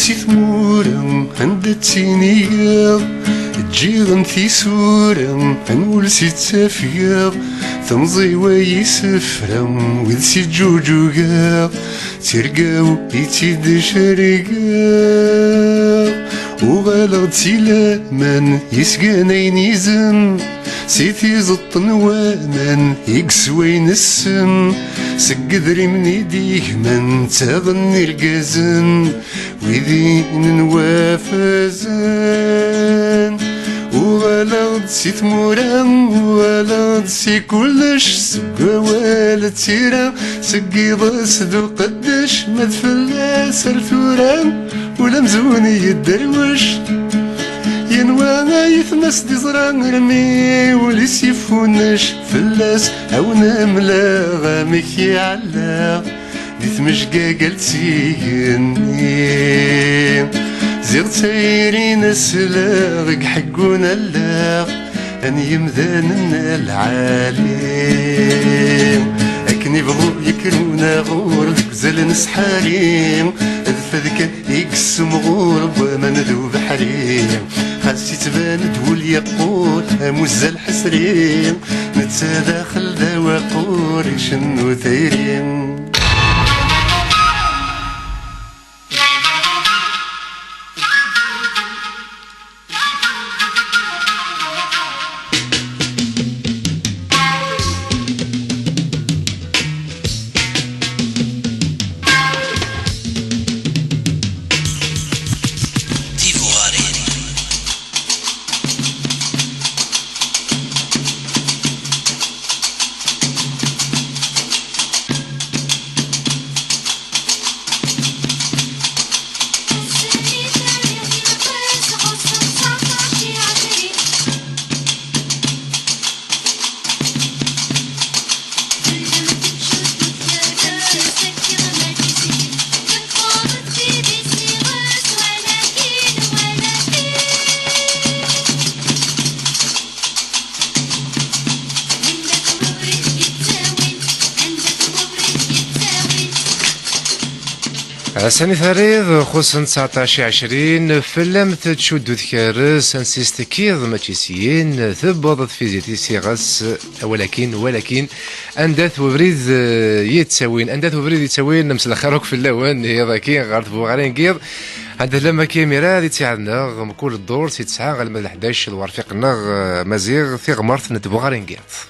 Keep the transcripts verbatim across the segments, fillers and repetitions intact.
Si tmura anda ttinigeɣ, ǧǧiɣ n tisura, anwel si ttafgeɣ, temẓi wa yisefra, wid si ǧuǧugeɣ, tirga-w i tt-id-cergeɣ. Uɣaleɣ-d si laman, yesganayen izem, si tiẓeṭ n waman i yeswayen ssem, seg idrimen i d-igman ttaɣen irgazen, wid inin wafazen. Uɣaleɣ-d si tmura, uɣaleɣ-d si kullec, seg wawal d tira, seg yiḍes d uqeddac, ma d fell-as ar tura, ula amzun yedderwec. Yenwa ayetma-s d-iẓra armi ul-is yeffunec, fell-as awen-amleɣ amek iɛelleɣ di tmejgagalt s igenni. Ziɣ d tayri n asleɣ i iḥeggun allaɣ, a n yimdanen a lɛali. Akken ibḍu yekker unaɣur deg uzal n ssḥari, d fad kan i yessemɣur n waman d ubeḥri. Xas yettban-d wul yeqqur am uzzal ḥesri, netta daxel d awaqur icennu tayri. Ass-a mi terriḍ, xuṣṣen tseɛṭac i ɛecrin, fell-am tettcuddu tkerres, ansi s-tekkiḍ, mačči syin, tewweḍ tfizit-is iɣes, walakin, walakin, anda-t webrid, eh, yettawin, anda-t webrid yettawin, mselxir akk fell-awen, iḍ-agi ɣer tbuɣarin n yiḍ, anda tellam akka imir-a, di ttiɛad-nneɣ, mkul dduṛ, si tesɛa alma d leḥdac, d werfiq-nneɣ, eh, Maziɣ, tiɣmert n tbuɣarin n yiḍ.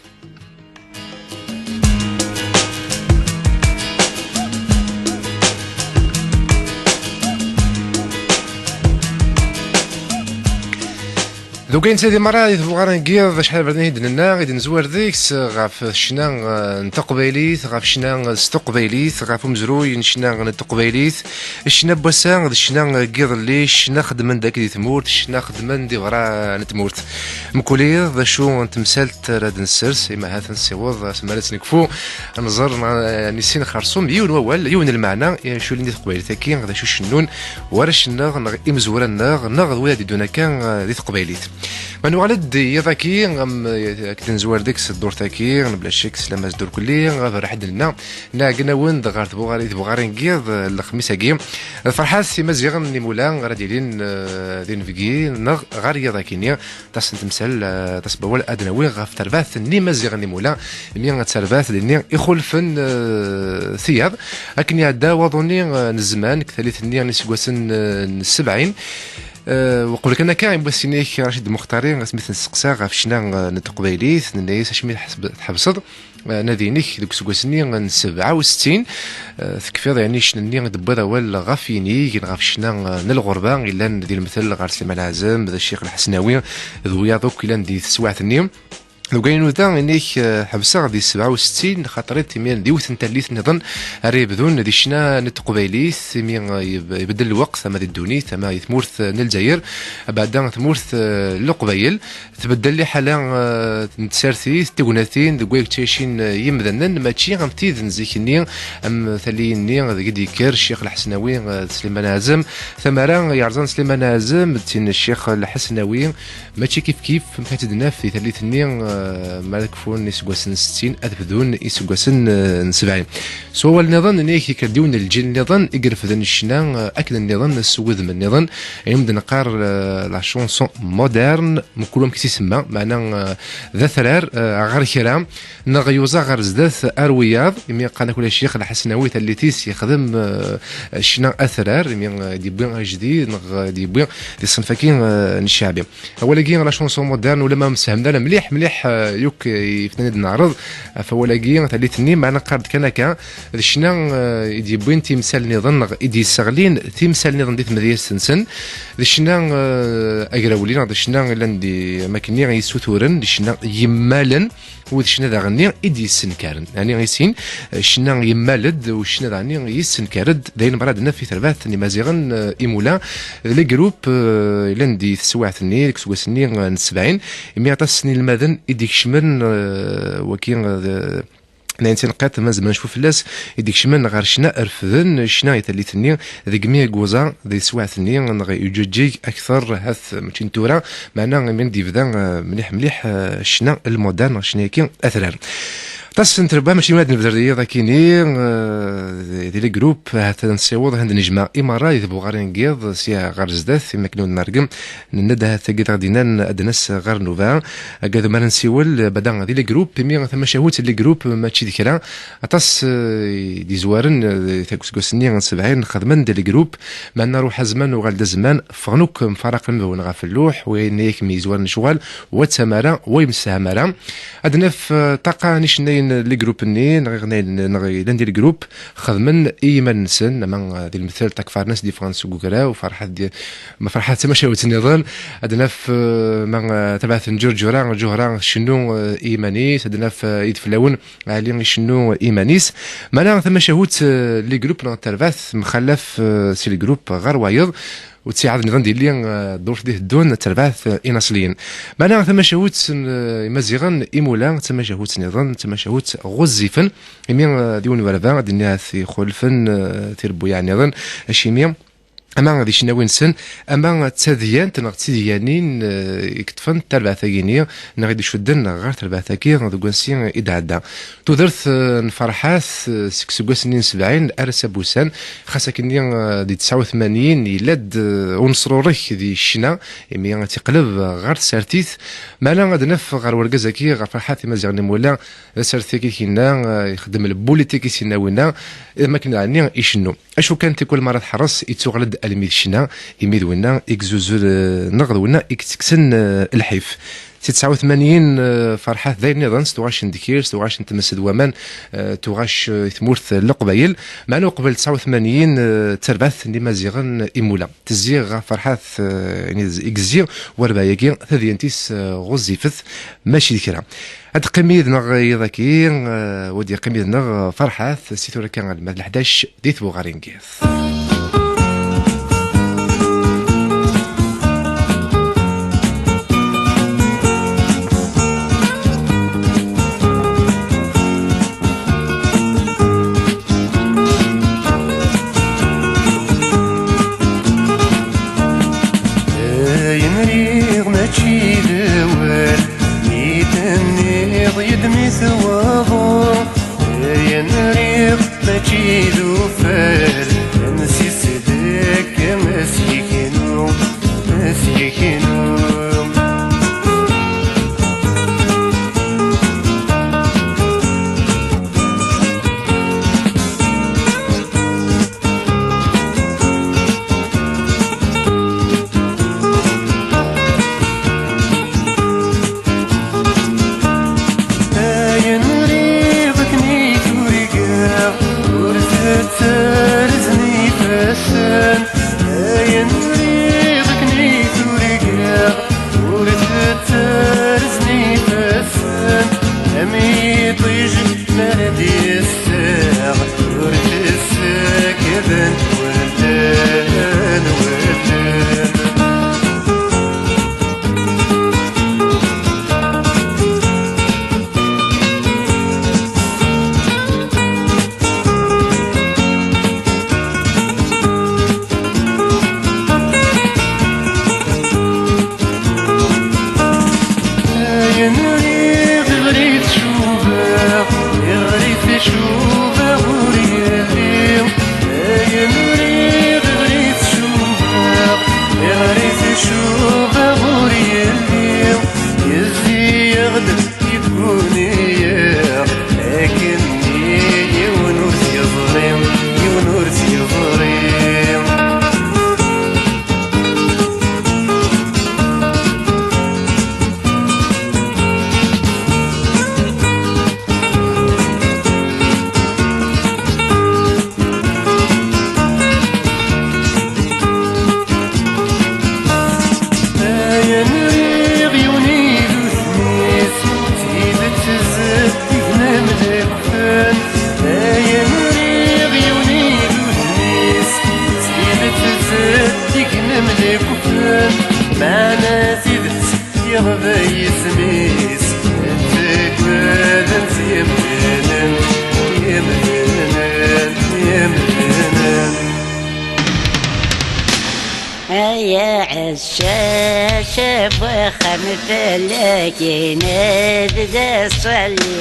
Deg wayen ttadi merra di tbuɣar n yiḍ, acḥal berden i d-nenna, i d-nezwar deg-s ɣef ccna, eh, n teqbaylit, ɣef ccna s teqbaylit, ɣef umezruy n ccna n teqbaylit, ccna n wass-a d ccna n yiḍelli, ccna xeddmen dagi di tmurt, ccna xeddmen di berra n tmurt. Mkul iḍ, d acu n temsalt ara d-nessers, imi ahat nessiweḍ asmi ara tt-nekfu, nẓer, neɣ, eh, nissin xersum yiwen wawal, yiwen n lmeɛna, i acu ilin di teqbaylit-agi, d acu cennun warrac-nneɣ, neɣ imezwura-nneɣ, neɣ d wid ad d-iddun akka, eh, di teqbaylit. Ma nuɣal-d i yiḍ-agi, am, eh, akken nezwar deg-s ddurt-agi, mebla ccek, s lamaz d urkelli, aberreḥ i d-nenna, nɛeggen-awen-d ɣer tbuɣari, tbuɣari n yiḍ, eh, lexmis-agi. Ferḥat Imaziɣen n Imula ara d-ilin, eh, d inebgi, neɣ ɣer yiḍ-agi-nni. Aṭas n temsal, eh, aṭas n wawal ad d-nawi ɣef terbaɛt n Imaziɣen n Imula, imi d tarbaɛt d-nni ixulfen, eh, tiyaḍ. Akken iɛedda waḍu-nni, eh, n zzman, deg tallit-nni n iseggasen, eh, n sebɛin. Eh, uqbel kan akka, i wass-inek Racid Muxtari, asmi t-nesteqsa ɣef ccna, eh, n teqbaylit, nenna-yas: "Acimi tḥesb-, tḥebseḍ, eh, anadi-inek deg useggas-nni n sebɛa u settin?" Eh, tekfiḍ, yeɛni, ccna-nni i d-tewwiḍ awal ɣef yinig, ɣef ccna, eh, n lɣerba, yellan di lemtel ɣer Sliman Ɛazem, d Ccix Lḥesnawi, d wiyaḍ akk yellan di teswiɛt-nni. Deg wayen nuda, inek, eh, ḥebseɣ di sebɛa u settin, xaṭer-it imiren d yiwet n tallit nniḍen ara yebdun di ccna n teqbaylit, imi, eh, yeb-, ibeddel lweqt, ama di ddunit, ama di tmurt, eh, n Lezzayer, abeɛda tmurt, eh, n Leqbayel, tbeddel liḥala, eh, n tsertit, tignatin, deg wayen ttɛicin, eh, yimdanen, mačči am tid n zik-nni, am talli-nni deg i d-yekker Ccix Lḥesnawi, eh, d Sliman Ɛazem. Tamara yerẓan Sliman Ɛazem d tin n Ccix Lḥesnawi, mačči kif kif, amek ad tt-id-naf di tallit-nni, eh, eh, mi ara kfun iseggasen n settin, ad bdun iseggasen, eh, n sebɛin. S wawal nniḍen, ini-ak yekker-d yiwen n lǧil nniḍen i irefden ccna, eh, akken nniḍen s wudem nniḍen, i m-d-neqqar, eh, la chanson moderne, mkul wamek i s-isemma, meɛna, eh, d atrar, eh, ɣer kra, neɣ yuẓa ɣer zdat ar wiyaḍ, imi qqaren akk lacix Lḥasen Awi tallit-is yexdem, eh, ccna atrar, imi, eh, d-yewwi ajdid, neɣ, eh, d-yewwi di ṣṣenf-agi, eh, n cceɛbi. Awal-agi, la chanson moderne, ulamma ur msefhamen ara mliḥ, mliḥ, eh, yakk, eh, ifnan i d-neɛreḍ ɣef wawal-agi, tallit-nni, meɛna qqar-d kan akka, d ccna, eh, i d-yewwin timsal nniḍen, neɣ i d-yesseɣlin timsal nniḍen di tmedyazt-nsen, d ccna, eh, agrawli, neɣ d ccna yellan di, am akken-nni, yessuturen, d ccna yemmalen, u d ccna daɣen-nni i d-yessenkaren. Ɛni i sin, eh, ccna yemmal-d, u ccna daɣen-nni yessenkar-d, d ayen merra d-naf i terbaɛt n Imaziɣen, eh, Imula, d le groupe, eh, yellan di teswiɛt-nni, deg useggas-nni, eh, n sebɛin, imi aṭas n yinelmaden i d-ikecmen, eh, waki, eh, d, n ayen tineqqiḍt, ma nezmer necfu fell-as, i d-ikecmen ɣer ccna refden, ccna i tallit-nni, deg mi i yuẓa di teswiɛt-nni, neɣ yeǧǧuǧǧeg akteṛ, hat mačči n tura, meɛna imi d-yebda, eh, mliḥ, mliḥ, eh, ccna lmodern, neɣ ccna-agi atrar. Aṭas n trebba, mačči ad nebder yiḍ akini, eh, di le groupe, ahat ad nessiweḍ, ad d-nejmeɛ i merra i tbuɣarin n yiḍ, sya ɣer zdat, imi akken ur d-nergem, nenna-d ahat tagi d aɣ-d-innan ad d-nas ɣer nnuba. Agad umar nsiwel, bada di le groupe, imi tamacahut n le groupe mačči d kra. Aṭas, eh, i d-izwaren, eh, deg useggas-nni n sebɛin xedmen di le groupe, meɛna ruḥ azman uɣal-d azman, ffɣen akk mfaraqen bawen ɣef lluḥ, wa yenna-yak mi yezwaren lecɣal, wa d tamara, wa yemsefham ara. Ad naf, eh, ṭṭaqa n icennayen n le groupe-nni, neɣ iɣnayen, neɣ yellan di le groupe, xedmen i yiman-nsen, ama, eh, di lemtel Takfarnas d-yeffɣen seg ugraw, Ferḥat di, ma Ferḥat d tamacahut nniḍen, ad naf, eh, ma, eh, tabaɛt n Ǧurǧura, Ǧuhra tcennu, eh, i yiman-is, ad naf, eh, Ideflawen, Ɛli icennu i yiman-is. Meɛna tamacahut, eh, n le groupe neɣ n terbaɛt, mxallaf, eh, si le groupe ɣer wayeḍ, u ttiɛad nniḍen d-yelli, eh, ddurt di teddun, d terbaɛt, eh, inaṣliyen. Meɛna tamacahut n, eh, Imaziɣen Imula, d tamacahut nniḍen, d tamacahut ɣezzifen, imi, eh, d yiwen werba, ad d-nini ahat ixulfen, eh, tirebbuyaɛ nniḍen, acimi, ama d icennawi-nsen, ama d tadyant neɣ d tidyanin, eh, i yeṭṭfen tarbaɛt-agi-nni, neɣ i d-icudden ɣer terbaɛt-agi deg wansi i d-ɛedda. Tudert, eh, n Ferḥat, eh, seg useggas-nni n sebɛin ar ass-a n wussan, xas akken-nni, eh, di tesɛa u tmanyin yella-d, eh, uneṣrurek di ccna, imi ad tt-iqleb ɣer tsertit. Meɛna ad naf ɣer wergaz-agi, ɣer Ferḥat Imaziɣen Imula, d aserti-agi i k-yenna, eh, ixeddem lbulitik i s-yenna winna, am akken daɣen-nni icennu. Acu kan, tikwal mi ara tḥerres, ittuɣal-d almi d ccna, imi d winna i yezzuzun, eh, neɣ d winna i yettekksen, eh, lḥif. Si tesɛa u tmanyin, eh, Ferḥat d ayen nniḍen, s tuɣac n ddkir, s tuɣac n tmes d waman, eh, tuɣac, eh, i tmurt n Leqbayel. Meɛna uqbel tesɛa u tmanyin, eh, d tarbaɛt n Imaziɣen Imula. Tezzi ɣef Ferḥat, eh, i yezzi werba-agi, tadyant-is, eh, ɣezzifet, mačči d kra. Ad teqqim yid-neɣ yiḍ-agi, eh, wa d-yeqqim yid-neɣ Ferḥat, si tura kan alma d leḥdac di tbuɣarin n yiḍ. Ayen riɣ mačči d awal, mi tenniḍ yid-m i tewweḍ. Ayen riɣ mačči d ufal, amsisdek, amsegnu, amsegnu. Ayen riɣ akken i k-urgaɣ, ur tettar Cacaf wexxam fell-ak inad d ṣṣali.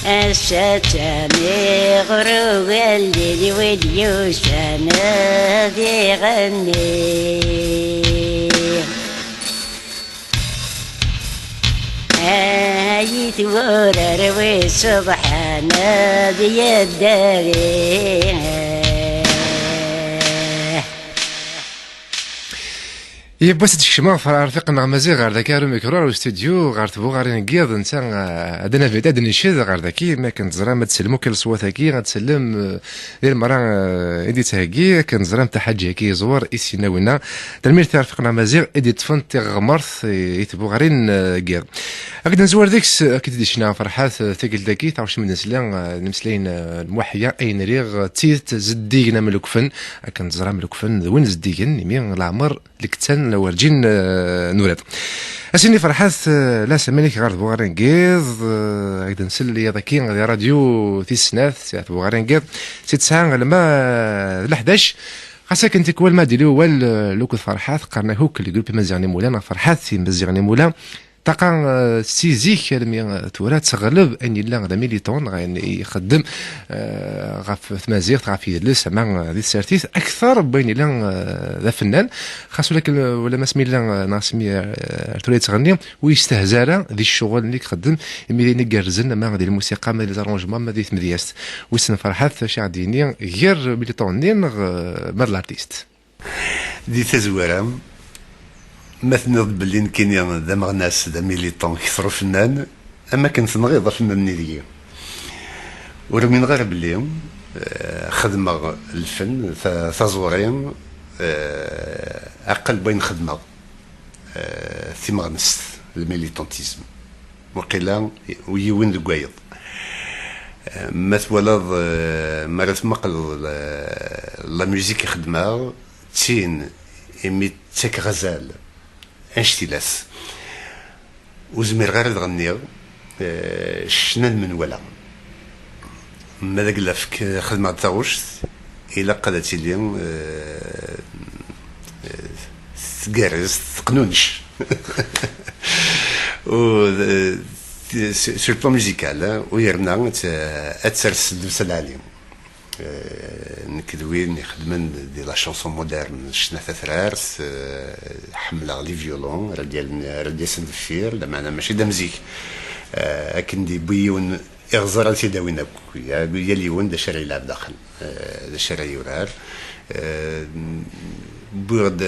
Ass-a ttaniɣ ɣer ugellid wid yusan ad iɣenni. Ay twurar wis ṣeḍḥan ad yeddari. Yiwwas ad d-kecmeɣ ɣef rfiq-nneɣ Maziɣ ɣer daki ar umikru, ar ustudyu, ɣer tbuɣarin n yiḍ, netta, eh, ad d-nabid, ad d-nced ɣer daki, mi akken teẓram ad tsellem akk i leṣwat-agi, ad tsellem, eh, di lemra, eh, i d-yettheggi, akken teẓram taḥaǧi-agi yeẓwer i sinna winna. Tanemmirt i rfiq-nneɣ Maziɣ i d-yeṭṭfen tiɣmert i, i tbuɣarin, eh, n yiḍ. Ad k-d-nezwar deg-s, ad k-id-icna Ferḥat, eh, tikkelt-agi, taɣect mi d-nesla, eh, n imeslayen, eh, n Muḥya, ayen riɣ, eh, d tidet zeddigen am lekfen, akken teẓram lekfen d win zeddigen, imi leɛmer lektan la werǧin, eh, nurad. Ass-nni Ferḥat, eh, la semaine ɣer tbuɣarin n yiḍ, eh, ad k-d-nsel yiḍ-agi di radyu tis snat, si tbuɣarin n yiḍ, si tesɛa alma, eh, d leḥdac. Xas akken tikwal ma d-ili wawal, eh, lukud Ferḥat, qqaren-ak akk le groupe Imaziɣen Imula neɣ Ferḥat Imaziɣen Imula. Taqa, eh, si zik almi, eh, tura teɣleb ayen yella d amiliton, ɣer ayen ixeddem, eh, ɣef tmaziɣt, ɣef yidles, ama, eh, di tsertit, akter n wayen yella, eh, d afennan. Xas ulakken, eh, ula ma asmi yella, eh, neɣ asmi, eh, ar tura yettɣenni, ur yestehza ara di ccɣel-nni ixeddem, imi d ayen igerrzen, ama di lmusiqa, ama di les arrangements, ama di tmedyazt. Wissen Ferḥat, acu i ɣ-d-yini ger militon-nni neɣ, eh, ma d l'artiste? Di tazwara, ma tenniḍ belli nekkini d ameɣnas, d amiliton kter ufennan, am akken tenɣiḍ afennan-nni deg-i. Ur umineɣ ara belli, eh, xedmeɣ lfen, ta-, taẓuri, eh, aqal n wayen xedmeɣ, eh, timeɣnest, le militantisme. Waqila yiwen deg wayeḍ. Eh, ma twalaḍ, eh, mi ara tmaqleḍ la, la musique i xedmeɣ, d tin imi ttakeɣ azal annect-ilat. Ur zmireɣ ara ad ɣenniɣ, eh, ccna n menwala. Ma d aglafek, eh, xedmeɣ-d taɣect, ilaq ad tili, eh, eh, tgerrez, teqnunec. U, eh, sur, sur le plan musical, eh, u yerna ad t-, ad ters ddebs lɛali. Eh, nekk d win ixedmen di la chanson moderne, ccna tatrart, eh, ḥemmleɣ les violons, ara d-yal-, ara d-yasen deffir, lameɛna mačči d am zik. Eh, akken d-yewwi yiwen iɣẓer ad t-id-awin akk, ya-, yal yiwen d acu ara yelɛeb daxel, eh, d acu ara yurar. Eh, wwiɣ-d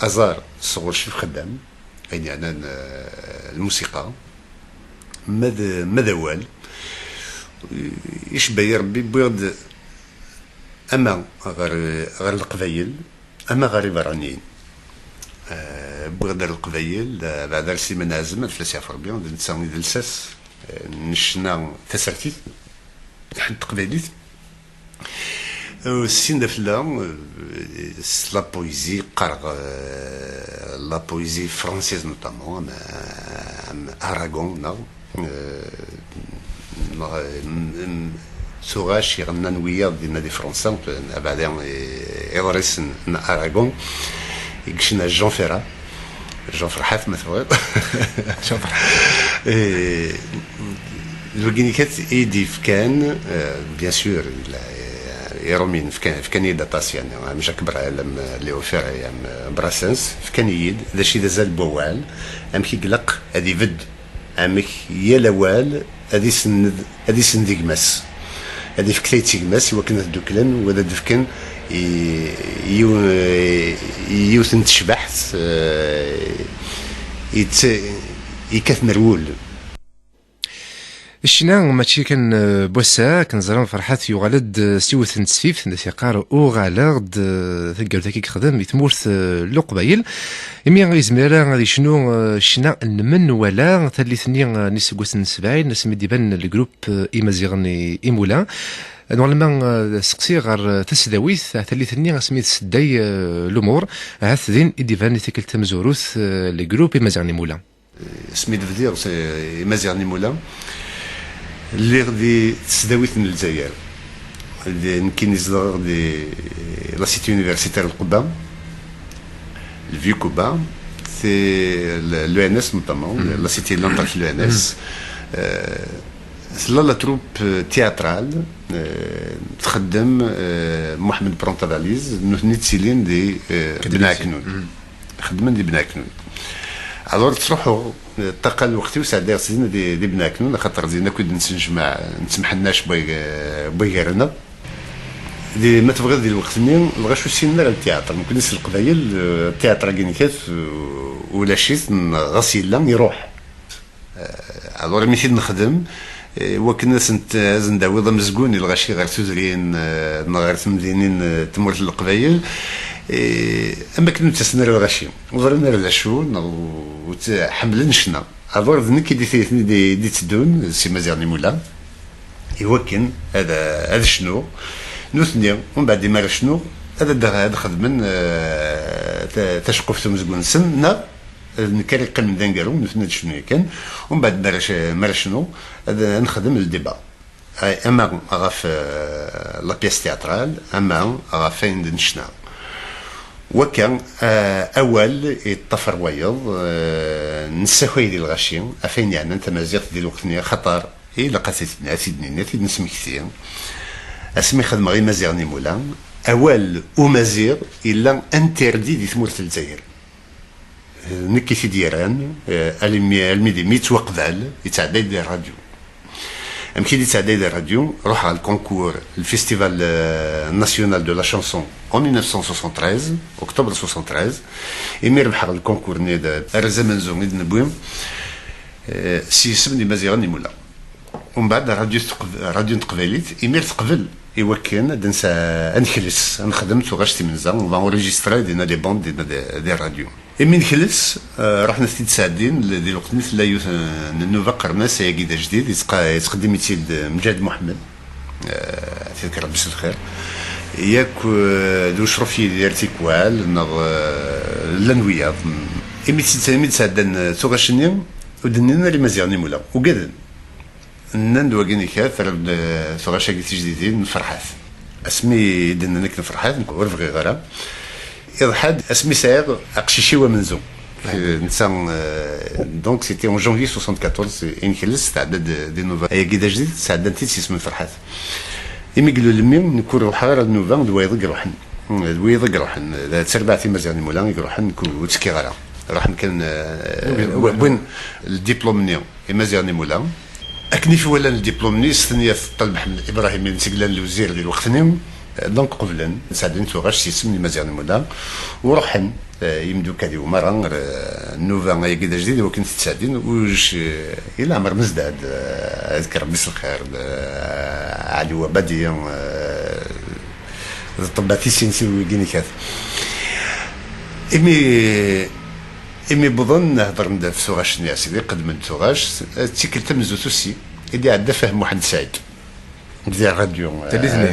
aẓar sɣur Ccix Xeddam, ayen yeɛnan, eh, lmusiqa. Ma d, ma d awal, icebba-yi Rebbi, wwiɣ-d ama ɣer, ɣer Leqbayel, ama ɣer iberraniyen. Eh, wwiɣ-d ar Leqbayel, eh, beɛda ar Sliman Ɛazem, ad fell-as yeɛfu Rebbi, d netta i d lsas, eh, n ccna tasertit, ḥedd teqbaylit. Euh, sin d afella, euh, s la poésie, qqareɣ, euh, la poésie française notamment, am, am Aragon, neɣ, euh, neɣ, m, m, tuɣac iɣennan wiyaḍ dinna di Fransa, abeɛda, eh, iḍrisen n Aragon, i yecna Jean Ferrat. Jean Ferḥat, ma tebɣiḍ. Jean Ferḥat. Eh, d wagini kan i d-yefkan, eh, bien sûr, yella, eh, Iṛumyen fkan, fkan-iyi-d aṭas, yani, am Jacques Brel, am, eh, Léo Ferré, am, eh, Brassens, fkan-iyi-d d acu i d azal n wawal, amek i ilaq ad ibedd, amek yal awal ad isenned, ad isenned gma-s, ad ifk tayet i gma-s i wakken ad dduklen u ad d-fken i, i yiwen, i yiwet n tecbeḥt, eh, yett-, yekkaten ar wul. Ccna mačči kan, eh, n wass-a, akken ẓran Ferḥat yuɣal-d, eh, s yiwet n tesfift, anda s-yeqqar uɣaleɣ-d, eh, taggart-agi yexdem i tmurt, eh, n Leqbayel. Imi ur yezmir ara ad yecnu, eh, ccna n menwala, tallit-nni, eh, n yiseggasen n sebɛin, asmi d-iban le groupe, eh, Imaziɣen i, Imula. Normalement, eh, seqsi ɣer, eh, tasdawit, eh, tallit-nni asmi d-tsedday, eh, lumuṛ, ahat din i d-iban i tikkelt tamezwarut, eh, le groupe Imaziɣen Imula. Asmi d-bdiɣ s Imaziɣen Imula, lliɣ di tesdawit n Lezzayer. Nekkini zedɣeɣ di la cité universitaire n Qubba, le vieux Qubba, c'est l'E N S notamment, la cité llant l'E N S. Tella la troupe théâtrale, txeddem, Mohamed Prontavalise, nutni ttilin di Benɛeknun. Xeddmen di Benɛeknun. Alors ttruḥuɣ, ṭṭaqa lweqt-iw sɛeddaɣ-tt dinna di, di Benɛeknun, axaṭer dinna akk i d-nettnejmaɛ, nettemḥennac bwagar-nneɣ. Di, ma tebɣiḍ, di lweqt-nni lɣaci ur ssinen ara ltiyaṭr. Nekkni s Leqbayel, eh, tiyaṭr-agi nekkat, eh, ulac-it, neɣ ɣas yella, iruḥ. Eh, alors, imi t-id-nexdem, eh, wakken ad sent-, ad sen-d-tawiḍ amezgun i lɣaci ɣer tudrin, eh, neɣ ɣer temdinin, eh, n tmurt n Leqbayel, eh, am akken ur ttasen ara lɣaci, ur ẓrin ara d acu, neɣ ur tt-, ḥemmlen ccna. Alors, d nekk i d-, i d-, i d-itteddun s Imaziɣen Imula, iwakken ad, ad cnuɣ. Nutni, umbeɛd, imi ara cnuɣ, ad, ad, ad xedmen, eh, ta-, taceqquft umezgun-nsen, neɣ d nekk ara yeqqimen d aneggaru, nutni ad cnun yakan. Umbeɛd, mi ara c-, mi ara cnuɣ, ad, ad nexdem le débat. Ay, ama ɣef, eh, la pièce théâtrale, ama ɣef wayen d nnecna. Wakka, eh, awal yeṭṭafar wayeḍ, eh, nessakay di lɣaci, ɣef wayen yeɛnan tamaziɣt di lweqt-nni, axaṭer ilaq ad t-, ad t-id-nini, ad t-id-nesmekti. Asmi xedmeɣ Imaziɣen Imula, awal umaziɣ yella interdit di tmurt n Lezzayer. D nekk i t-id-yerran, eh, almi, almi d imi yettwaqbal, yettɛedday-d di rradyu. Amek i d-yettɛedday di rradyu? Ruḥeɣ ɣer le concours, le Festival, euh, National de la Chanson en mille neuf cent soixante-treize, octobre soixante-treize. Imi rebḥeɣ le concours-nni d arraz amenzu i d-newwi, eh, s yisem n Imaziɣen Imula. Umbeɛd, rradyu teqb-, rradyu n teqbaylit, imir teqbel i wakken ad nsa-, ad nekles, ad nexdem tuɣac timenza, on va enregistrer dinna les bandes, dinna des, des radios. Imi nekles, eh, ruḥen ad t-id-sɛeddin, l-, di lweqt-nni tella yiwet n, n nnuba qqaren-as ayagi d ajdid, yettqa-, yettqeddim-itt-id, eh, Mǧahed Muḥemmed, eh, ad t-yerr Rebbi s lxir. Yak, eh, d Ucruf Yidir Tikwal, neɣ, eh, llan wiyaḍ. Imi tt-, imi d-sɛeddan, eh, tuɣac-nni, ur d-nnin ara Imaziɣen Imula, ugaden. Nnan-d wagi nekkat, terra-d, eh, tuɣac-agi tijdidin n Ferḥat. Asmi i d-nnan akken Ferḥat, nekk ur bɣiɣ ara. Iḍḥa-d asmi sɛiɣ aqcic-iw amenzu. Eh, netta, eh, donc, c'était en janvier soixante-quatorze, i nekles, tɛedda-d di nnuba. Ayagi d ajdid, sɛeddan-t-id s yisem n Ferḥat. Imi ilul mmi, nekk ur ruḥeɣ ara nnuba, d wayeḍ i iruḥen. D wayeḍ i iruḥen, d tarbaɛt Imaziɣen Imula i iruḥen, nekk ur ttekkiɣ ara. Ruḥen kan, eh, wwin le diplôme-nni. Imaziɣen Imula. Akken i t-walan le diplôme-nni, s tenya Ṭṭal Mḥemmed Ibrahim, i d-yeglan lewzir di lweqt-nni, donc qeblen, sɛeddin tuɣac s yisem n Imaziɣen Imula, u ruḥen, eh, yimdukal-iw merra ɣer, eh, nnuba ayagi d ajdid, i wakken t-id-sɛeddin, uc, eh, i leɛmer Mezdad, eh, ad k-Rebbi s lxir, d, eh, Ɛli Wabadi, eh, d ṭṭebbat i sin sin wigi nekkat. Imi, imi wwḍen, hedren-d ɣef tuɣac-nni, a sidi, qeddmen-d tuɣac, d tikkelt tamenzut ussi, i d-iɛedda Fahem Muḥend Saɛid. Di rradyu, Taddit-nni. Eh,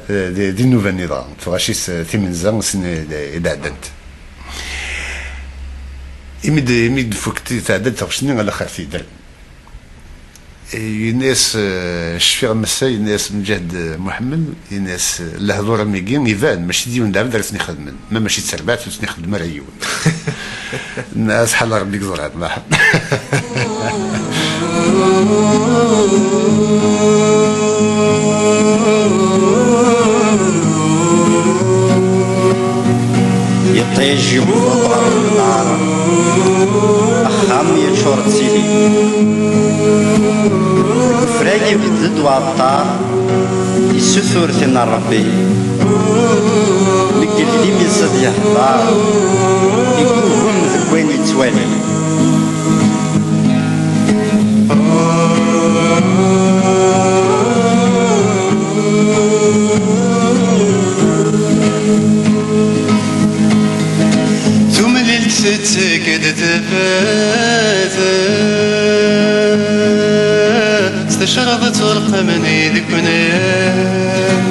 eh, di, di nnuba-nni dɣa, tuɣac-is, eh, timenza, sin i d-, i d-ɛeddant. Imi d-, imi d-tfuk ti-, tɛedda-d tuɣac-nni, alaxer t-yeddren. Yenna-yas, eh, cfiɣ massa, yenna-yas Mǧahed Muḥemmed, yenna-yas, eh, lehdur am wigi iban, mačči d yiwen d abd ara ten-ixedmen, ma mačči d terbaɛt ur ten-ixeddem ara yiwen. Nna-as ḥala Rebbi i yeẓran, maḥ. Iṭij yewweḍ ɣer lnar, axxam yeččur d tili. Deg ufrag ibedd-d uɛeṭṭar, yessutur tin n Rebbi. Deg ldim-is ad yehḍar, yeggugem deg wayen yettwali. Tumlilt tettak-d tafat s tecraḍ ttulqamen ideknan.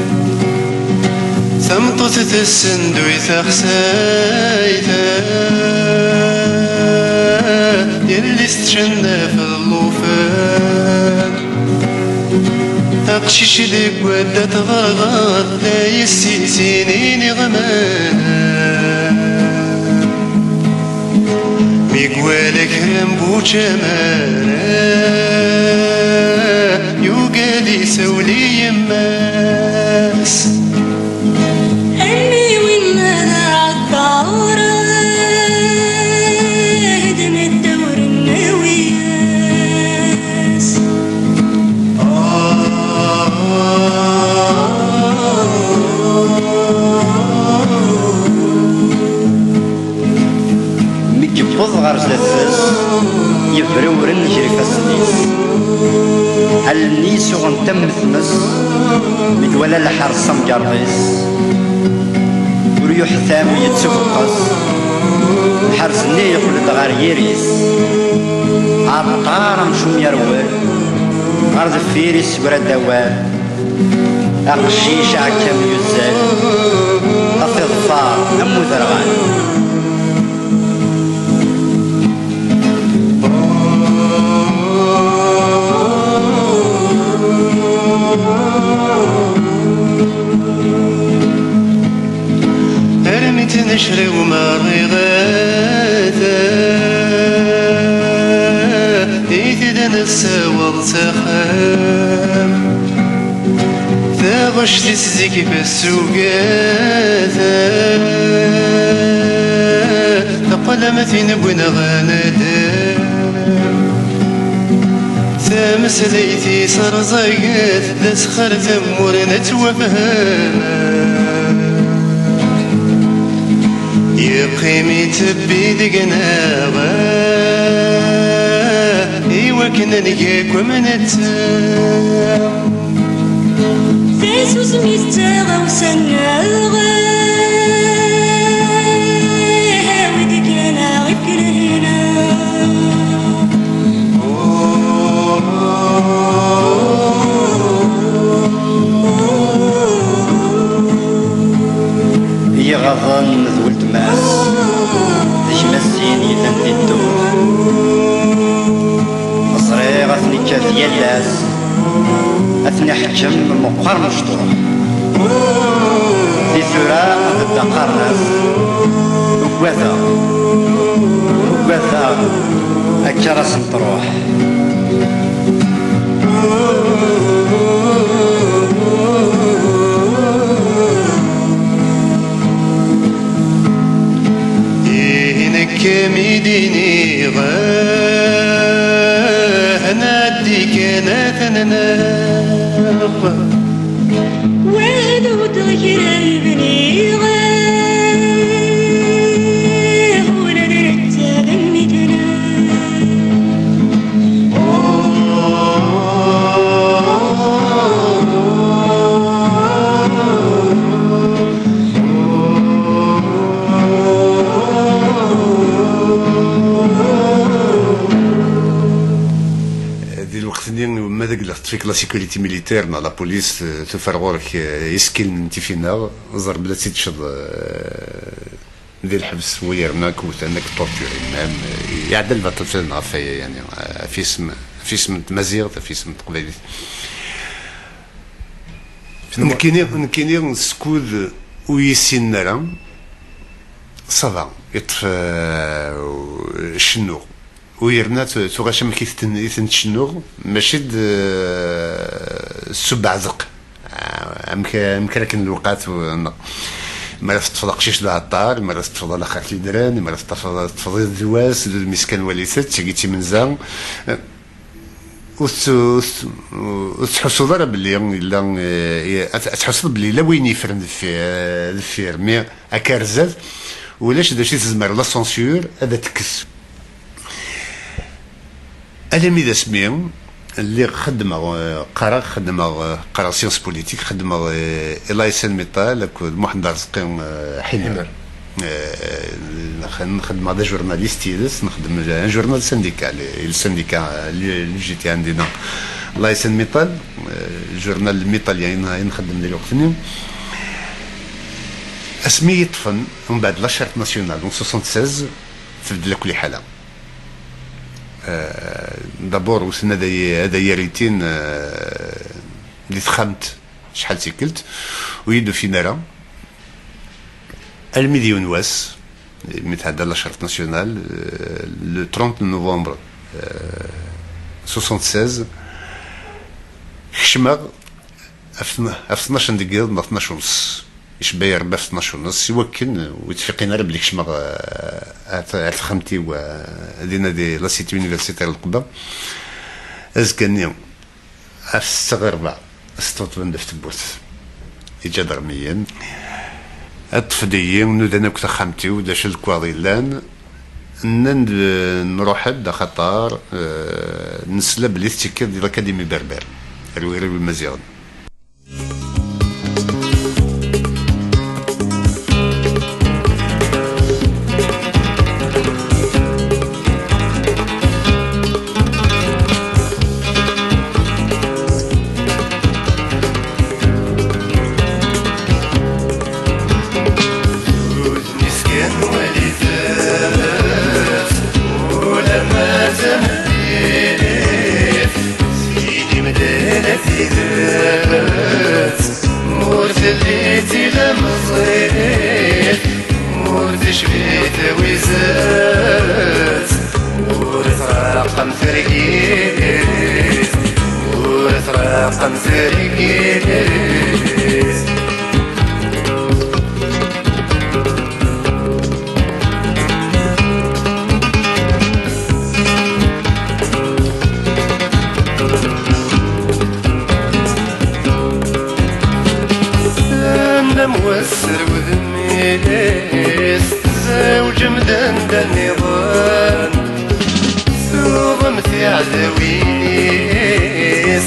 Tameṭṭut tessenduy taxsayt, yelli-s tcennaf llufan. Cic deg wadda tɣerɣeḍ, la yessizin iniɣman. Mi iwala kra n bučamar, yugad isawel i yemma-s. Almi winna d aɛeṭṭar, d medda ur nawi-as. Mi yewweḍ ɣer zdat-s, yebrewren gar ifassen-is. Allen-is uɣent am tmes, mi twala lḥerz amgerḍ-is. Ur yuḥtam, yettubeqqes. Lḥerz-nni yeqqel-d ɣer yiri-s. Aṭar amcum yerwel, ɣer deffir issegra-d awal. Aqcic aɛekkam yuzzal, ɣef iḍfar am uderɣal. Armi tnecrew merriɣet, i t-id-nessaweḍ s axxam. Taɣect-is zik bessugata, teqqel am tin wwin ɣer nadam. Tameslayt-is rẓaget, d asxer temmur nettwafham. Yeqqim itebbi deg-neɣ i wakken ad neg akk am netta. Tasusmi d taɣawsa-nneɣ, awi-d kan aɣ-ifk lehna. Iɣaḍen d weltma-s, d gma-s-in yellan di dduḥ. Ẓriɣ ad ten-ikkat yal ass, ad ten-iḥekkem meqqar mecṭuḥ. Di tura ad d-qqaren-as: "Ugadeɣ, ugadeɣ, akka ara sen-truḥ." Ihi nekk mi d-iniɣ, ah, nɛeddi kan ad ten-naf. Wad ur d-ɣ kra n bniɣ, ula d netta d mmi-tneɣ. Di lweqt-nni, ma d agla teṭṭef-ik la sécurité militaire neɣ la police, eh, tufa ɣur-k, eh, isekkilen n tifi-nneɣ, ẓer bla tt-id-tecceḍ, eh, di lḥebs, wa yerna k-wten, k-torturin, même, eh, iɛedda lbaṭel fell-aneɣ ɣef waya, yani, eh, ɣef yisem, ɣef yisem n tmaziɣt, ɣef yisem n teqbaylit. Nekkini, nekkini, skud ur yi-ssinen ara, ça va, yeṭṭef, eh, cennuɣ. U yerna tu-, tuɣac amek i ten-, i ten-tcennuɣ, mačči d, eh, s ubeɛzeq. Ah, amek, amek ara ken-lewqat u-, neɣ mi ara teṭṭfeḍ aqcic d aɛeṭṭar, mi ara teṭṭfeḍ alaxer t-yedren, mi ara teṭṭfeḍ, teṭṭfeḍ d wass, d udmis kan walit-t, tagi d timenza. Eh, ur t-, ur t-, ur tettḥussuḍ ara belli yella, eh, ad, ad tḥusseḍ belli yella wayen yeffren deffir, deffir, mi akka ar zdat, ulac d acu i tezmer la censure ad d-tekkes. Alami d asmi lliɣ xeddmeɣ, eh, qqareɣ, xeddmeɣ, eh, qqareɣ science politique, xeddmeɣ, eh, i l'A S N Mittal akked Muḥend Arezqi, eh, Ḥimer. Ḥimer. Eh, nx-, nxeddmeɣ d ajurnalist yid-s, nxeddem un journal syndical, i le syndicat, le, le G T A n dinna. L'A S N Mittal, eh, journal iṭalyan i n-, i nxeddem di lweqt-nni. Asmi yi-ṭṭfen, mbeɛd la charte nationale, en soixante-seize, tbeddel akk liḥala. Euh, d'abord, wten ad ay-, ad ay-, arrêtin, euh, di texxamt acḥal d tikkelt, ur yi-d-ufin ara. Almi d yiwen wass, mi tɛedda la charte nationale, euh, le trente novembre, euh, soixante-seize, kecmeɣ ɣef tn-, ɣef tnac deg yiḍ neɣ tnac u ness. Icebba-yi Rebbi ɣef tnac u ness, i wakken ur yi-d-teffiqin ara belli kecmeɣ, euh, ar t-, ar texxamt-iw, euh, dinna di la cité universitaire n Leqba. Azekka-nni, ɣef ssetta ɣer rebɛa, sṭebṭben-d ɣef tewwurt iǧadarmiyen. Ṭṭfen-iyi, nudan akk taxxamt-iw, d acu lekwaɣeḍ yellan. Nnan-d, eh, nruḥ-d axaṭer, eh, nesla belli tettekkiḍ di l'Académie Berbère, ar Wiri n Yimaziɣen. Udem-is kan walit-tt, ulamma d tameddit, sin imdanen tidet, ur telli d tilemẓit, ur tecbi tawizet, ur tɣaqem tergit, ur tɣaqem tergit. Anda am wass ar wudem-is, tzewǧem-d anda nniḍen. Tuɣem tiɛdawin-is,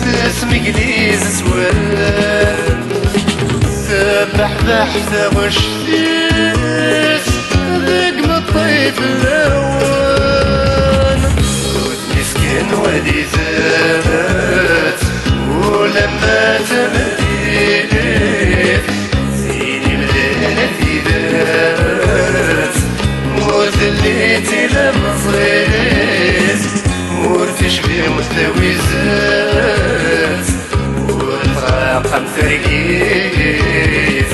tesmegliz s wallen. Tebbeḥbeḥ taɣect-is deg meṭṭi fell-awen. Miskin wali zdat, ulamma d tameddit, sin imdanen tidet, ur telli d tilemẓit, ur tecbi tawizet, ur tɣaqem tergit,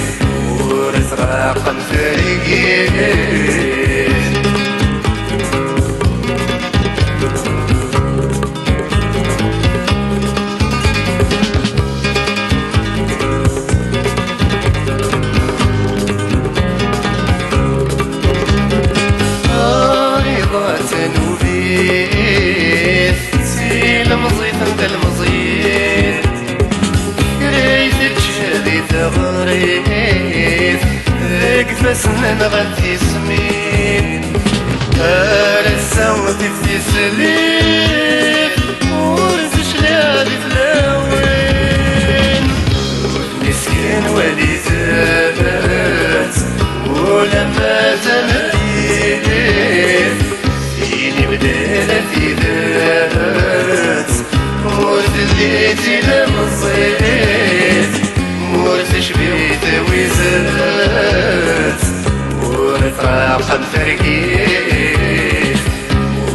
ur tɣaqem tergit. Ɣriḍa tanubit, si lemẓit n telmeẓit, kra i tečča di teɣrit, deg ifassen-nneɣ tismin. Ar ass-a tif tislit, ur tecliɛ di tlawin. Miskin wali zdat, ulamma d tameddit, sin imdanen tidet, ur telli d tilemẓit, ur tecbi tawizet, ur tɣaqem tergit,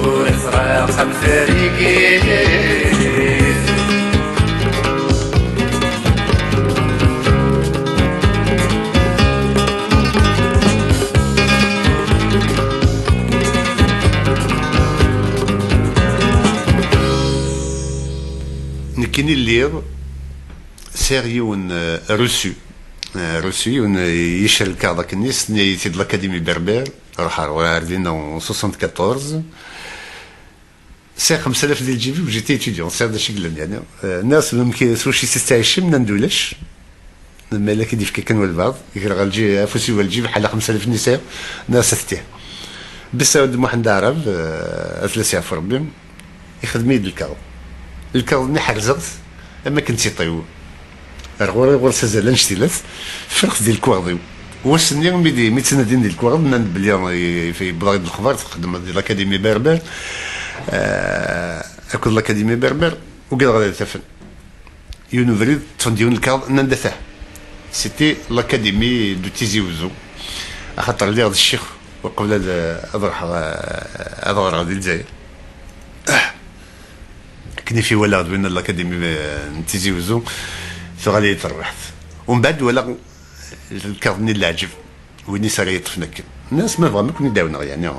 ur tɣaqem tergit. Nekkini lliɣ sɛiɣ yiwen, euh, reçu. Euh, reçu, yiwen, euh, yecra lkaɣeḍ akken-nni, tenna-yi-t-id l'Académie Berbère, ruḥeɣ ɣer dinna en soixante-quatorze. Sɛiɣ xemsa alaf di lǧib-iw, j'étais étudiant, sɛiɣ d acu i yellan, yeɛni. Euh, nniɣ-as, "Amek, s wacu i tettɛicim?" Nnan-d, "Ulac." Ma yella k-id-yefka kan walbeɛḍ, greɣ lǧi-, afus-iw ɣer lǧib, ḥala xemsa alaf-nni sɛiɣ, nniɣ-as, "Ad t-ih." Bessaɛud Muḥend Aɛrab, euh, ad t-yeɛfu Rebbi, ixdem-iyi-d lkaɣeḍ. Lkaɣeḍ-nni ḥerzeɣ-t, am akken d tiṭ-iw. Ar ɣur-i, ɣur-s azal annect-ilat, ffreɣ-t di lekwaɣeḍ-iw. Wass-nni, mi d-, mi ttnadin di lekwaɣeḍ, nnan-d belli, eh, yewweḍ-aɣ-d lexbar, txeddmeḍ di l'Académie Berbère, eh, akked l'Académie Berbère, ugadeɣ ad tafen. Yiwen ubrid, ṭṭfen-d yiwen lkaɣeḍ, nnan-d atah. C'était l'Académie de Tizi Ouzou. Axaṭer lliɣ d ccix, uqbel ad, ad ruḥeɣ, eh, ad ɣreɣ di Lezzayer. Nif i walaɣ d win n l'Académie, eh, n Tizi Wezzu, tuɣal-iyi terwiḥt. Umbeɛd walaɣ lkaɣeḍ-nni n leɛǧeb, win i s ara yeṭṭfen akken. Nniɣ-as ma bɣam ad ken-id-ɛawneɣ, yeɛni, eh,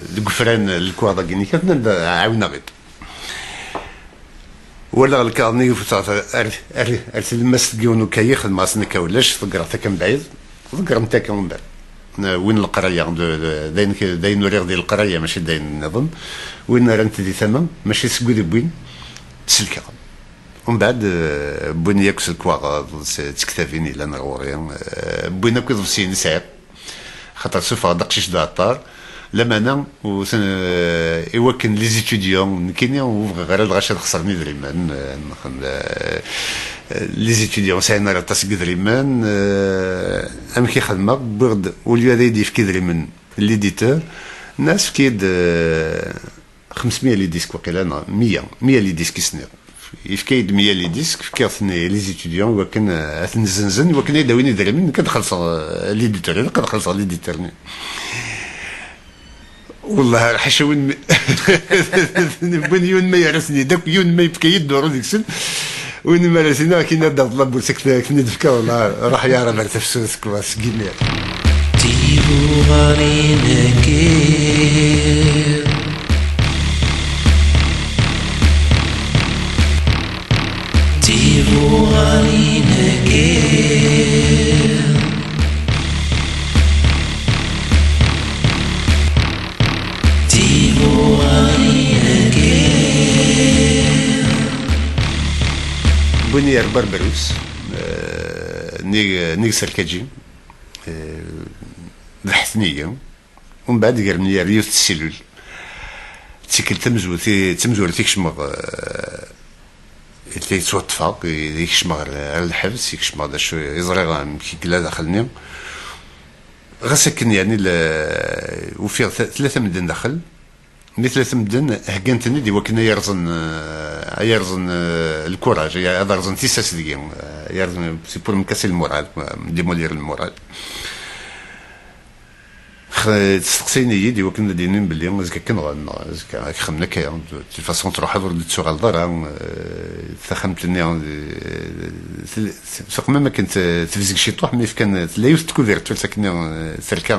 deg ufran n lekwaɣeḍ-agi-nni, kan ad ɛawneɣ-id. Walaɣ lkaɣeḍ-nni yufeṣṣeɣ ar, ar, ar tlemmast n yiwen ukayyi, xedmeɣ-as nekk ulac, ḍeggreɣ-t akka mebɛid, ḍeggren-t akka umbeɛd. Win n leqraya, d, d, d ayen k-, d ayen uriɣ di leqraya, mačči d ayen nniḍen. Win rran-t di tama, mačči seg wid i wwin, tselkeɣ. Umbeɛd, eh, wwin yakk s lekwaɣeḍ, s, d tektabin yellan ɣur-i, eh, wwin akk iḍebsiyen i sɛiɣ. Xaṭer sufɣeɣ-d aqcic d aɛeṭṭar, lamana, u ten-, eh, i wakken les étudiants, nekkini ur bɣiɣ ara lɣaci ad xeṣren idrimen, eh, nxen-, eh, les étudiants sɛin ara aṭas n yidrimen, eh, amek i xedmeɣ, wwiɣ-d, au lieu ad iyi-d-yefk idrimen l'éditeur, nna efk-iyi-d, eh, xemsmya lidisks waqila, neɣ meyya, meyya lidisks i s-nniɣ. Yefka-yi-d meyya lidisks, fkiɣ-ten i les étudiants, i wakken, eh, ad ten-zzenzen, i wakken ad d-awin idrimen, nekk ad xellṣeɣ, eh, l'éditeur, ilaq ad xellṣeɣ l'éditeur-nni. Wellah, ar ḥaca win mi-, win yiwen ma yerra-sen-id akk, yiwen ma yefka-yi-d duru deg-sen, win ma ara s-iniɣ, akin ad d-aɣeḍ laburs, ak-, ak-ten-id-fkeɣ, wellah, ruḥ ya Rab ar tafsut, quoi, seg imir. Tibuɣarin-agi. Tibuɣarin-agi. Tibuɣarin-agi. Wwin-iyi ar Berbrus, eh, nnig, nnig Serkaǧi, eh, beḥten-iyi. Umbeɛd gren-iyi ar yiwet n tsilul. D tikkelt tamezwarut i, d tamezwarut i kecmeɣ, eh, i yettwaṭṭfeɣ, i, i kecmeɣ ar, ar lḥebs, i kecmeɣ d acu, i ẓriɣ amek i yella daxel-nni. Ɣas akken, yeɛni, le-, ufiɣ ta-, tlata medden daxel. Mi tlata medden, heggan-ten-id i wakken ay rẓen, eh, ay rẓen, eh, lkuraj, ay, ad rẓen tissas deg-i, eh, ay rẓen, c'est pour me casser le moral, quoi, me démolir le moral. X-, steqsayen-iyi-d i wakken ad d-inin belli azekka akken ɣen, neɣ azekka ad k-xedmen akka, de toute façon truḥeḍ ur d-tettuɣaleḍ ara, eh, taxxamt-nni, eh, tel-, tuɣ même akken te-, tebzeg ciṭuḥ, mi fkan, tella yiwet n tkuverturt akken, eh, terka,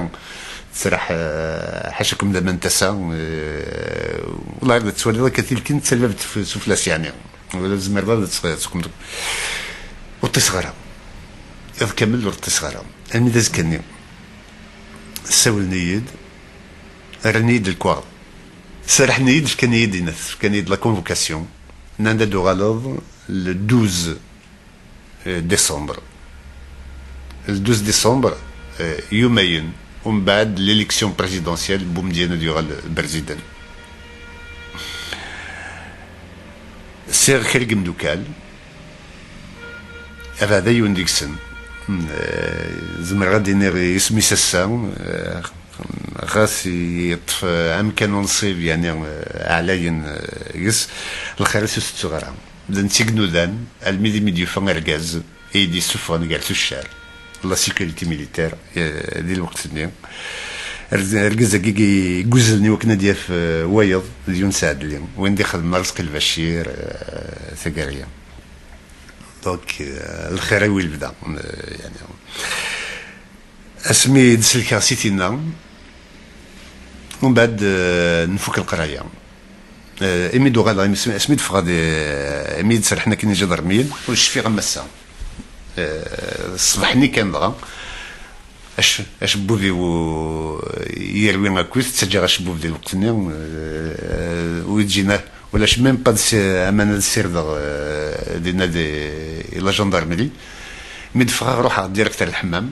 tesraḥ, eh, ḥaca-kem d aman n tasa, eh, wellah ad tettwaliḍ akka tilkin d talbabt f-, suflas, yeɛni. Wala tzemreḍ ad tt-, teqmeḍ. Ur ṭṭiseɣ ara. Iḍ kamel ur ṭṭiseɣ ara. Almi d azekka-nni. Ssawlen-iyi-d, rran-iyi-d lekwaɣeḍ. Serrḥen-iyi-d, fkan-iyi-d inat, fkan-iyi-d la convocation. Nnan-d ad d-tuɣaleḍ le douze, eh, décembre. Le douze décembre, eh, yumayen, umbeɛd l'élection présidentielle, Boumediene ad yuɣal président. Sɛiɣ kra n yimdukal, abeɛda yiwen deg-sen. Hmm, eh, zemreɣ ad d-iniɣ isem-is ass-a, eh, ɣas yeṭṭef, eh, amkan unṣib, yeɛni, eh, ɛlayen, eh, yes, lxir-is ur tettuɣ ara. D netta i inudan, almi d imi d-yufa argaz i yi-d-yessufɣen gar tuccar, la sécurité militaire, eh, di lweqt-nni. Arz-, argaz-agi i, i yuzzlen i wakken ad d-yaf, eh, wayeḍ, d Yunes Ɛedli, win d-ixedmen Arezqi Lbacir, eh, taggara-ya. Donc, euh, lxir i wi lebda, euh, yeɛni. Asmi i d-selkeɣ si tinna, umbeɛd, euh, nfuk leqraya. Euh, imi d-uɣaleɣ, imi, asmi d-ffɣeɣ di, imi i d-serḥen akken ijidarmiyen, ur cfiɣ am ass-a. Euh, ṣṣbeḥ-nni kan dɣa, Ac-, acebbub-iw u-, yerwi akkit, ttaǧǧaɣ acebbub di lweqt-nni, eh, ur yi-d-ǧǧin ara, ulac même pas de si-, aman ad ssirdeɣ, eh, dinna di, i la gendarmerie. Mi d-ffɣeɣ, ruḥeɣ direct ar lḥemmam,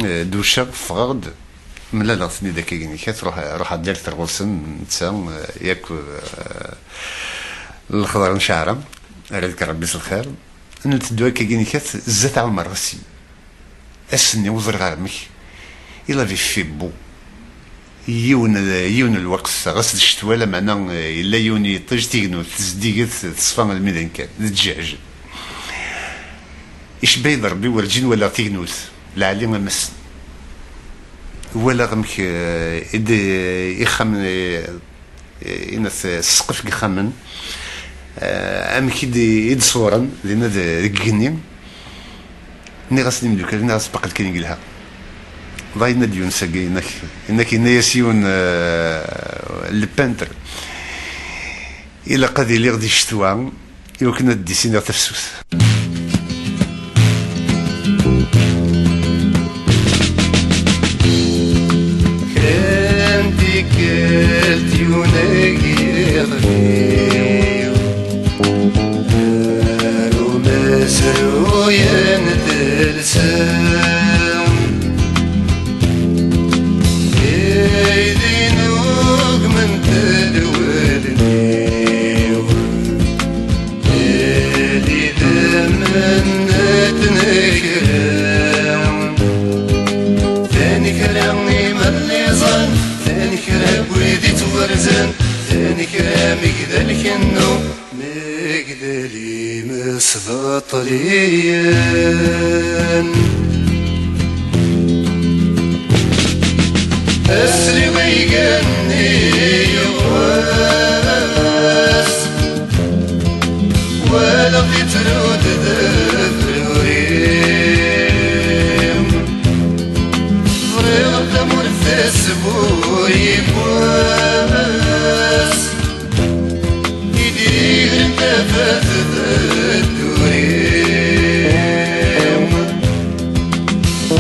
eh, ducceɣ, ffɣeɣ-d, mlaleɣ-ten-id akka ginikat, ruḥ-, ruḥeɣ direct ar ɣur-sen, netta, eh, yak, eh, lexḍer n Ceɛra, ara d-kker Rebbi s lxir. Nteddu akka ginikat, zdat Ɛumer Rassi. Ass-nni ur ẓriɣ ara amek. Il avait fait beau. Yiwen, yiwen n lweqt, ɣas d ccetwa, lameɛna, eh, yella yiwen n yiṭij, tignewt tezdiget, teṣfa almi d ayen kan, d ǧǧaǧ. Icebba-yi-d Rebbi, werǧin walaɣ tignewt, lɛali am ass-n. Walaɣ amek, eh, i d-, ixxamen, eh, eh, inat, eh, ssqef deg yixxamen. Eh, amek i d-, i d-ṣewren dinna d-, deg igenni? Nniɣ-asen i imeddukal, nniɣ-as baqel kan i yelha. Dɣa yenna-d Yunes-agi, yenna-k, yenna-k, yenna-yas yiwen, eh, le peintre, ilaq ad iliɣ di ccetwa i wakken ad d-issiniɣ tafsut. Kra n tikkelt yunag yiɣef-iw ar umasruy n telsa. Ay d inugmen n tedwel-iw, d idammen n tnekra. Tanekra imelliẓen, tanekra n wid ittwarzen, tanekra mi yegdel kennu. Megdel imesbaṭliyen. Asliw igenni yuɣas, walaɣ-t ittrud d abrurim. Ẓriɣ tamurt tasbur yiwwas, i d-igren tafat d dduri-w.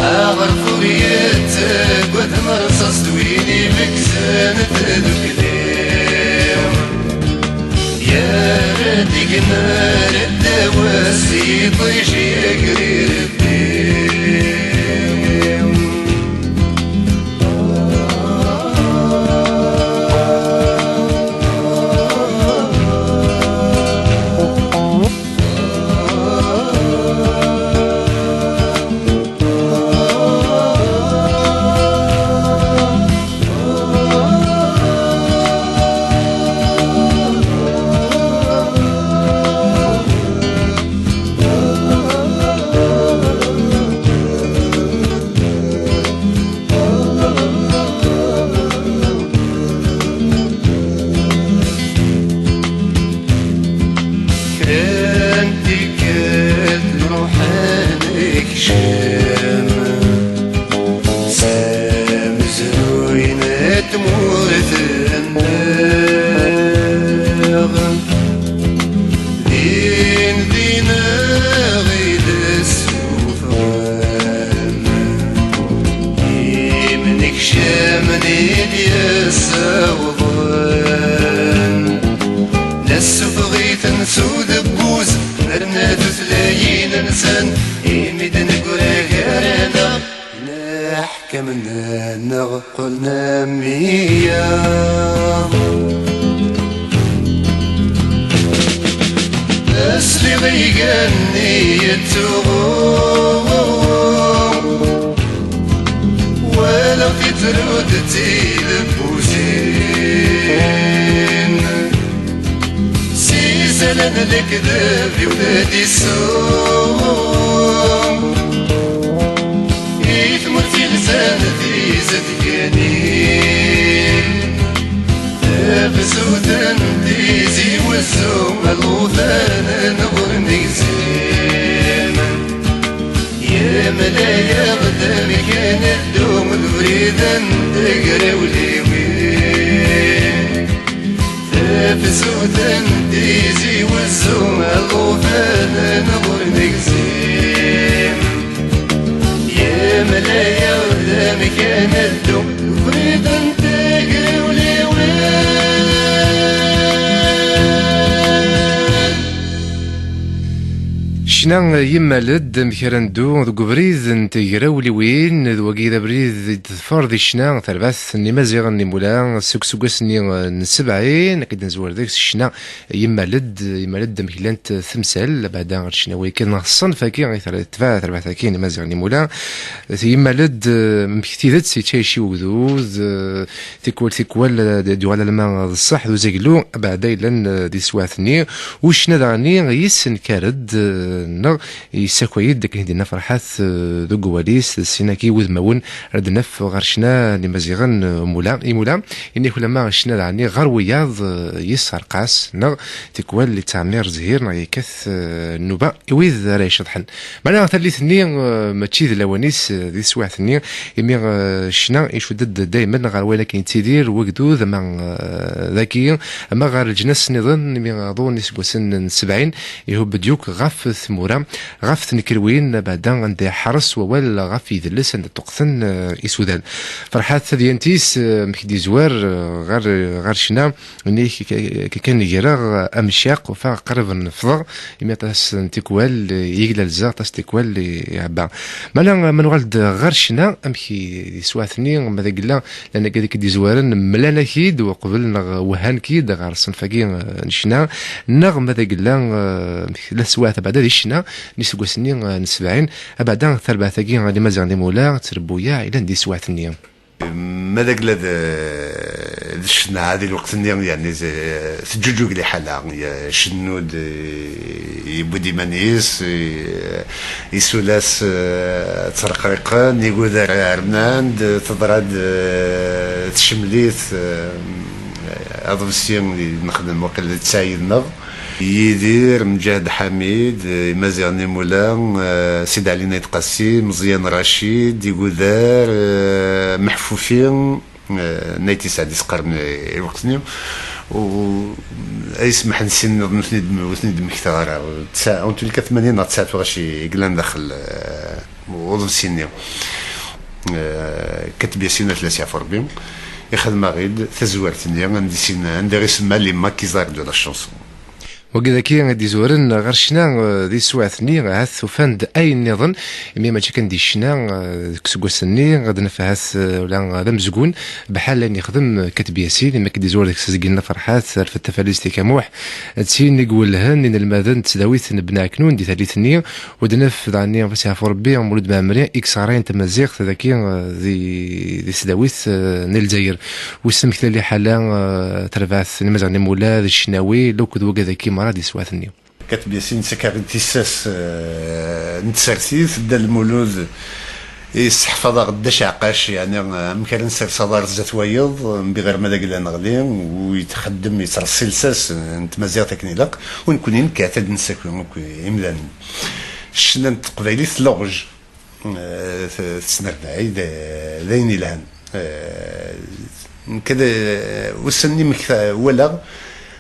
Aɣref ur yettagad ma rṣas d win imekksen tdukli. Yerra-d igmar ddaw-as yiṭij i agrir. Kra n tikkelt nruḥ ad nekcem s amezruy n tmurt-nneɣ. Din din i d-ssufɣen imnekcamen i d-yessawḍen. Nessufeɣ-iten s udebbuz, nerna tutlayin-nsen, imi d-neggra gar-aneɣ. Neḥkem-nneɣ qqlen am wiyaḍ. Asliɣ igenni yettɣu, walaɣ-t ittrud d tidebbusin. S izalan n lekdeb iwet-d issum i tmurt ilsan tizedganin. Tafsut n Tizi Wezzu, llufan n ɣur negzim. Yemla-yaɣ-d amek ad neddu d ubrid n tegrawliwin. Tafsut n Tizi Wezzu, llufan n ɣur negzim. Yemla-yaɣ-d amek ad neddu d ubrid n tegrawliwin. Ccna yemmal-d amek ara neddu deg ubrid n tegrawliwin, d wagi d abrid i d-teḍfer di ccna tarbaɛt n Imaziɣen n Imula seg useggas-nni n sebɛin, akken i d-nezwar deg-s ccna yemmal-d, yemmal-d amek llant temsal, abeɛda ar ccnawi kan neɣ ṣṣenf-agi i terra tetbeɛ terbaɛt-agi n Imaziɣen n Imula, yemmal-d, eh, amek tidet yettɛici ugdud, eh, tikwal, tikwal, eh, d-yuɣal alma d ṣṣeḥ d uzaglu, abeɛda yellan, eh, di teswiɛt-nni, u ccna daɣen yessenkar-d, eh, neɣ yessakay-d akken i d-yenna Ferḥat, eh, deg wawal-is, d sin-agi wudmawen ara d-naf ɣer ccna n Imaziɣen, eh, Mula, Imula, ini-k ulamma ccna daɣen ɣer wiyaḍ, eh, yesserqas, neɣ tikwal yettɛemmir zzhir, neɣ yekkat, eh, nnuba i wid ara iceḍḥen. Meɛna tallit-nni, eh, mačči d lawan-is, eh, di teswiɛt-nni, imi, eh, ccna icudd-d daymen ɣer wayen akken yettidir wegdud, ama, eh, dagi, ama ɣer leǧnas nniḍen, imi aḍu n iseggasen n sebɛin, ihubb-d yakk ɣef tmura, ɣef tnekrwin, abeɛda anda iḥeṛes wawal ɣef yidles, anda ṭṭuqten, eh, isudan. Ferḥat tadyant-is, eh, amek d-izwar, eh, ɣer, ɣer ccna, ini-k k-, k-, kan greɣ amcaq, ufiɣ qrib nefḍeɣ, imi aṭas n tikwal, eh, i yeglalzeɣ, aṭas n tikwal i iɛebba. Meɛna, ma nuɣal-d ɣer ccna, amek i, di teswiɛt-nni, ma d agella, llan agad i k-d-izwaren, mlan-ak-id uqbel neɣ wehhan-k-id ɣer ṣṣenf-agi, eh, n ccna, neɣ ma d agella, eh, la teswiɛt abeɛda di ccna n iseggasen-nni, eh, n sebɛin, abeɛda tarbaɛt-agi n Imaziɣen Imula, trebbuyaɛ, yellan di teswiɛt-nni. Ma d agella d, d ccna di lweqt-nni, yani, z-, teǧǧuǧug liḥala, ya-, cennu-d, eh, yewwi-d iman-is, eh, isulas, eh, ttreqriqen, igudar rnan-d, teḍra-d, eh, tcemlit, eh, aḍebsi i nexdem waqil d ttɛid-nneɣ. Yidir, Mǧahed Ḥamid, eh, Imaziɣen Imula, eh, Sidi Ɛli Nayt Qasi, Meẓyan Racid, Igudar, eh, Meḥfufi, eh, Nayt Isɛed i s-qqaren i lweqt-nni, u Ayt Meḥ n Sin nniḍen ur ten-id-, ur ten-id-mmektaɣ ara. Tesɛa, en tout cas, tmanyin neɣ tesɛa tɣaci i yellan daxel, eh, uḍebsi-nni. Eh, Kateb Yasin At Lasiɛef Rebbi, ixdem-aɣ-id tazwart-nni, anda i s-, anda i isemma Les Maquisards de la chanson. Wagi daki i d-izuren ɣer ccna, eh, di teswiɛt-nni, ahat ufan-d ayen nniḍen, imi mačči kan di ccna, eh, deg useggas-nni, ad naf ahat, eh, ula d amezgun, bḥal ayen yexdem Kateb Yasin, imi akka d-izwar deg-s azgen n Ferḥat, rfed tafalizt-ik a Muḥ, d tin i iwellhen inelmaden n tesdawit n Ben Ɛeknun di tallit-nni, u d-naf daɣen, ɣef aseɛfu Rebbi, Mulud Mɛemmri, i yesɣarayen tamaziɣt daki, eh, di, di tesdawit, eh, n Lezzayer. Wissen amek tella liḥala, eh, terbaɛt n Imaziɣen Imula d Ccnawi, akked wagad-agi merra di teswiɛt-nni. Kateb Yasin, netta kan tissas, eh, n tsertit, Dda Lmulud, yesseḥfaḍ-aɣ-d Dda Ceɛqac, yeɛni, eh, amek ara nsers aḍar zdat wayeḍ, mbiɣ arma d agla neɣli, u yetxeddem, yettreṣṣi lsas, eh, n tmaziɣt akken ilaq, u nekkni nekkat ad d-nessaki akk imdanen. Ccna n teqbaylit tluɣej. Eh, t-, tettnerday d, d ayen yelhan. Eh, nekk d, ussan-nni mek ta-, walaɣ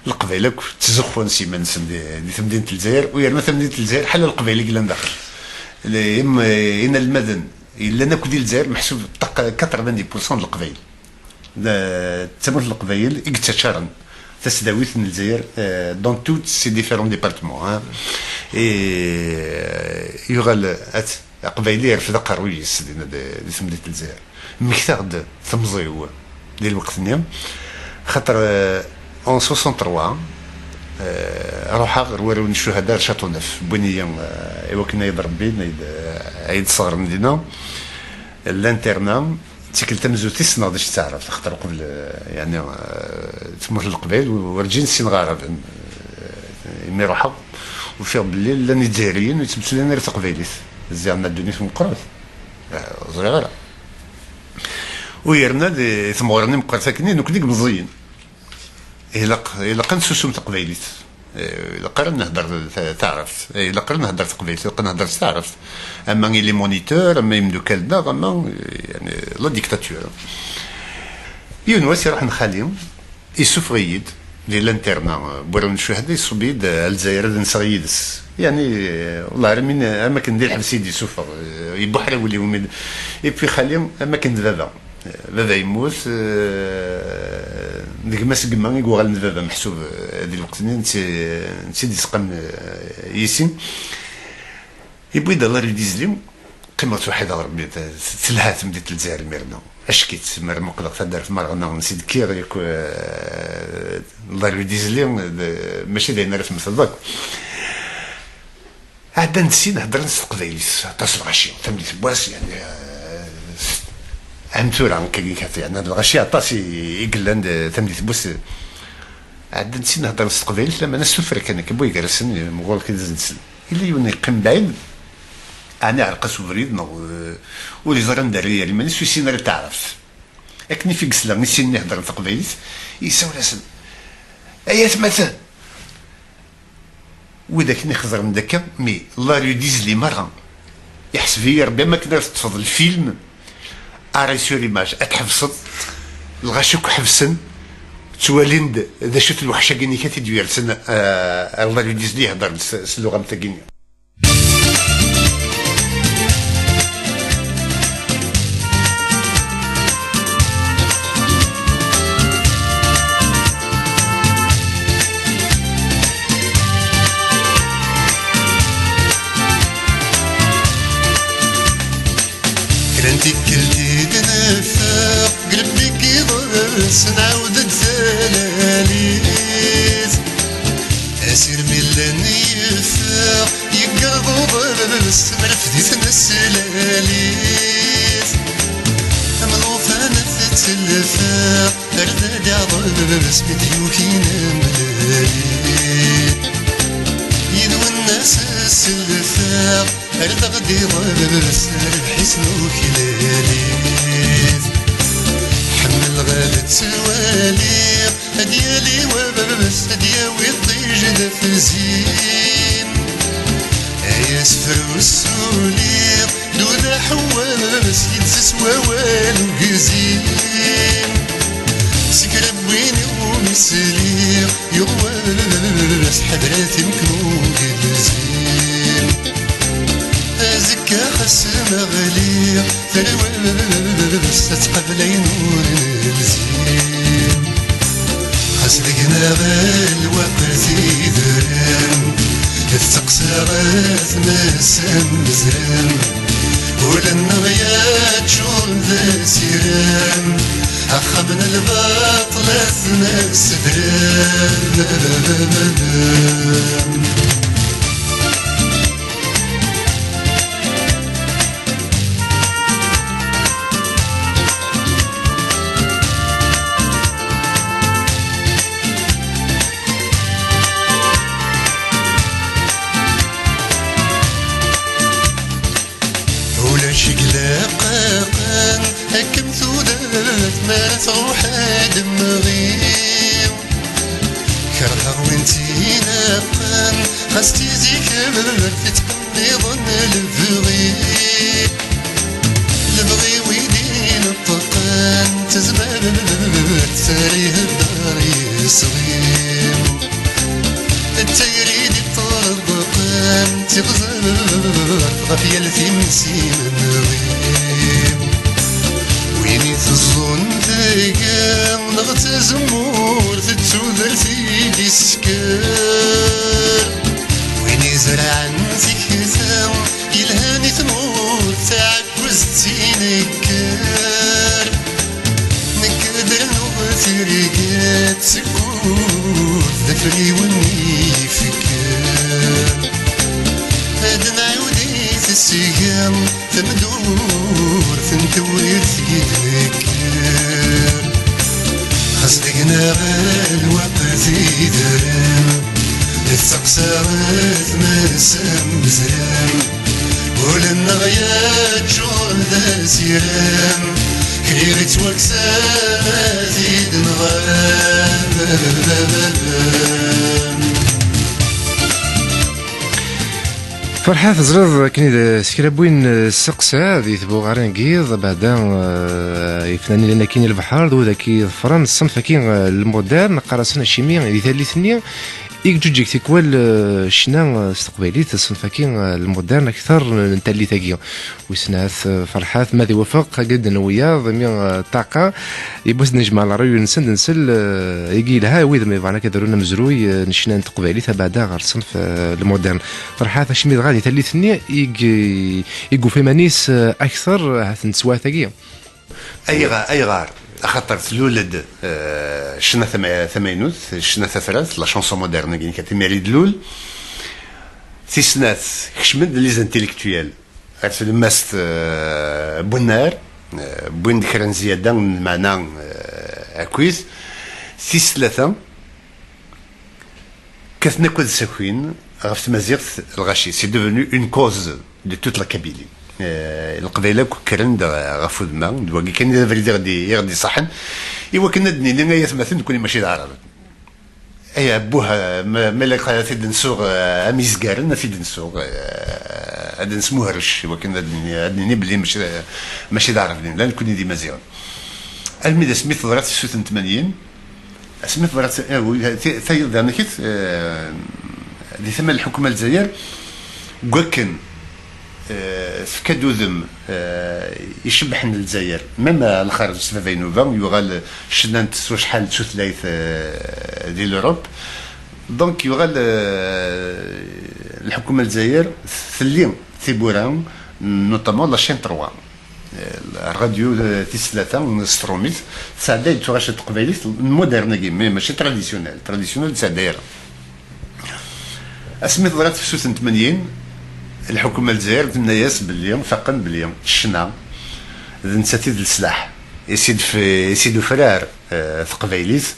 Leqbayel akk ttzuxxun s yiman-nsen di, di temdint n Lezzayer, u yerna tamdint n Lezzayer ḥala Leqbayel i yellan daxel. Le-, im-, inelmaden yellan akk di Lezzayer meḥsub ṭṭaq quatre-vingt-dix pour cent n Leqbayel. D, d tamurt n Leqbayel i yettaččaren tasdawit n Lezzayer, eh, dans tous ces différents départements, hein. Et, eh, yuɣal at-, aqbayli yerfed aqerruy-is dinna di, di temdint n Lezzayer. Mmektaɣ-d temẓi-w di lweqt-nni, xaṭer, eh, en soixante-trois, eh, ruḥeɣ ɣer warraw n ccuhada ar Châteauneuf, wwin-iyi, eh, i wakken ad yi-d-rebbin, ad yi-d-, ad yi-d-sseɣren dinna. L'internat, d tikkelt tamezwarut i ssneɣ d acu d taɛrabt, axaṭer uqbel, eh, yeɛni, eh, tmurt n Leqbayel, werǧin ssineɣ aɛraben. Eh, imi ruḥeɣ, ufiɣ belli llan Izzayriyen ur ttmeslayen ara taqbaylit. Ziɣen ddunit meqqret. Eh, ẓriɣ ara. U yerna di tmɣurin i meqqret akkenni, nekkni deg meẓẓiyen. Ilaq, ilaq ad nsusum taqbaylit. Eh, ilaq ara nehder ta-, taɛrabt. Eh, ilaq ara nehder taqbaylit, ilaq ad nehder s taɛrabt. Ama i les moniteurs, ama imdukal-nneɣ, ama, eh, yani, la dictature. Yiwen wass iruḥen xali, isuffeɣ-iyi-d di l'internat, eh, n warraw n ccuhada, iṣubb-iyi-d, eh, ar Lezzayer ad nseɣ yid-s. Yani, eh, wallah, ar min, am akken di lḥebs i d-isuffeɣ, eh, ibuḥra wul-iw mi d-, et puis xali, am akken d baba. Baba yemmut, eh, d gma-s n gma i yuɣalen d baba, meḥsub, eh, di lweqt-nni, netta, netta i d-isqan, eh, yis-i. Yewwi-d Allah lui dise-lui, qqimeɣ ttwaḥideɣ Rebbi, t-, telha temdint n Lezzayer imir-nni. Acek-itt, mi ara muqleɣ taddart, ma rɣen-aɣ-n si d-kkiɣ, yak, eh, Allah lui dise-lui, d-, mačči d ayen ara temmteḍ akk. Ɛeddan-d sin heddren s teqbaylit, aṭas lɣaci, tameddit n wass, yani, eh, am tura, akka i kat, yani, lɣaci aṭas i, i yellan d tameddit n wass. Ɛeddan-d sin heddren s teqbaylit, lamana s tuffra kan, akka, wway gar-asen, mɣur-k ad as-d-slen. Yella yiwen yeqqim bɛid, ɛni iɛreq-as ubrid, neɣ, eh, ur yeẓri anda ara yerr iman-is, ur yessin ara taɛrabt. Akken i f-, i yesla i sin-nni heddren taqbaylit, yessawel-asen: "Ay atmaten!" Widak-nni xeẓren-d akka, mi la rue d'Isli merra. Iḥseb-iyi Rebbi am akken ara teṭṭfeḍ lfilm, arrêt sur image, ad tḥebseḍ, lɣaci akk ḥebsen, ttwalin-d d acu-t lweḥc-agi-nni i t-id-yersen, eh, ar la rue d'Isli ihedder-d s, s lluɣa am tagi-nni. Kra n tikkelt i d-neffeɣ, deg lebbi n yiḍes nɛawed-d talalit. Asirem yellan yeffeɣ, yegger uḍebs, temrefd-iten s lalit. Am llufan tettelfeɣ, ar d iɛḍes mi d-yuki nemlali. Yid-wen ad s-sellfeɣ, ar d ɣ-d-iḍes rrbeḥ-is n uklali. Ḥemmleɣ ad ttwaliɣ, ad yali wabes, ad yawi ṭij d afzim. Ay asefru ssuliɣ, d udaḥ n wabes, yettess wawal ugzim. Si kra n win iwumi sliɣ, yuɣ wabes, ḥadret imken ugelzim. Azekka xas ma ɣliɣ, terwa bebs ad tqabel ayen ur nelzim. Xas deg-neɣ lweqt idren, tettqeṣṣer tmes amezrem. Ul-nneɣ yeččur d asirem, axxam n lbaṭel ad t-nessedrem. Ulac i ilaqen akken tudert mi ara tṛuḥ ad d-temɣi. Kerheɣ win tt-ilaqen, xas d tizi tebert i ttqemmiḍen lebɣi. Lebɣi wid ineṭṭqen, tezmer tari ihedder yesɣi. D tayri d iṭṭerḍqen, tiɣzert ɣef yal times imenɣi. Win iteẓẓun tga neɣ tazemmurt d tudert i d-isker. Win izerɛen tikta yelhan i tmurt, taɛekkuzt tinekker. Nekk ad rnuɣ tirget seg wurt d afriwen i ifekker. Ad nɛiwed i tesga tamdurt n tewrirt i d-nekker. Xas deg-neɣ lweqt idren, d taqsaret ma semzren. Ul-nneɣ yeččur d asirem, kra yettwakksen ad t-id-nɣem. Ferḥat, teẓriḍ akken i d s kra n win, eh, sseqsa di tbuɣarin n yiḍ, beɛda, eh, ifnanen llan akkin i lebḥer, d wid akkin iḍefren ṣṣenf-agi, eh, lmudern, qqar-asen acimi di tallit-nni i yeǧǧuǧǧeg tikwal, eh, ccna, eh, s teqbaylit, ṣṣenf-agi, eh, lmudern akter n tallit-agi. Wissen ahat, eh, Ferḥat, ma d iwafeq, ad d-nwiyaḍ, imi, eh, ṭṭaqa, yiwwas ad nejmeɛ ṛṛay-nsen, d nsel, eh, igi yelha, wid ma yebɣan ad d-arun amezruy, eh, n ccna n teqbaylit, abeɛda ɣer ṣṣenf, eh, lmudern. Ferḥat, acimi dɣa di tallit-nni i g-, i yufa iman-is, eh, akter, ahat n teswiɛt-agi? Ayɣer, ayɣer? Axaṭer tlul-d, eh, ccna tama-, tamaynut, ccna tafrat, la chanson moderne, agi kan timir i d-tlul. Tis snat, kecmen-d les intellectuels ar tlemmast, eh, n wennar, eh, wwin-d kra n zzyada n lmeɛna, eh, akkit. Tis tlata, kkaten akk ad sakin, ɣef tmaziɣt, lɣaci, c'est devenu une cause de toute la Kabylie. Eh, Leqbayel akk kkren-d ɣef udma, d wagi kan i d abrid i ɣ-d-, i ɣ-d-iṣaḥen, i wakken ad d-nini ay atmaten, nekkni mačči d Aɛraben. Ay abbuh, ma, ma ilaq ad t-id-nsuɣ, eh, am izgaren, ad t-id-nsuɣ, eh, ad nesmuhrec, i wakken ad d-nini, ad d-nini belli mačči, mačči d Aɛraben, la, nekkni d Imaziɣen. Almi d asmi teḍra tsut n tmanyin, asmi teḍra ts-, eh, wi-, ti-, tayeḍ daɣ nekk, eh, di tama n lḥukuma n Lezzayer, deg wakken, eh, tefka-d udem, eh, icebbḥen Lezzayer. Même, eh, lxerǧ s baba Inuba, yuɣal ccna n s wacḥal d tutlayt, eh, di l'Europe. Donc, yuɣal, eh, lḥukuma n Lezzayer telli tiwwura, notamment la chaîne trois. Eh, rradyu, eh, tis tlata s trumit, tesɛedday-d tuɣac n teqbaylit n moderne-agi, mais mačči traditionnel. Traditionnel ur tesɛedday ara. Asmi teḍra tefsut n tmanyin, lḥukuma n Lezzayer tenna-yas belli, faqen belli ccna d nettat i d leslaḥ, i s-id-, i s-id-ufrar, eh, teqbaylit,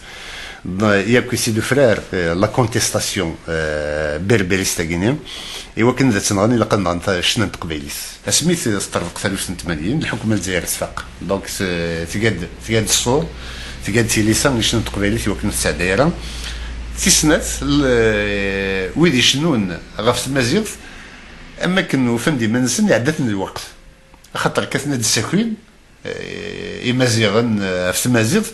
d-, yakk i s-id-ufrar, eh, la contestation, eh, berberiste-agi-nni, i wakken ad tt-nɣen, ilaq ad nɣen ta-, ccna n teqbaylit. Asmi t-, teṭṭerḍeq talwit n tmanyin, lḥukuma n Lezzayer tfaq. Donc, s-, tga-d, tga-d ṣṣur, tga-d tilisa i ccna n teqbaylit i wakken ur tesɛedday ara. Tis snat, l-, wid icennun ɣef tmaziɣt, am wakken ufan-d iman-nsen iɛedda-ten lweqt. Axaṭer kkaten ad d-ssakin, eh, Imaziɣen, eh, ɣef tmaziɣt,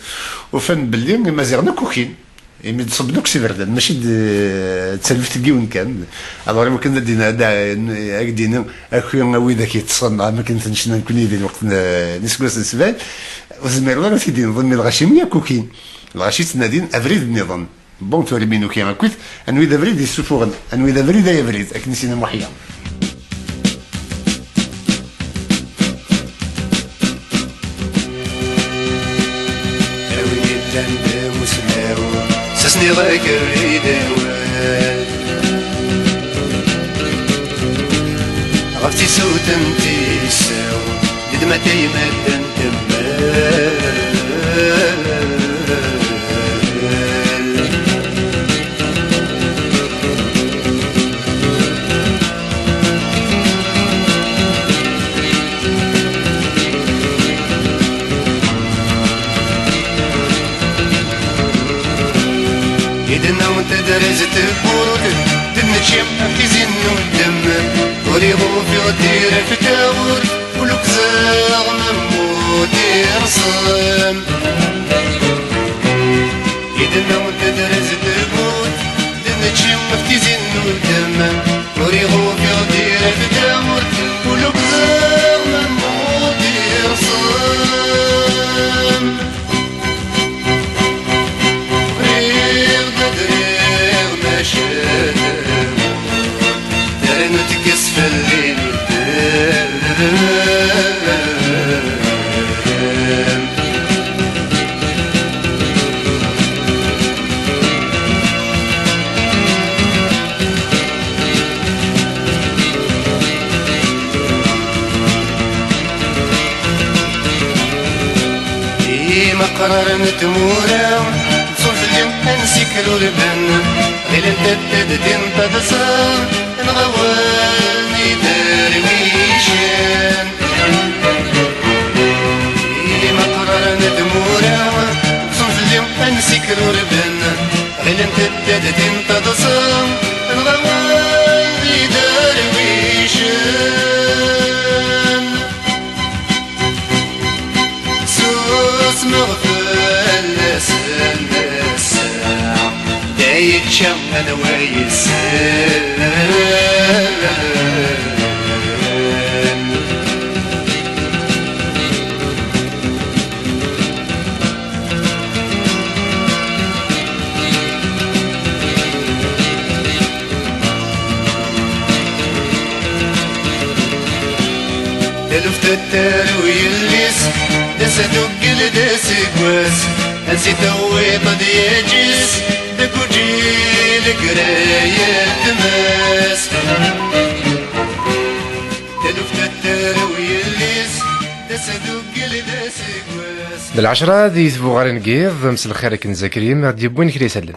ufan belli Imaziɣen akk ukin. Imi d-ṣubben akk s iberdan, mačči d, eh, d taluft n yiwen kan. Alors, iwakken ad d-ina, ad d-, ad d-ini, aki a widak yeṭṭsen, am akken ten-ccnan nekkni di lweqt n, n iseggasen n sebɛin, ur tezmireḍ ara ad t-id-tiniḍ, imi lɣaci akk ukin. Lɣaci ttnadin abrid nniḍen. Bon, tura mi nuki akkit, anwi d abrid yessufuɣen, anwi d abrid ay abrid, akken i s-yenna Muḥya. A win yellan d amussnaw, s asniɣ-agi rrid awal. Ɣef tisut n tisaw, d gma tayemmat n temmel. Yid-neɣ tedrez tewwurt, d nečči am tizi n uddem. Ur iɣufiɣ tira f tawwurt, ul ukzeɣ lemmut irṣem. Yid-neɣ tedrez tewwurt, d nečči af tizi n uddem. Ur iɣufiɣ tira f tawwurt, ul ukzeɣ lemmut irṣem. Riɣ-d ad riɣ, maca ternu tekkes fell-i nuddem. Imaqrar n tmura, ttun fell-i ansi krurben, ɣilent ad d-din taḍsa, neɣ awal n iderwicen. Imaqrar n tmura, ttun fell-i ansi krurben, ɣilent ad d-din taḍsa, neɣ awal n iderwicen. Susmeɣ fell-asen ass-a, da yečča anwa yessen. Taluft ad tarew yelli-s, d ass aduggel d aseggas, ansi tawiḍ ad yaǧis, deg uǧil grayet tmes. Taluft ad tarew yelli-s, d ass aduggel d aseggas. D lɛecṛa di tbuɣarin n yiḍ, mselxir akken Zakri, ma ɣ-d-yewwin kra isallen.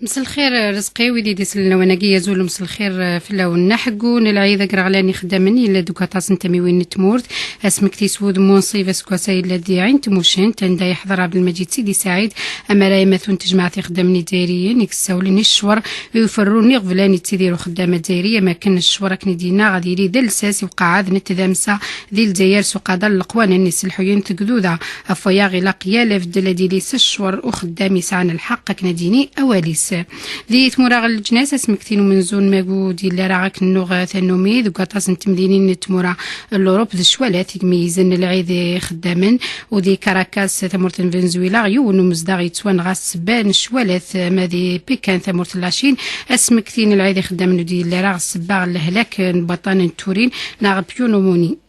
Mselxir Rezqi, wid i d-isellen lawan-agi, azul mselxir, eh, fell-awen. Ḥeggu n lɛid agraɣlan ixeddamen yella deg waṭas n tamiwin n tmurt. Asmekti s wudem unṣib aseggas-a yella di Ɛin Tmucent, anda yeḥḍer Ɛebdelmaǧid Sidi Saɛid, amaray amatu n tejmaɛt ixeddamen izzayriyen, i yessawlen i ccwer i uferru n iɣeblan yettidir uxeddam azzayri, am akken ccwer, akken i d-yenna, ad yili d lsas i uqaɛad n tdamsa di Lezzayer s uqader n leqwanen iselḥuyen n tegduda. Ɣef wayeɣ, ilaq yal abeddel ad yili s ccwer uxeddam yesɛan lḥeqq akken ad d-yini awal-is. Di tmura ɣer leǧnas, asmekti n umenzu n magud yella ara akken nuɣ tannumi deg waṭas n temdinin n tmura n Lurup d ccwalat i imeyyzen lɛid ixeddamen, u di Caracas, tamurt n Venezuela, yiwen umezdaɣ yettwanɣa s ssebba n ccwalat, ma di Pekin, tamurt n Lacin, asmekti n lɛid ixeddamen ur d-yelli ara ɣef ssebba n lehlak n baṭṭan n Turin neɣ Pionomoni.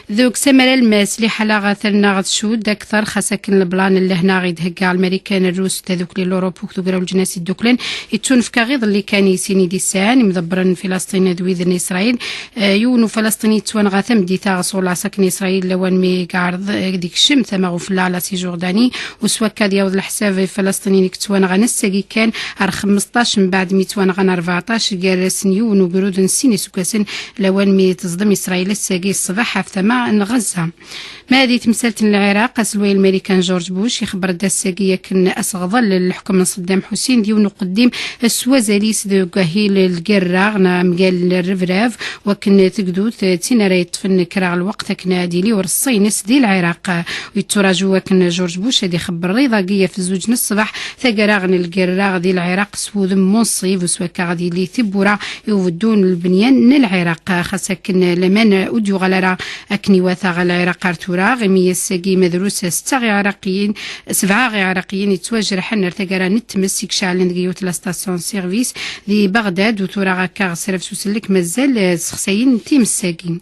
Deg samaral, mas liḥala ɣa terna ɣ tcud akter, xas akken leblan n lehna i d-hegga Lmarikan, Rrus, Tadukli n Lurup akked Ugraw n Leǧnas Idduklen, yettunefk-aɣ iḍelli kan i sin i d-isɛan imḍebbren n Filasṭin d wid n Isṛayil. Eh, yiwen Ufalesṭini yettwanɣa tameddit-a ɣer Sullas akken Isṛayil lawan mi yeɛreḍ, eh, ad ikcem tama ufella la Sijurdani, u s wakka ad yaweḍ leḥsab i Ifalesṭiniyen i yettwanɣan ass-agi kan ar xmesṭac mbeɛd mi ttwanɣan rbeɛṭac, gar-asen yiwen ugrud n sin iseggasen lawan mi teẓdem Isṛayil ass-agi ṣṣbeḥ ɣef tama n Ɣazza. Ma di temsalt n Lɛiraq, aselway Lmarikan George Bush ixebber-d ass-agi akken aseɣḍel n leḥkem n Saddam Ḥusin d yiwen uqeddim s wazal-is deg wahil n lgerra neɣ mgal n rrebrab, wakken tagdut d tin ara yeṭṭfen kra n lweqt akken ad yili ureṣṣa-ines di Lɛiraq. Yetturaju akken George Bush ad ixebber iḍ-agi ɣef zuǧ n ṣṣbeḥ taggara n lgerra di Lɛiraq s wudem munṣib, u s wakka ad yili tiwwura i ubeddu n lebnyan n Lɛiraq. Xas akken laman ur d-yuɣal ara akken iwata ɣer Lɛiraq ar tura, imi ass-agi ma drus setta Iɛraqiyen, sebɛa Iɛraqiyen yettwajreḥen ar taggara n tmes i iceɛlen deg yiwet la station service di Beɣdad, u tura akka ɣer sref s usellek mazal, eh, ssexsayen times-agi.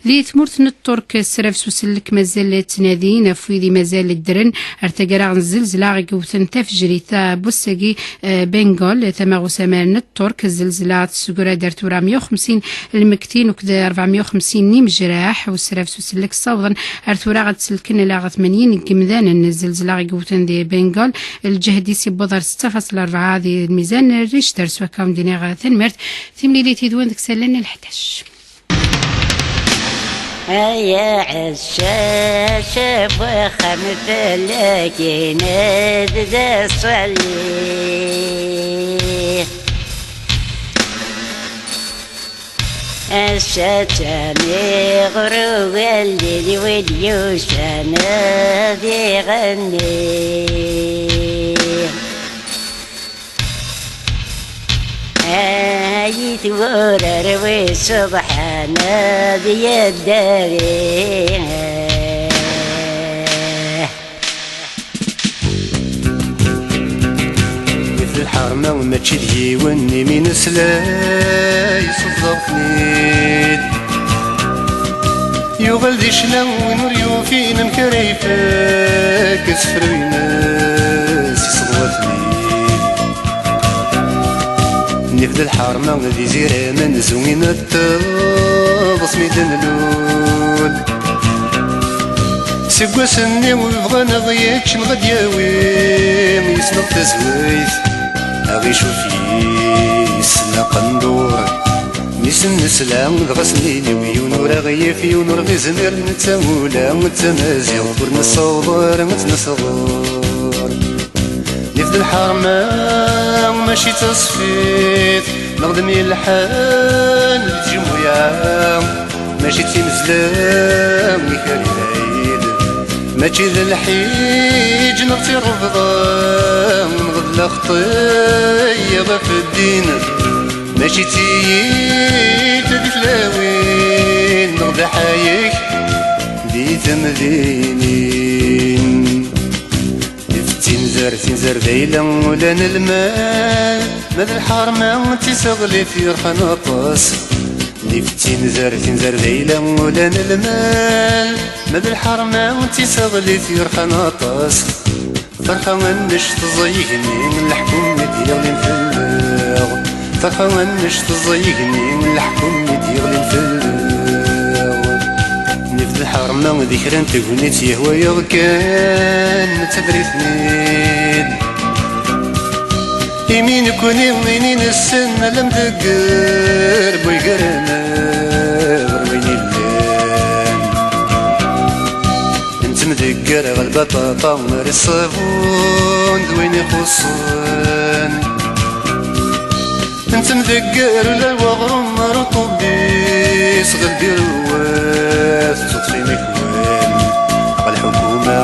Di tmurt n Ṭṭurk, sref s usellek mazal ttnadin ɣef wid i mazal ddren ar taggara n zzelzla i yewten tafejrit-a n wass-agi, eh, Bengal, tama n usamar n Ṭṭurk. Zzelzla tessegra-d ar tura meyya u xemsin lmektin akked rebɛemya u xemsin n imejraḥ, u sref s usellek ssawḍen ar tura ad selken ala ɣer tmanyin n yimdanen. Zzelzla i yewten di Bengal, lǧehd-is yewweḍ ar setta faṣel rebɛa di lmizan n Richter. S wakka wen-d-iniɣ tanemmirt. Timlilit yid-wen deg isallen n lḥdac. Ay aɛessas, bu axxam fell-ak inad d aṣali. Ass-a ttaniɣ ɣer ugellid wid yusan ad iɣenni. Ay twurar wis ṣṣebḥan ad yeddari. Deg lḥerma mačči d yiwen imi neslay ṣeddreɣ-ten-id. Yuɣal di ccna win ur yufin amek ara ifak asefru-ines iseḍwa-ten-id. Nif d lḥerma d iziramen zwin ad teḍs mi d-nlul. Seg wass-nni bɣan ad yečč neɣ ad yawi yis-neɣ tazwayt. Aɣ icuf yis-neɣ qendur. Mi sen-nesla dɣa sen-nini yiwen ur aɣ-yif, yiwen ur ɣ-izmir, netta ula d tamaziɣt ur nessaweḍ ara ad tt-nesɣer. Nif d lḥerma mačči d tasfit neɣ d mi lḥan di tjemmuya, mačči d timezla i kalilayl, mačči d lḥiǧ neɣ d tirebḍa neɣ d lexṭi ɣef ddin. Mačči d tiyita di tlawin neɣ d aḥayek di temdinin. Nif d tinzar, tinzar d ayla ula n lmal, ma d lḥerma d tiseɣlit yerḥan aṭas. Nif d tinzar, tinzar d ayla ula n lmal, ma d lḥerma d tiseɣlit yerḥan aṭas. Ferḥeɣ annect ẓẓay igenni n leḥkem i d-yeɣlin fell-aɣ. Ferḥeɣ annect ẓẓay igenni n leḥkem i d-yeɣlin fell-aɣ. Nif d lḥerma di kra n tegnit yehwa-yaɣ kan, nettader-iten-id. Imi nekkni ini nessen alamdegger n wigaren ɣer wayen illan. Nettemdegger ɣer lbaṭaṭa ar ṣṣabun d wayen ixuṣṣen. Nettemdegger ula d weɣrum ar uṭubis ɣer lbiruwat d tuṭṭfin akwan ɣer lḥukuma.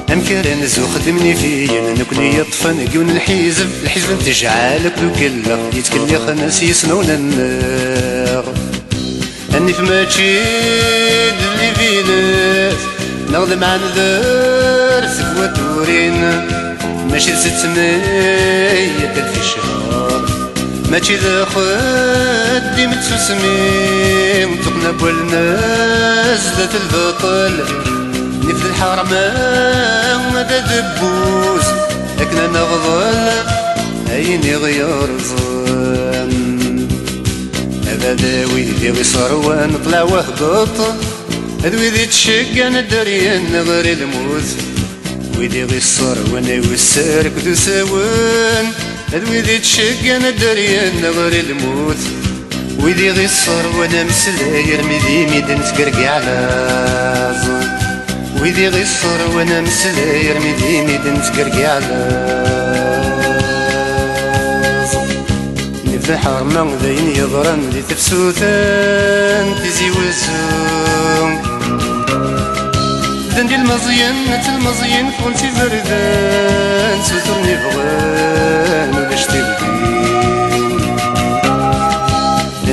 Amek ara nezzu xeddimen ifiyen nekkni yeṭṭfen deg yiwen lḥizeb, lḥizeb n tejɛal akked ukellex yettkellixen s yismawen-nneɣ. Anif mačči d libilet neɣ d lmɛandar seg wadurin, mačči d settmeyya alf ccher. Mačči d axeddim d tsusmi, tuqqna n wallen zdat lbaṭel, nif d lḥerma d adebbuz, akken ad neɣḍel ayen i ɣ-yerẓen. Abad wid i ɣ-iṣerwen ṭleɛ wahbeṭ, d wid i ttceggan dderyen ɣer lmut. Wid i ɣ-iṣerwen i wesser akked usawen, d wid i ttceggan dderyen ɣer lmut. Wid i ɣ-iṣerwen ameslay armi d imi d-nettgergiɛ laẓ. Wid i ɣ-iṣerwen ameslay armi d imi d-nettgergiɛ laẓ. Nif d lḥerma d ayen yeḍran di tefsut n Tizi Wezzu. Llan d ilmeẓyen, d telmeẓyin ffɣen s iberdan, suturen ibɣan ulac tirgin.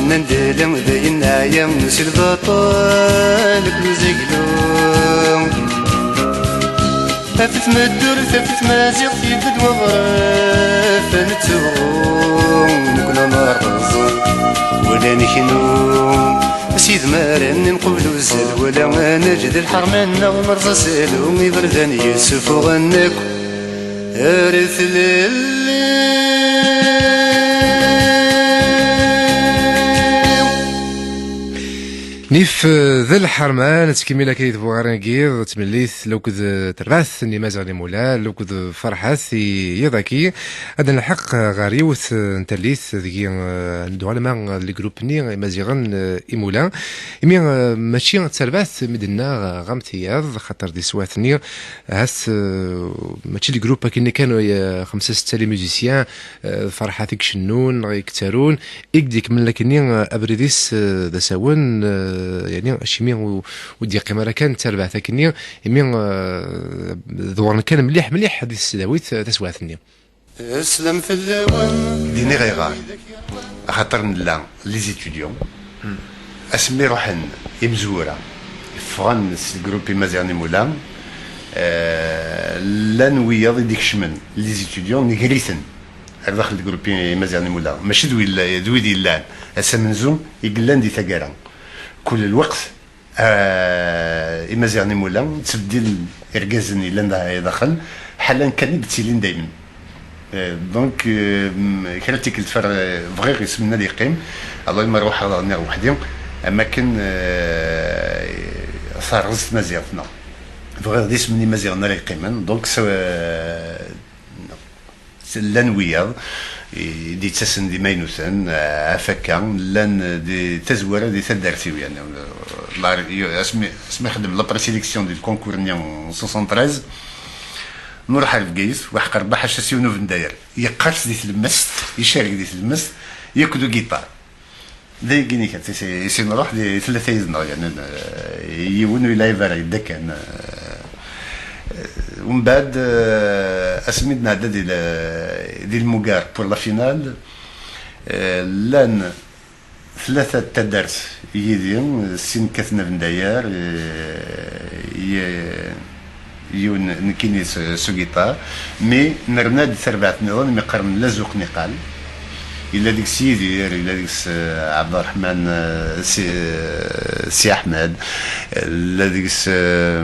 Nnan-d ala d ayen neɛya si lbaṭel akked uzaglu. Afet meddurt, afet maziɣt, yebda-d weɣref, ad nettuɣu nekkni ad nerreẓ wala neknu. S yidmaren nqubel uzzal wala ad neǧǧ d lḥerma-nneɣ nerẓ asalu, iberdan yessufuɣen akk ar tlelli. Nif, eh, d lḥerma, nettkemmil akka i tbuɣarin-agi, d tmellit, akked, eh, terbaɛt n Imaziɣen Imula, akked Ferḥat i yiḍ-agi. Ad nlḥeq, eh, ɣer yiwet, eh, n tallit, deg, eh, ad neddu alamma d legrup-nni Imaziɣen, eh, Imula. Imi, eh, mačči d tarbaɛt mi d-nenna, eh, ɣamt iyaḍ, xaṭer di teswiɛt-nni, ahat, eh, mačči legrup akken kan, eh, xemsa setta les musiciens, eh, Ferḥat i icennun, neɣ i yettarun, i d-ikemmlen akkenni, eh, abrid-is, eh, d asawen, eh, yeɛni acimi ur, ur d-yeqqim ara kan d tarbaɛt akkenni, imi, eh, ḍewren kan mliḥ, mliḥ di tesdawit, eh, taswiɛt-nni. Slam fell-awen. Din i ɣ-iɣar, axaṭer nella les étudiants. Asmi ruḥen imezwura, ffɣen s lgrup Imaziɣen Imula, eh, llan wiyaḍ i d-ikecmen, les étudiants, neger-iten ar daxel n lgrup Imaziɣen Imula. Mačči d wi-, d wid yellan ass amenzu i yellan di taggara. Kul lweqt, eh, Imaziɣen Imula ttbeddilen irgazen yellan da-, daxel, ḥala kan i yettilin daymen. Eh, donc, eh, m-, kra n tikkelt fer-, eh, bɣiɣ isem-nni ad yeqqim, alors ma ruḥeɣ daɣen nniɣ weḥdi, am akken, eh, terreẓ tmaziɣt-nneɣ. Bɣiɣ d isem n Imaziɣen ara yeqqimen, donc, s-, eh, llan wiyaḍ i d-yettasen d imaynuten, eh, af akka, llan di tazwara di taddart-iw, yani, eh, la-, asmi, asmi xeddem la présélection di lkonkur-nni n soixante-treize, nruḥ ar Bgayet, waḥeq Rebbaḥ ḥaca s yiwen ubendayer. Yeqqers di tlemmast, icareg di tlemmast, yakk d ugiṭar. D ayagi i sin nruḥ di tlata yid-neɣ, yani, eh, yiwen ur yelɛib ara, yedda kan. Eh, umbeɛd, eh, asmi d-nɛedda di le-, di lmugar pour la finale, eh, llan tlata d taddart yid-i, sin kkaten abendayer, eh, ye-, yiwen nekkini s, s ugiṭar, mi nerna-d tarbaɛt nniḍen mi qqaren Lazuq Niqal. Yella deg-s Yidir, yella deg-s, eh, Ɛebderreḥman, eh, Si, eh, Si Ḥmed, yella deg-s, eh,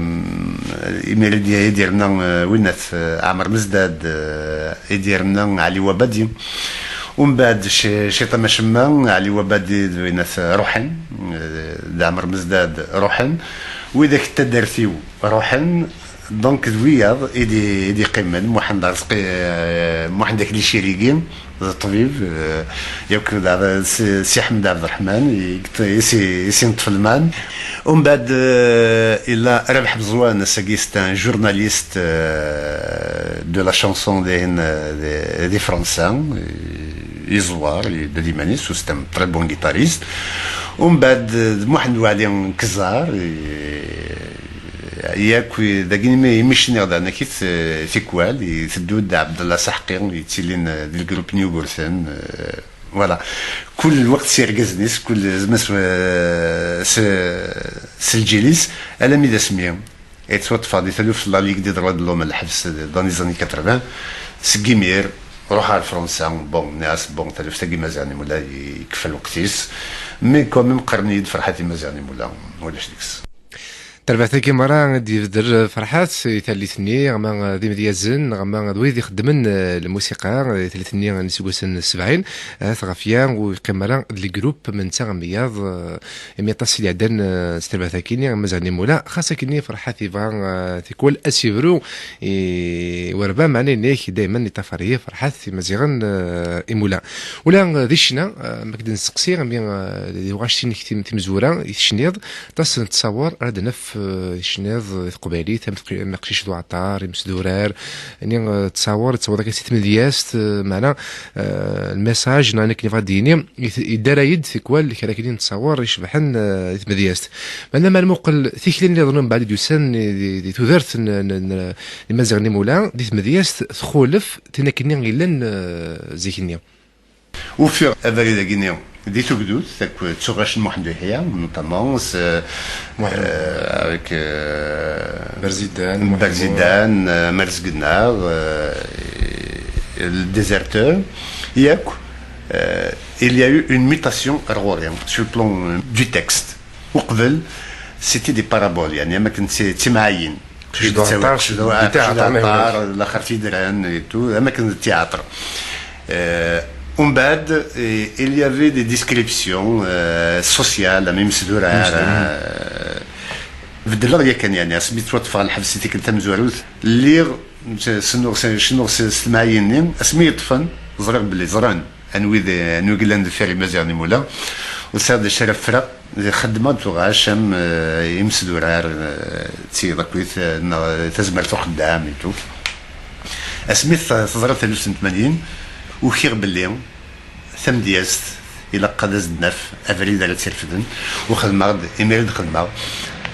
imir i d-, i d-yerna, eh, winnat, eh, Ɛmer Mezdad, eh, i d-yerna Ɛli Wabadi. Umbeɛd Ci-, Ciṭa Macemma, Ɛli Wabadi d winnat ruḥen, eh, d Ɛmer Mezdad ruḥen. Widak n taddart-iw ruḥen, Donc d wiyaḍ i d-, i d-iqqimen, Muḥend Arezqi, eh, Muḥend Akli Cirigi, d ṭṭbib, eh, yakk d Ɛeb-, Si, Si Ḥmed Ɛebderreḥman, i, i, si, i s-ineṭṭef lman. Umbeɛd, eh, illa Rabeḥ Beẓwan, ass-agi c'est un journaliste, eh, de la chanson dihin, eh, di, di Fransa, eh, iẓewwer, yedda d iman-is, c'est un très bon guitariste. Umbeɛd, eh, d Muḥend Waɛli Kezzar, eh, yakk dagi imi, imi cniɣ d anak-it, eh, tikwal, iteddu-d Ɛebdella Saḥqi, yettilin, eh, di lgrup n Yugurten, eh, voilà. Kul lweqt s yergazen-is, kul zma s, eh, s, s lǧil-is, alammi d asmi i ttwaṭṭfeɣ di taluft n la Ligue des droits de l'homme, lḥebs dans les années quatre-vingts, seg imir, ruḥeɣ ar Fransa, bon, nniɣ-as, bon, taluft-agi Maziɣ Nimula, yekfa lweqt-is, mais quand même qqaren-iyi-d Ferḥat i Maziɣ Nimula, ulac deg-s. Tarbaɛt-agi merra i d-yebder Ferḥat i tallit-nni, neɣ ma d imedyazen, neɣ ma d wid ixeddmen, eh, lmusiqa, eh, i tallit-nni n iseggasen sebɛin, eh, ɣef ya ur yeqqim ara d le groupe n netta am wiyaḍ, eh, imi aṭas i d-iɛeddan, eh, s tarbaɛt-agi-nni, am Maziɣ Nimula, xas akkenni Ferḥat yebɣa, eh, tikwal ad s-yebru i werba, meɛna yenna-yak daymen iṭṭafar-iyi Ferḥat Imaziɣen, eh, Imula. Ula, eh, di ccna, eh, ma k-d-nesteqsi, imi, eh, di tɣact-inek tim-, timezwura i tecniḍ, aṭas n ttṣawer ara d-naf, eh, i tecniḍ di teqbaylit, am teqci-, am Aqcic d Uɛeṭṭar, Imesdurar, ini, eh, ttṣawer, ttṣawer akka si tmedyazt, eh, meɛna, eh, lmessage, neɣ akken yebɣa ad d-yini, yet-, yeddara-yi-d tikwal kra akken n ttṣawer icebḥen, eh, i tmedyazt. Meɛna ma nmuqel tikli nniḍen mbeɛd i d-yusan di, di, di tudert n, n, n, n Imaziɣen Imula, di tmedyazt txulef tin akken yellan, eh, zik-nni. Ufiɣ abrid-agi-nni di Tugdut, akked tuɣac n Muḥend Uḥya, notamment, s, Muḥend. Euh, avec, euh, Berzidan, Muḥend. Berzidan, euh, Marzegna, euh, et le Déserteur, yakk, euh, il y a eu une mutation ar ɣur-i, sur le plan, euh, du texte. Uqbel, c'était des paraboles, يعني, am akken d ti-, d timɛayin. Aqcic d Uɛeṭṭar, aqcic d Uɛeṭṭar, laxert yedran et tout, am akken d théâtre. Euh, umbeɛd, eh, il y avait des descriptions, euh, sociales, am imesdurar, euh, beddleɣ yakan, yani, asmi ttwaṭṭfeɣ lḥebs i tikkelt tamezwarut, lliɣ s-, cennuɣ s-, cennuɣ s, s temɛayin-nni, asmi yi-ṭṭfen, ẓriɣ belli ẓran anwi d, anwi yellan deffir Imaziɣen Imula, ur sɛiɣ d acu ara ffreɣ, xeddmeɣ-d tuɣac am, eh, imesdurar, eh, d tiyeḍ akkit, eh, neɣ tazmert uxeddam et tout. Asmi t-, teḍra taluft n tmanyin, ukiɣ belli tamedyazt ilaq ad as-d-naf abrid ara tt-irefden, u xedmeɣ-d, imir i d-xedmeɣ,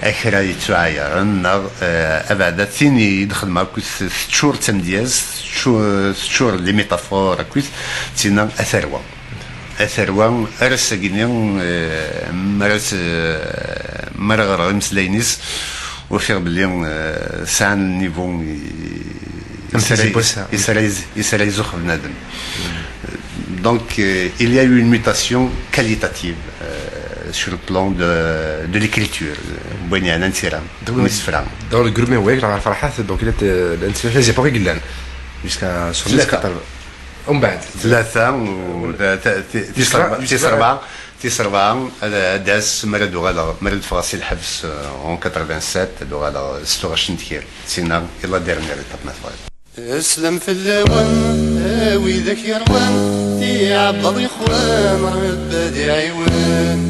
akra yettuɛayaren, neɣ, eh, abeɛda tin i d-xedmeɣ akkit teččur d tamedyazt, teččur, teččur d les métaphores akkit, d tinna a tarwa. A tarwa, ar ass-agi-nni, eh, mi ara s-, mi ara ɣreɣ imeslayen-is, ufiɣ belli, eh, sɛan niveau i, Am tizi n wass-a. Is ara iz-, is ara izuxx bnadem. Donc, euh, il y a eu une mutation qualitative, euh, sur le plan de, de l'écriture, euh, n wayen yeɛnan tira, donc, n isefra. Donc, le groupe Mewek, la Farhat, donc, il était, euh, les époques, il jusqu'à soixante-quatre. Umbeɛd. Tlata, u, ta-, ta-, ti-, tis rebɛa, tis rebɛa, tis rebɛa, ad, ad d-tas, mi ara d-uɣaleɣ, mi ara d-ffɣeɣ si lḥebs, euh, en quatre-vingt-sept, ad uɣaleɣ s tuɣac n deffir. Sina, i la dernière étape, ma tebɣiḍ. Aslam fell-awen, a widak yerwan, tiɛebbaḍ yexwan, Rebbi ad iɛiwen.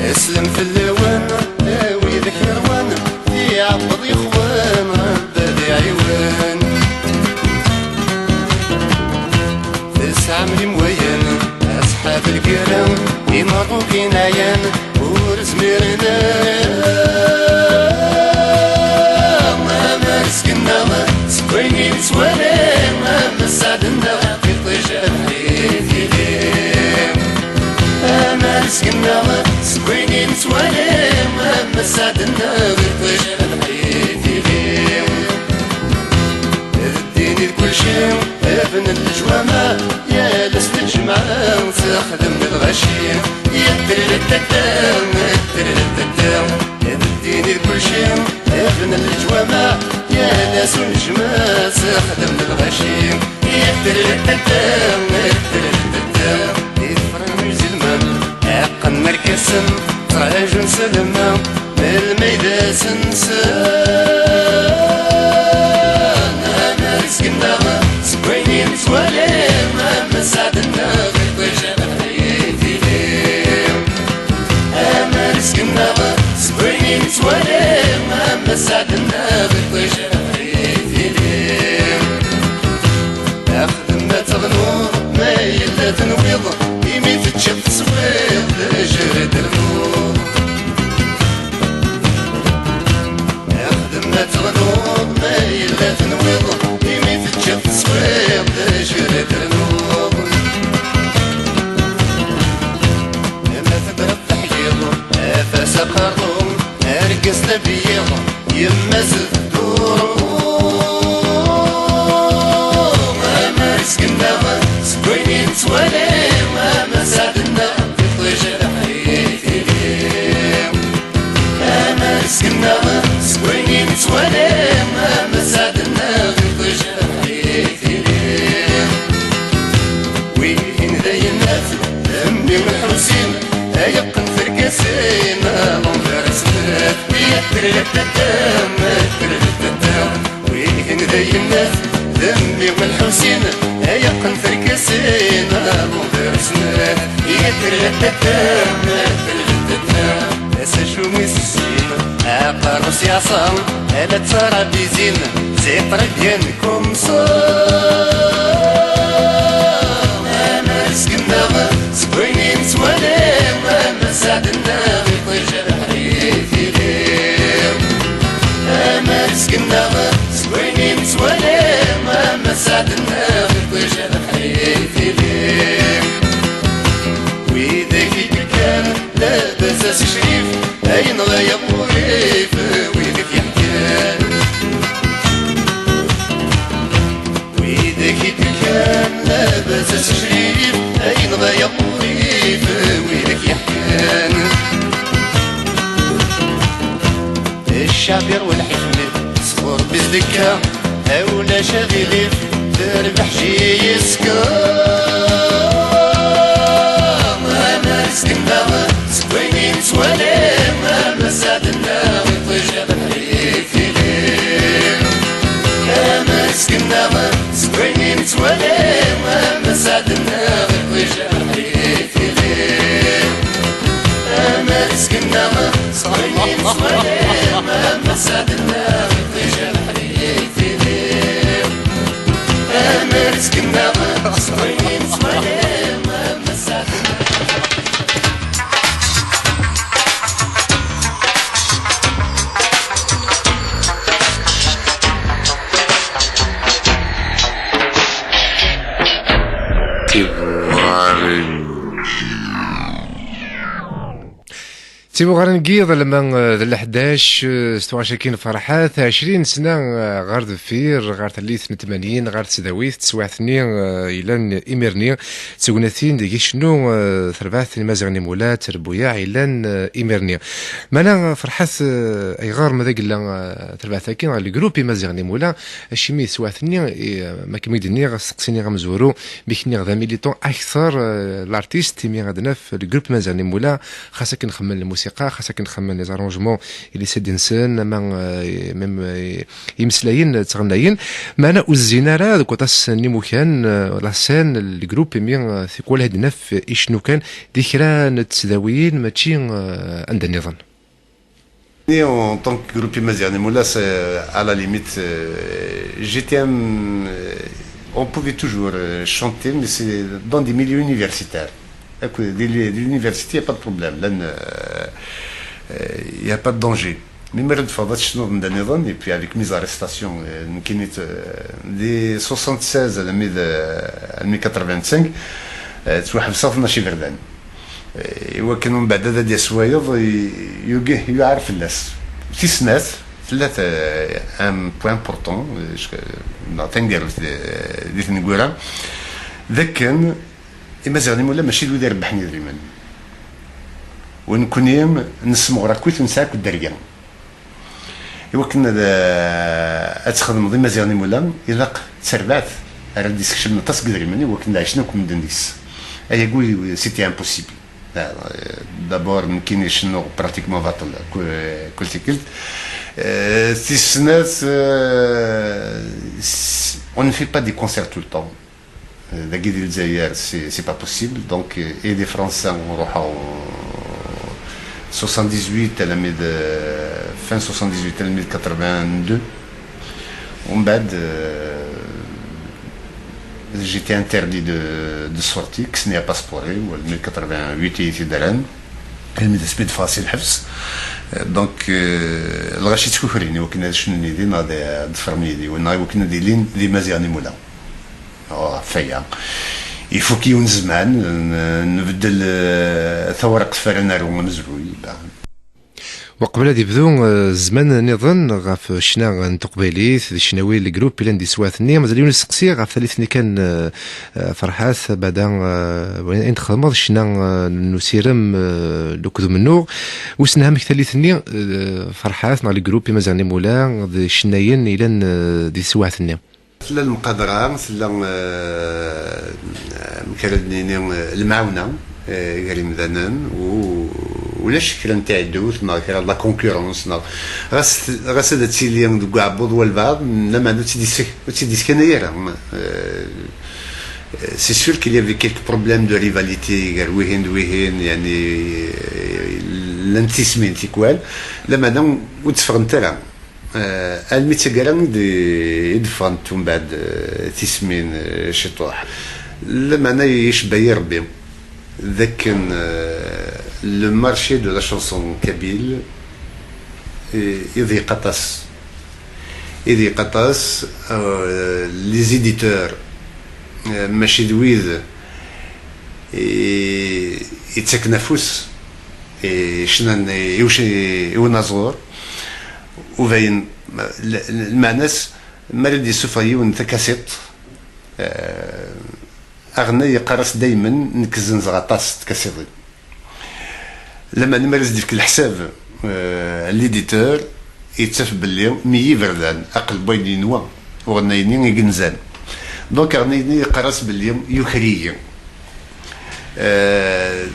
Aslam fell-awen, a widak yerwan, tiɛebbaḍ yexwan, Rebbi ad iɛiwen. Tesɛam limwayen, aṣḥab lgirra, imerrukin ɛyan, ur zmiren ara. Amer seg-nneɣ, seg wayen i nettwali, am sseɛd-nneɣ, iṭij abeḥri tili. Amer seg-nneɣ, seg wayen i nettwali, am sseɛd-nneɣ, iṭij abeḥri tili. D ddin i d kulci, bnen leǧwameɛ, yal ass n lǧemɛa, ttxedmen lɣaci. Yettreltetta, yettreltetta. D ddin i d kulci, bnen leǧwameɛ, yal ass n lǧemɛa, ttxedmen lɣaci. Yettreltetta, yettreltetta. Ifran uzelman, aqqen arkasen, ttṛaǧun s lma. Melmi Amer seg-nneɣ, seg wayen i nettwali, am sseɛd-nneɣ, iṭij abeḥri tili. Amer seg-nneɣ, seg wayen i nettwali, am sseɛd-nneɣ, iṭij abeḥri tili. Axdem ad teɣnuḍ, ma yella tenwiḍ, imi teččiḍ teswiḍ, d ajrad ternuḍ. Axdem ad teɣnuḍ, ma yella tenwiḍ, imi teččiḍ teswiḍ, d ajrad ternuḍ. Ma tebreḍ teḥyiḍ, afas aqerru, argaz d abeyyiḍ, yemma-s d dduṛu. Amer seg-nneɣ, seg wayen i nettwali, am sseɛd-nneɣ, iṭij abeḥri tili. Amer seg-nneɣ, seg wayen i nettwali, am sseɛd-nneɣ, iṭij abeḥri tili. Wihin d ayennat, d mmi Lḥusin, ay yeqqen tirkasin, l'envers snat, ya treltata, treltata. Wihin d ayennat, d mmi Lḥusin, ay yeqqen tirkasin, l'envers snat, ya treltata, treltata. Acu i s-zzin, aqerru-s yeɛṣa, ala d tarabizin, c'est très bien comme ça. Amer seg-nneɣ, seg wayen i nettwali, am sseɛd-nneɣ, iṭij abeḥri tili. Amer seg-nneɣ, seg wayen i nettwali, am sseɛd-nneɣ, iṭij abeḥri tili. Widak i d-ikkan, labas a Si Crif, ayen ɣaya urif, widak yeḥkan. Widak i d-ikkan, labas a Si Crif, ayen ɣaya urif, widak yeḥkan. Ccɛab yerwa lḥif-nni, sɣur Rebbi zedka, ulac aɣilif, terbeḥ ji yeska. Amer seg-nneɣ, seg wayen i nettwali, am sseɛd-nneɣ, iṭij abeḥri tili. Amer seg-nneɣ, seg wayen i nettwali, am sseɛd-nneɣ, iṭij abeḥri tili. Amer seg-nneɣ, seg wayen i nettwali, am sseɛd-nneɣ, iṭij abeḥri tili. Amer seg-nneɣ, seg wayen i nettwali, am sseɛd-nneɣ. Tibuɣarin. Tibuɣarin n yiḍ, lma, eh, d leḥdac, eh, s tɣacakin ferḥat, ɛecrin sna, eh, ɣer deffir, ɣer tallit n tmanyin, ɣer tesdawit, teswiɛt-nni, eh, yellan imir-nni, d tegnatin deg icennu, eh, terbaɛt n Imaziɣen Imula, Terbuyaɛ, yellan, eh, imir-nni. Mana, eh, ferḥat, eh, ayɣer ma d agella, eh, terbaɛt-agi, le groupe Imaziɣen Imula, acimi teswiɛt-nni, eh, ma kem-id-nniɣ, steqsini amezwaru, mi k-nniɣ d amiliton akter, eh, l'artiste, imi ad naf le groupe Imaziɣen Imula, xas akken xemmen lmusiqa, xas akken xemmen les arrangements, i les C D-nsen, ama, eh, même, eh, imeslayen, eh, ttɣennayen. Meɛna ur zzin ara deg waṭas n yimukan, eh, la scène, le groupe, imi, eh, tikwal ad naf icennu kan di kra n tesdawiyin, mačči, eh, anda nniḍen. Et en tant que groupe Imaziɣen Imula, c'est, à la limite, euh, j'étais un, euh, on pouvait toujours, euh, chanter, mais c'est dans des milieux universitaires. Akked di li-, di l'université, y a pas de problème. Là, euh, euh, y a pas de danger. Mais mi ara d-teffɣeḍ ad tecnuḍ anda nniḍen, et puis avec mes arrestations, euh, nekkini, euh, di soixante-seize alammi d, alammi quatre-vingt-cinq, euh, ttwaḥebseɣ tnac iberdan. Eh, iwakken umbeɛd ad d-yas wayeḍ, i-, yugi, yuɛer fell-as. Tis snat, tella t-, un point important, eh, neɣ taneggarut di, di tneggura, d akken Imaziɣen Imula mačči d wid irebbḥen idrimen. U nekkni nessemɣer akkit, nesɛa akk dderya. Iwakken ad, ad txedmeḍ Imaziɣen Imula, ilaq d tarbaɛt ara d-isekcmen aṭas n yidrimen, iwakken ad ɛicen akk medden deg-s. Ayagi, c'était impossible. D'abord, nekkini cennuɣ pratiquement baṭel ku-, kul tikkelt. Euh, tis snat, euh, s-, on ne fait pas des concerts tout le temps. Euh, dagi di Lezzayer, c'est, c'est pas possible. Donc, euh, et di Fransa, on ruḥeɣ soixante-dix-huit, à la mi-, euh, fin soixante-dix-huit, à la mi-, quatre-vingt-deux. Umbeɛd, euh, j'étais interdit de, de sortie, kksen-iyi apaspur-iw, almi d quatre-vingt-huit i yi-t-id-rran, almi d asmi d-ffɣeɣ si lḥebs. Euh, donc, euh, lɣaci ttkukrin i wakken ad cnun yid-i, neɣ ad, ad ḍefren yid-i, neɣ i wakken ad ilin d Imaziɣen imula. Ɣef waya, ifuk yiwen zzman, n-, nbeddel, euh, tawriqt f ara naru amezruy, ben. Uqbel ad ibdu, eh, zzman nniḍen ɣef ccna n teqbaylit d ccnawi n legrup yellan di teswiɛt-nni, mazal yiwen usteqsi ɣef tallit-nni kan, eh, eh, Ferḥat, bada, eh, wayen ayen txedmeḍ, ccna, eh, n usirem, eh, akked umennuɣ. Wissen amek tallit-nni, eh, Ferḥat, neɣ legrup Imaziɣen imula d cennayen yellan, eh, di teswiɛt-nni? Tella lemqadra, tella, eh, amek ara d-nini, eh, lemɛawna, eh, gar imdanen, u ulac kra n tiɛeddut, neɣ kra n la concurrence, neɣ ɣas, ɣas ad tili deg uɛebbuḍ walbeɛḍ, lameɛna ur tt-id-isek-, ur tt-id-iskanay ara. Eh, c'est sûr qu'il y avait quelques problèmes de rivalité gar wihin d wihin, yani, eh, llant tismin tikwal, lameɛna ur d-ffɣent ara. Eh, almi d taggara i d-, i d-ffɣent umbeɛd, eh, tismin, eh, ciṭuḥ. Lameɛna icebba-yi Rebbi d akken, eh, le marché de la chanson kabyle, eh, iḍyeq aṭas. Iḍyeq aṭas, eh, les éditeurs, eh, mačči d wid i, ittaken afus i ccna n, i uc-, i unaẓur. Ubayen, l-, l-, lmeɛna-s, mi ara d-yessufeɣ yiwen takasiṭ, eh, aɣennay yeqqar-as daymen, nekk zzenzeɣ aṭas n tkasiḍin. Lameɛna mi ara s-d-yefk leḥsab, eh, l'éditeur, yettaf belli mi yiberdan, aqel n wayen yenwa uɣennay-nni i yenzan. Donc, aɣennay-nni yeqqar-as belli yuker-iyi. Eh,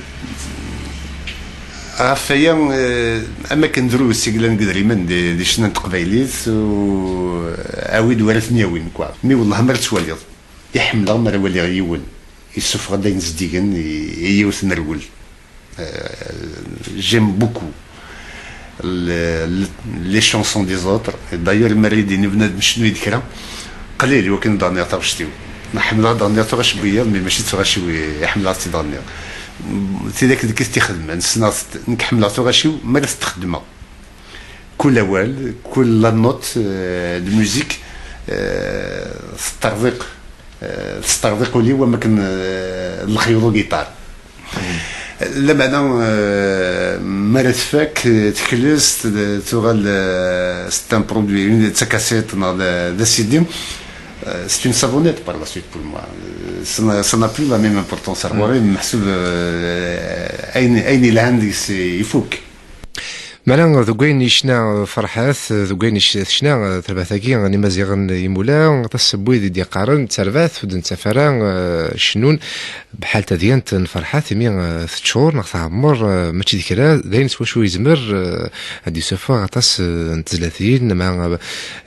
ɣef waya, eh, am akken drus i yellan deg idrimen di, di ccna n teqbaylit, u awi-d wara ten-yawin, quoi. Mi wellah mi ara tettwaliḍ, i ḥemmleɣ mi ara waliɣ yiwen yessufeɣ-d ayen zeddigen i, i yiwet n rwel. Euh, j'aime beaucoup le, le, les chansons des autres. D'ailleurs, mi ara yi-d-yini bnadem cnu-yi-d kra, qlil i wakken ad d-rniɣ taɣect-iw. Ḥemmleɣ ad d-rniɣ tuɣac n wiyaḍ, mais mačči d tuɣac-iw i ḥemmleɣ ad tt-id-rniɣ. Tidak deg i t-ixedmen, ssneɣ-tt, nekk ḥemmleɣ tuɣac-iw mi ara tt-xeddmeɣ. Kul awal, kul la note, euh, de musique, euh, teṭṭerḍiq, euh, teṭṭerḍiq ul-iw am akken, euh, lexyuḍ ugiṭar. Lameɛna, euh, mi ara tfak, euh, tekles, t-, tuɣal, euh, c'est un produit, une, d takasiṭ neɣ d, d C D, euh, c'est une savonnette par la suite pour moi. Euh, ça n'a, ça n'a plus la même importance. Ar ɣur-i, meḥsub, euh, ayen, ayen yelhan deg-s ifuk. Meɛna deg wayen yecna Ferḥat, deg wayen yec-, tecna terbaɛt-agi n Imaziɣen imula, aṭas n wid i d-yeqqaren d tarbaɛt ur d-nettaf ara, eh, cennun bḥal tadyant n Ferḥat, imi, eh, teččur neɣ tɛemmer, eh, mačči d kra, d ayen s wacu yezmer, eh, ad d-yessufeɣ aṭas, eh, n tezlatin, ama,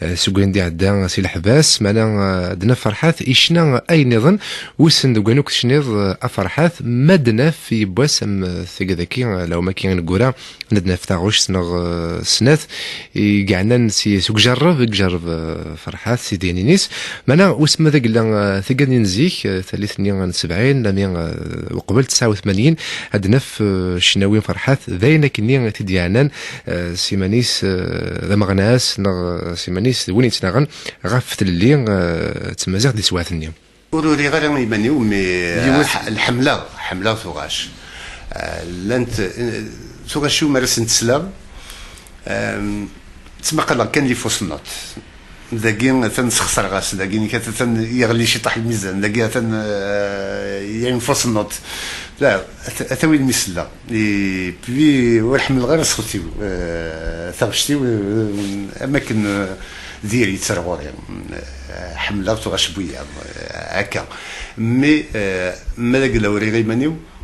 eh, seg wayen d-iɛedda si leḥbas, meɛna, eh, ad naf Ferḥat yecna ayen nniḍen, wissen deg wayen akk tecniḍ, eh, a Ferḥat, ma ad naf yiwwas am, eh, tigad-agi, eh, lawm-agi ineggura, ad naf taɣect neɣ, eh, snat i yeɛnan si, s ujerreb, i ijerreb, eh, Ferḥat, si dyanin-is. Meɛna, wissen ma d agella, eh, tigad-nni n zik, eh, tallit-nni n sebɛin, lami, eh, uqbel tesɛa u tmanyin, ad naf, eh, ccnawi n Ferḥat, d ayen akkenni i t-id-yeɛnan, eh, s iman-is, eh, d ameɣnas, neɣ, eh, s iman-is d win yettnaɣen ɣef tlelli, eh, d tmaziɣt di teswiɛt-nni. Ur uriɣ ara iman-iw, mi, yiwet, eh, ḥ-, ḥemmleɣ, ḥemmleɣ tuɣac. Eh, llant, eh, tuɣac-iw mi ara sent-sleɣ, ehm, ttmaqaleɣ kan les fausses notes. Dagi atan sxesreɣ-as, dagi atan yeɣli ciṭuḥ lmizan, dagi atan, eh, il y a une fausse note. La, at-, ata win mi selleɣ. Et puis, ur ḥemmleɣ ara ṣṣut-iw, eh, taɣect-iw, eh, am akken, eh, diri yetter ɣur-i. Eh, ḥemmleɣ tuɣac n wiyaḍ, eh, akka. Mais, eh, ma d agella uriɣ iman-iw,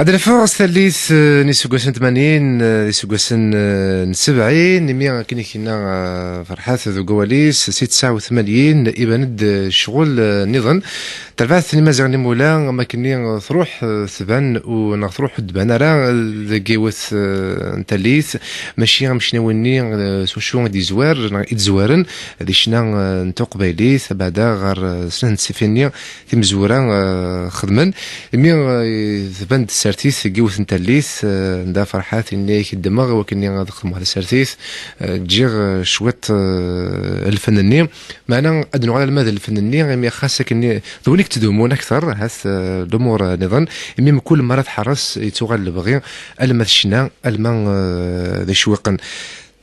Ad neffeɣ s tallit, eh, n iseggasen tmanyin, eh, iseggasen, eh, n sebɛin, imi akken i k-yenna, eh, Ferḥat deg wawal-is, si tesɛa u tmanyin, iban-d, eh, ccɣel, eh, nniḍen. Terbaɛt n Imaziɣen n Imula, am akken-nni, eh, truḥ, eh, tban, u neɣ truḥ ur d-tban ara, eh, deg yiwet, eh, n tallit, mačči am ccnawi-nni, eh, s wacu i d-yezwar, neɣ i d-zwaren, di ccna, eh, n teqbaylit, abeɛda ɣer, eh, snat n tsifin-nni, timezwura, eh, xedmen. Imi, eh, tban-d tsertit deg yiwet n tallit, eh, anda Ferḥat yenna-yak ddmeɣ i wakken ad xedmeɣ tasertit, eh, ǧǧiɣ, eh, cwiṭ, eh, lfen-nni. Meɛna ad nuɣal alma d lfen-nni, imi xas akken d win i yettdumun akteṛ, ahat, eh, lumuṛ, eh, niḍen, imi mkul mi ara tḥerres, yettuɣal lebɣi, alma d ccna, alma, eh, d icewwiqen.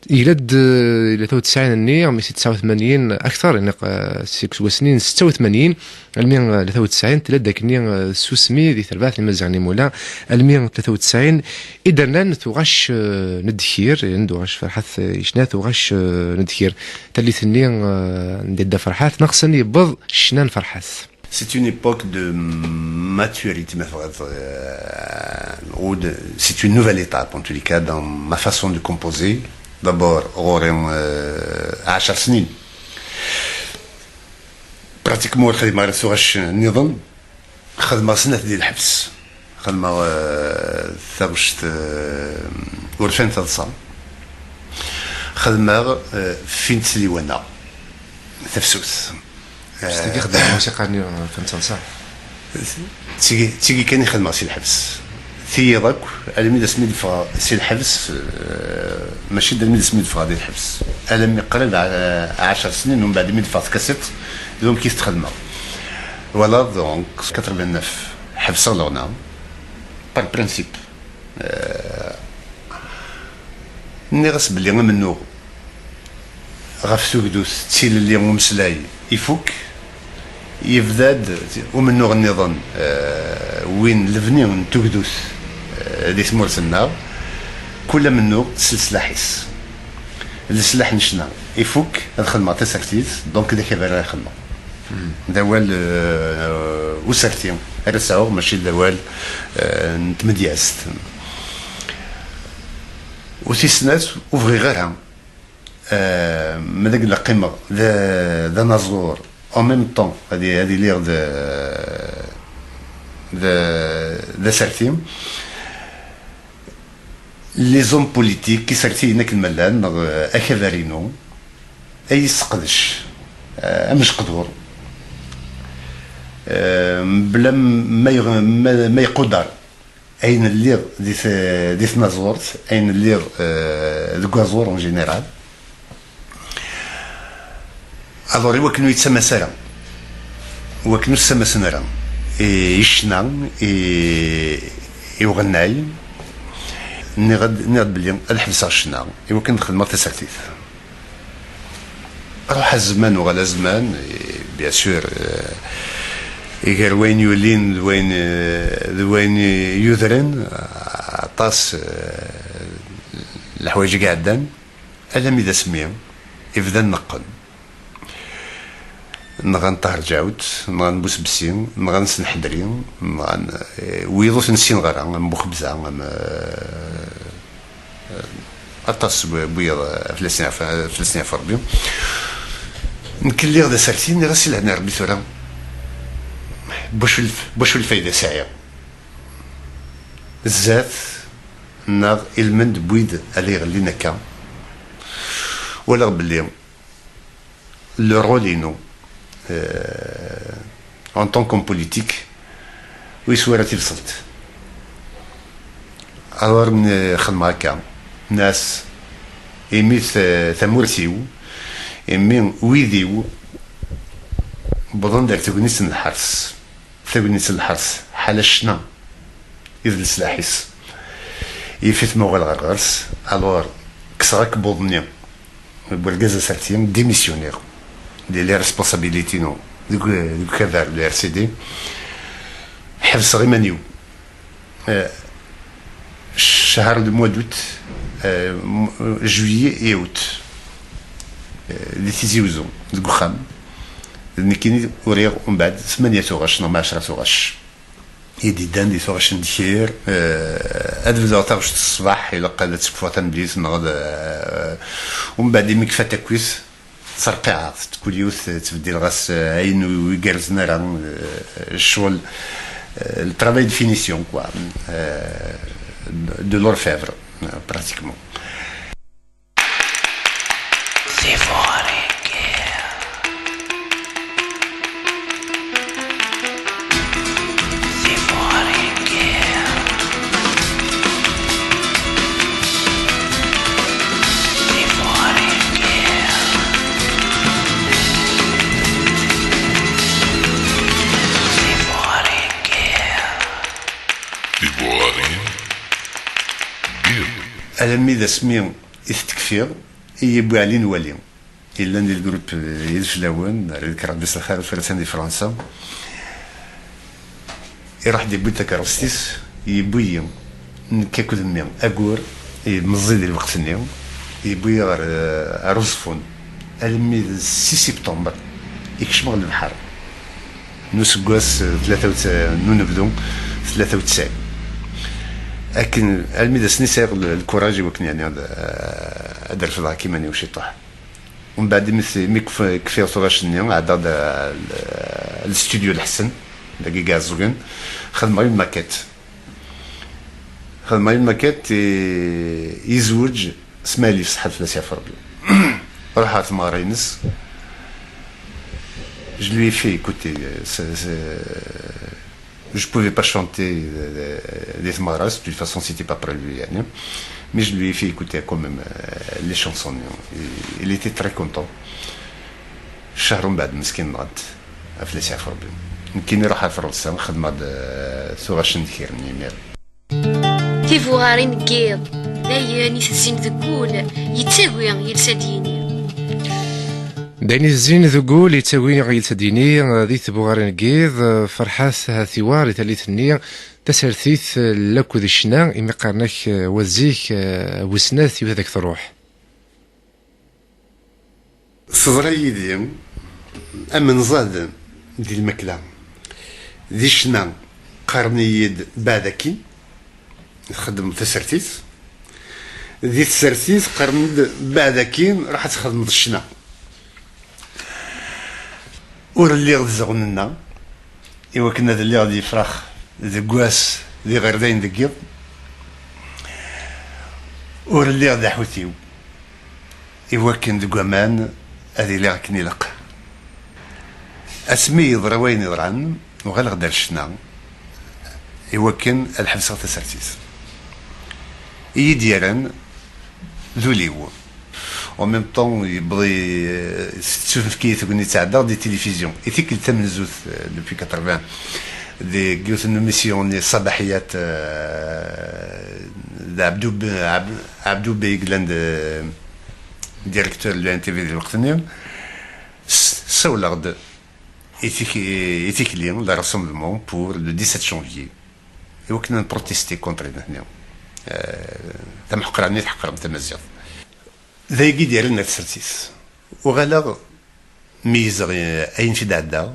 Yella-d, eh, tlata u tesɛin-nni, mi si tesɛa u tmanyin akteṛ, neɣ, eh, seg iseggasen-nni n setta u tmanyin, almi, eh, tlata u tesɛin, tella-d akkenni, eh, tsusmi di terbaɛt n Imaziɣen n Imula, almi tlata u tesɛin, i d-rnan tuɣac, eh, n ddkir, eh, n tuɣac Ferḥat, eh, yecna tuɣac, eh, n ddkir. Tallit-nni, eh, n Dda Ferḥat, neɣ sani yewweḍ ccna n Ferḥat. C'est une époque de maturité, ma tebɣiḍ, euh, ou de, c'est une nouvelle étape, en tous les cas, dans ma façon de composer. D'abord, ɣur-i, euh, ɛecr snin. Pratiquement, ur xdimeɣ ara tuɣac nniḍen. Xedmeɣ snat di lḥebs. Xedmeɣ, euh, taɣect, euh, urfan taḍsa. Xedmeɣ, euh, fin tliwana. Tafsut. S tagi xedmeɣ lmusiqa-nni, eh, tamsalsa. D tigi, d tigi kan i xedmeɣ si lḥebs. Tiyiḍ akk, almi d asmi d-ffɣeɣ si lḥebs, eh, mačči d almi d asmi d-ffɣeɣ di lḥebs. Almi qrib ɛecr snin, umbeɛd mi d-ffɣeɣ tkasiṭ, donc i t-xedmeɣ. Voilà, donc, quatre-vingt-neuf, ḥebseɣ leɣna, par principe. Eh, nniɣ-as belli amennuɣ ɣef tugdut d tilelli umeslay ifuk, yebda-d umennuɣ nniḍen, eh, win lebni n tugdut, eh, di tmurt-nneɣ, kul amennuɣ s leslaḥ-is. Leslaḥ n ccna ifuk, ad xedmeɣ tasertit, donc d akabar ara xedmeɣ. D awal, eh, userti ara sɛuɣ, mačči d awal, eh, n tmedyazt. U tis snat, ur bɣiɣ ara, eh, ma d akken la qqimeɣ d, d anaẓur, en même temps, ad, ad iliɣ d, d, d aserti. Les hommes politiques, isertiyen akken ma llan, neɣ, eh, akabar-inu, ay yesseqdec, eh, amecqdur, eh, mebla ma, ma, ma, ma iqudar ayen lliɣ di t-, di tnaẓurt, ayen lliɣ, eh, deg waẓur en général. Alors, i wakken ur yettamas ara, i wakken ur ssamasen ara i, i ccna, i, i uɣennay, nniɣ-d, nniɣ-d belli ad ḥebseɣ ccna i wakken ad xedmeɣ tasertit. Ruḥ a zzman, uɣal a zzman, et bien sûr, euh, iger wayen yulin d wayen, euh, d wayen yudren, aṭas, euh, leḥwayeǧ i iɛeddan, alami d asmi i bdan neqqen. Nɣan Ṭaher Ǧawet, nɣan Busebsi, nɣan Senḥedri, nɣan, eh, wiyeḍ ur ten-ssineɣ ara, am Buxebza, am, eh, eh, aṭas n wiyeḍ, eh, fell-asen yeɛfu, fell-asen yeɛfu Rebbi. Nekk lliɣ d aserti, nniɣ-as, "Si lehna Rebbi tura, bacu lf-, bacu lfayda sɛiɣ? Zdat, neɣ ilmend n wid ara iɣellin akka." Walaɣ belli le rôle-inu, euh, en tant qu'homme politique, ur yeswi ara tibṣelt. Alors, n-, xedmeɣ akka, nniɣ-as, imi t-, tamurt-iw, imi wid-iw wwḍen-d ar tegnit n lḥers. Tagnit n lḥers, ḥala ccna i d leslaḥ-is. Yif-it ma uɣaleɣ ɣer ɣer-s, alors kkseɣ akebbuḍ-nni n urgaz aserti, démissionniɣ di les responsabilités-inu deg, deg ukabar n le R C D. Ḥebseɣ iman-iw. Eh, cchar, le mois d'août, eh, m-, juillet et août, eh, di Tizi Uzzu, deg uxxam. D nekkini uriɣ umbeɛd tmanya tuɣac neɣ ma ɛecra tuɣac. i d-iddan di tuɣac n dkir. Eh, ad bduɣ taɣect ṣṣbeḥ, ilaq ad tekfuɣ tamedyazt neɣ ad, eh, umbeɛd imi kfa takwit, ttreqqiɛeɣ-t. Kul yiwet ttbeddileɣ-as, eh, ayen ur igerrzen ara, eh, ccɣel, eh, le travail de finition, quoi, eh, de l'orfèvre, eh, pratiquement. Tibuɣarin n yiḍ. Alammi d asmi i t-tekfiɣ, i yiwwi Ɛli Nwali, yellan di lgrup, eh, Yid Flawen, ara d-kkreɣ di s lxir ufratan di Fransa. Iruḥ-d, yewwi-d takeṛṛust-is, yewwi-yi, nekk akked mmi, agur, i meẓẓi di lweqt-nni, yewwi-yi ɣer, eh, ɣer Uẓeffun. Almi d six septembre i kecmeɣ lebḥer n useggas, eh, tlata u t-, n unebdu, tlata u tesɛin. Akken, almi d ass-nni sɛiɣ l-, lkuraj i wakken, yeɛni, ad, ad refdeɣ akk iman-iw ciṭuḥ. Umbeɛd, imi t-, imi kf-, kfiɣ tuɣac-nni, ɛeddaɣ-d, eh, l-, l-studio Lḥsen, dagi deg Iɛeẓẓugen, xedmeɣ une maquette. Xedmeɣ une maquette, et yezweǧ Smaɛil Yefseḥ, ad fell-as yeɛfu Rebbi. Ruḥeɣ ɣer tmeɣra-ines. Je lui ai fait écouter, euh, ce, ce, je pouvais pas chanter, euh, des tmeɣras, de toute façon, c'était pas prévu, yeɛni. Mais je lui ai fait écouter quand même, euh, les chansons. Il, il était très content. Ccher umbeɛd, meskin, nɣan-t. Ad fell-as yeɛfu Rebbi. Nekkini ruḥeɣ ɣer Fransa, xedmeɣ-d, euh, tuɣac n dkir n yimir. Tibuɣarin n yiḍ, d ayen itezzin deg wul, yettagi yiles ad d-yini. D ayen itezzin deg wul, yettagi yiles ad d-yini, di tbuɣarin n yiḍ, Ferḥat Hatiwar, di tallit-nni, tasertit, lakk d ccna, imi qqaren-ak, eh, wat zik, eh, bu snat, yiwet ad ak-truḥ. Teḍra yid-i amenẓad di lmakla. Di ccna, qqaren-iyi-d: "Beɛd akkin, txeddmeḍ tasertit." Di tsertit, qqaren-d: "Beɛd akkin, ruḥ ad txedmeḍ ccna." Ur lliɣ d zeɣnenna, i wakken ad lliɣ d yefrax deg wass, d iɣerdayen deg yiḍ. Ur lliɣ d aḥutiw, i wakken deg waman ad iliɣ akken ilaq. Asmi yeḍra wayen yeḍran, uɣaleɣ-d ar ccna, i wakken ad ḥebseɣ tasertit. I yi-d-yerran d ul-iw. En même temps, yewweḍ-, tettunefk-iyi tegnit, ɛeddaɣ di tilifizyu. I tikkelt tamenzut, euh, depuis quatre-vingts, deg yiwet n émission-nni, Ṣṣabaḥiyat, euh, d Abdou Be-, Ab-, Abdou Bey i yellan d, directeur de la N T V di lweqt-nni, s-, ssawleɣ-d i tik-, i tikli, le rassemblement pour le dix-sept janvier. I wakken ad nprotesti contre nitni. Eh, tameḥqranit ḥeqren tamaziɣt. D ayagi i d-yerran ar tsertit. Uɣaleɣ meyyzeɣ, eh, ayen fi d-ɛeddaɣ.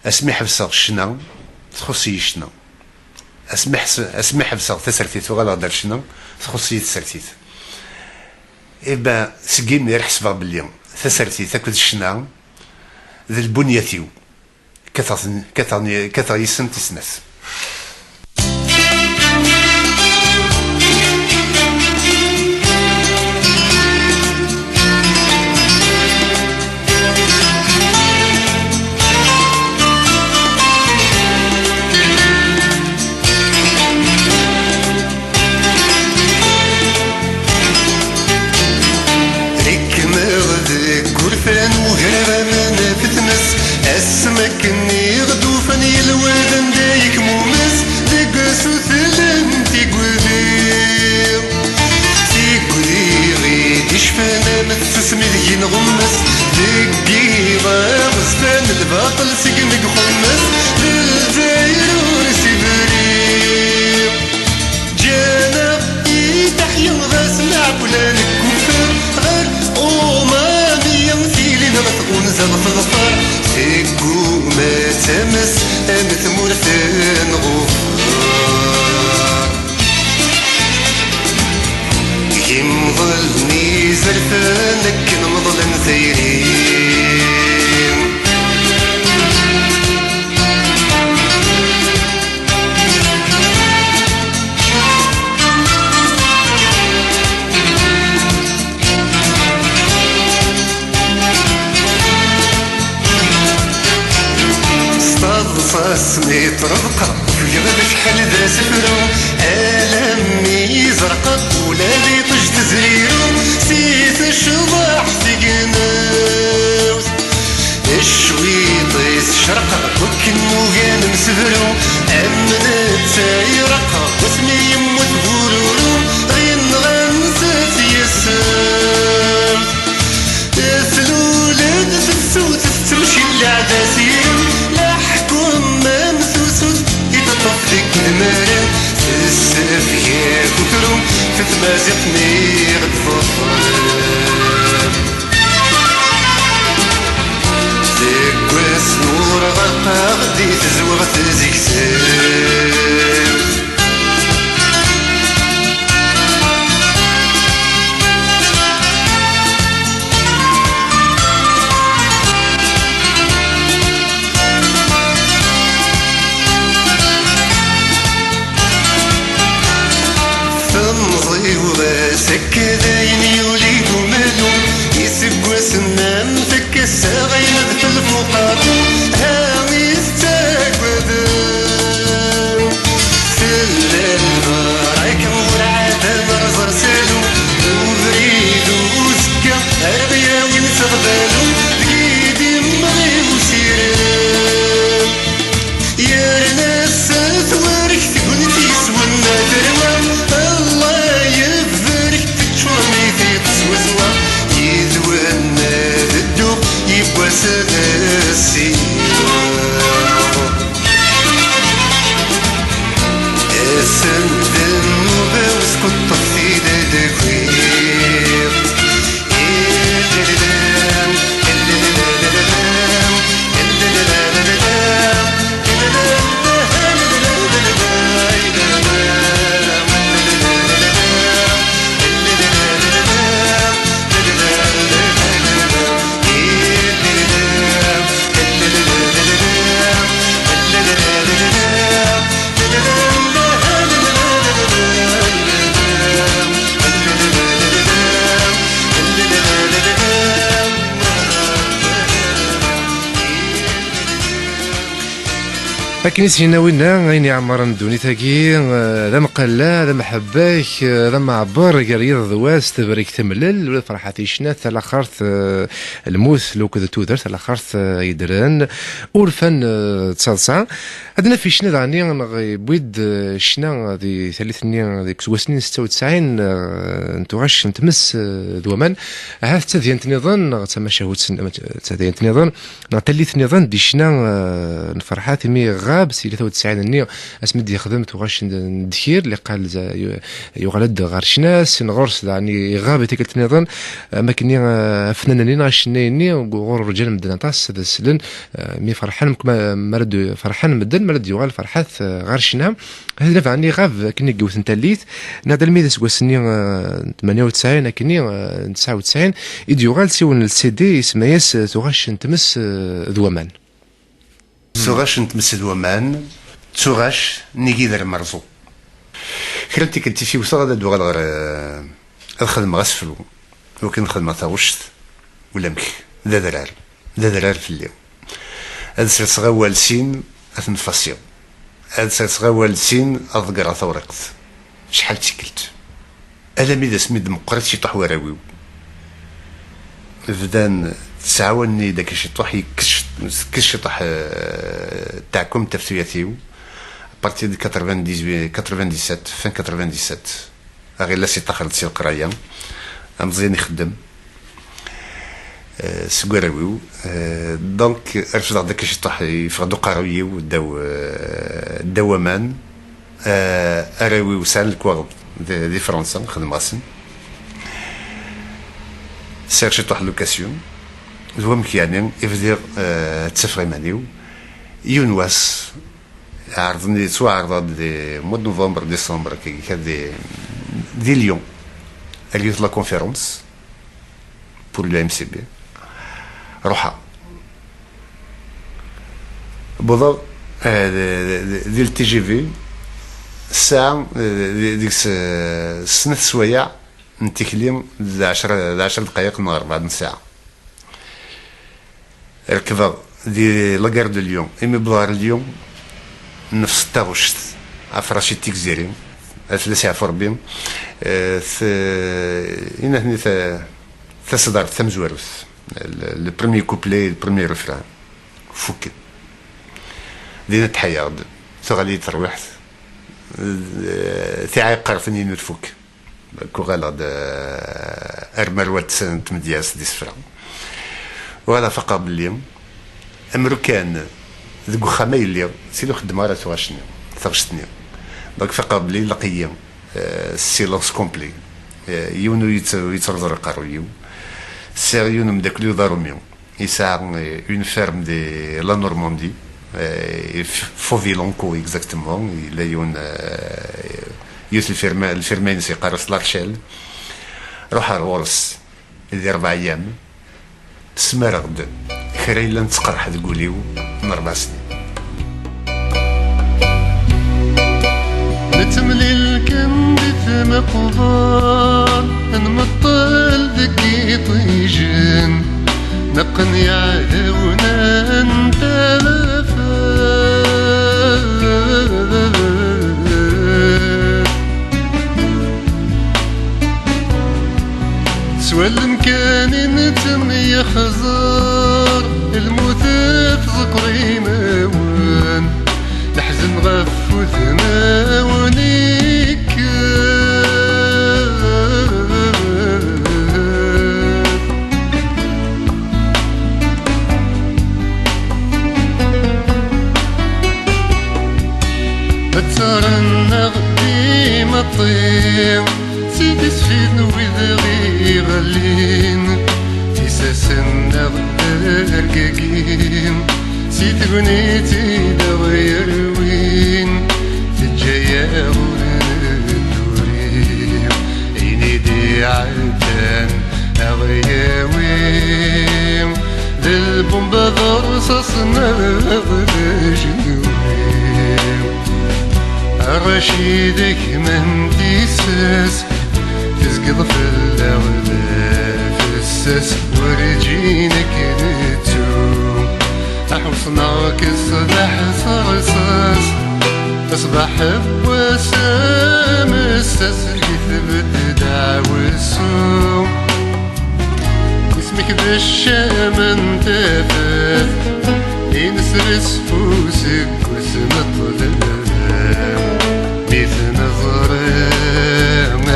Asmi ḥebseɣ ccna, txuṣṣ-iyi ccna. Asmi ḥes-, asmi ḥebseɣ tasertit, uɣaleɣ-d ar ccna, txuṣṣ-iyi tsertit. Eh ben, seg imir ḥesbeɣ belli tasertit akked ccna d lbunyat-iw. Kkateɣ-ten-, kkateɣ-, kkateɣ yis-sent i snat. Rekmeɣ deg wurfan ugar aman ɣef tmes, asmi akken i ɣ-d-ufan yelwad anda yekmumes, deg usutlen tigdi. Tigdi i d-icfan am tsusmi deg inɣummes, deg yiḍ aɣezfan lbaṭel seg-m i ixummes, Lezzayer ur s-ibri. Ǧǧan-aɣ i teḥya ɣas meɛqula nekkuffar ɣer umami, tili neɣ tɣunza ɣef ḍfar. Tegguma tmes am tmurt n ɣubar. Imḍeln izerfen akken mḍlen tayri. S taḍsa-s mi ṭṭrebqeɣ, ufiɣ d acḥal d asefru, alammi zerqeɣ ula d iṭij tezriru, si tecḍaḥ tegnawt. Cwiṭ-is cerqeɣ wakken ugan msebru, am netta ireqq wasmi yemmut bururu, ɣinɣan s tyessemt. Tlul-d tefsut tettemcil leɛd asirem, leḥkem am tusut i teṭṭef deg udmaren, tessefgak utru f tmaziɣt mi ɣ-d-teḍfer. Deg wass n ur ɣerqeɣ di tezweɣt zegseɣ. Temẓi-w ass akka d ayen yuli d umalu, iseggasen am takka ssaɣayen adfel f uqerru, ha i tettaggadem. Tella lbaraka ur ɛad ad nerẓ rsalu, ubrid uzekka ara ɣ-yawin s ɣbalu, deg-i d imɣi usirem. Yerna ass-a twerk tegnit yeswen ma terwa, Allah yebberek teččur mi tiṭ swaswa, yid-wen ad dduɣ yiwwas ad ssiweɣ. Ass-a n ddnuba-w skuṭṭef-t-id ad d-akiɣ. Akken i s-yenna winna, ayen iɛemmren ddunit-agi, eh, d amqella, d amḥebbak, eh, d ameɛber gar yiḍ d wass, tebrek temlel, ula d Ferḥat Icnat, talaxert, eh, lmut, luked d tudert, talaxert, eh, yeddren, urfan, eh, d taḍsa. Ad naf icna daɣni, neɣ yewwi-d, eh, ccna di tallit-nni, deg useggas-nni n setta u tesɛin, eh, n tuɣac n tmes, eh, d waman. Ahat d tadyant nniḍen, neɣ d tamacahut n, d tadyant nniḍen, neɣ d tallit nniḍen d icna, eh, n Ferḥat, imi ɣab si tlata u tesɛin-nni, asmi d-yexdem tuɣac n, n ddkir, li qal za-, yu-, yuɣal-d ɣer ccna, sin ɣur-s daɣni iɣab i tikkelt nniḍen, am akken, eh, afnan-nni neɣ acennayen-nni, ɣur rǧan medden aṭas ad slen, eh, mi ferḥen, mk-, ma, mi ara d-, ferḥen medden, mi ara d-yuɣal Ferḥat, eh, ɣer ccna. Ad naf daɣni iɣab akken i yewwet n tallit, nniɣ-d almi d aseggas-nni, eh, n tmanya u tesɛin, akkenni, eh, n tesɛa u tesɛin, i d-yuɣal s yiwen n L C D, isemma-yas, eh, tuɣac n tmes, eh, d waman. Tuɣac n tmes d waman, d tuɣac n igider merẓu. Kra n tikkelt i t-iwteɣ ad d-uɣaleɣ ɣer, eh, ad xedmeɣ asefru, wakken xedmeɣ taɣect, ulamek, d adrar, d adrar fell-i. Ad serseɣ awal sin, ad ten-fasiɣ. Ad serseɣ awal sin, ad ḍeggreɣ tawriqt. Acḥal d tikkelt. Alami d asmi d-meqqret ciṭuḥ warraw-iw. Bdan ttɛawanen-iyi-d akka ciṭuḥ, yekkes, tekkes ciṭuḥ, eh, taɛkumt ɣef tuyat-iw. À partir de quatre-vingt-dix-huit, quatre-vingt-dix-sept, fin quatre-vingt-dix-sept. Aɣilas iṭaxer-d si leqraya. Ameẓyan ixeddem. Eh, seg warraw-iw. Eh, donc, refdeɣ-d akka ciṭuḥ, yeffeɣ-d uqerruy-iw ddaw, eh, ddaw waman. Eh, arraw-iw sɛan lekwaɣeḍ di, di Fransa, xedmeɣ-asen. Sɛiɣ ciṭuḥ n location. d wamek yeɛni i bdiɣ, eh, ttafeɣ iman-iw. Yiwen wass, ɛerḍen-, ttwaɛerḍeɣ-d di mois de novembre, décembre, akka, akka, di, di Lyon, à lieu de la conférence pour le M C B. Ruḥeɣ. Wwḍeɣ, eh, di, di, di le T G V, ssaɛa, eh, di, deg-s, eh, snat swayeɛ n tikli, d ɛecra, d ɛecra dqayeq neɣ rebɛa n ssaɛa. Rekbeɣ di la gare de Lyon. Imi wwḍeɣ ɣer Lyon, nefs taɣect, afraci n tigzirin, ad fell-as yeɛfu Rebbi, eh, t-, inatni ta-, tasedart tamezwarut, le, le premier couplet, le premier refrain, fukken. Dinna tḥeyyeɣ-d, tuɣal-iyi terwiḥt, eh, tiɛiqert-nni n ufuk. Uɣaleɣ-d, eh, ar merwa n tmedyazt d isefra. Uɣaleɣ faqeɣ belli, amru kan deg uxxam ay lliɣ, sili ur xeddmeɣ ara tuɣac-nni, taɣect-nni. Donc faqeɣ belli ilaq-iyi, eh, silence complet. Eh, yiwen ur yett-, ur yettruẓu aqerruy-iw. Sɛiɣ yiwen umeddakel-iw d aṛumi. Yesɛa, eh, une ferme de la Normandie, eh, F-, Fauvilonco exactement, yella yiwen, eh, yiwet lfirma, lfirma-ines yeqqar-as Larchel. Ruḥeɣ ɣur-s di rebɛa ayyam, smareɣ-d kra yellan ttqerḥ deg wul-iw n rebɛa snin. Nettemlil kan di tmeqbar, nmeṭṭel deg iṭijen, neqqen iɛdawen n tafat. S wallen kan i nettemyexẓer, lmut tẓekker imawen, leḥzen ɣef udmawen ikkat. Ttaren-aɣ-d imeṭṭi, si tisfin n wid iɣellin, isasen-nneɣ d argagi, si tegnit i d aɣ-yerwin, teǧǧa-yaɣ ur nedduri, ayen i d-iɛeddan a ɣ-yawi, d lbumba d rrṣaṣ neɣ d ajenwi. Rracid gma n tissas, tezgiḍ fell-aɣ d afessas, werǧin ad k-nettu. Aḥewṣ-nneɣ-k ṣṣbeḥ s rrṣaṣ, ṣṣbeḥ n wass amessas, lli tbedd ddeɛwessu. Isem-ik d ccama n tafat, i nesres useggas neṭṭleb. Mi t-neẓra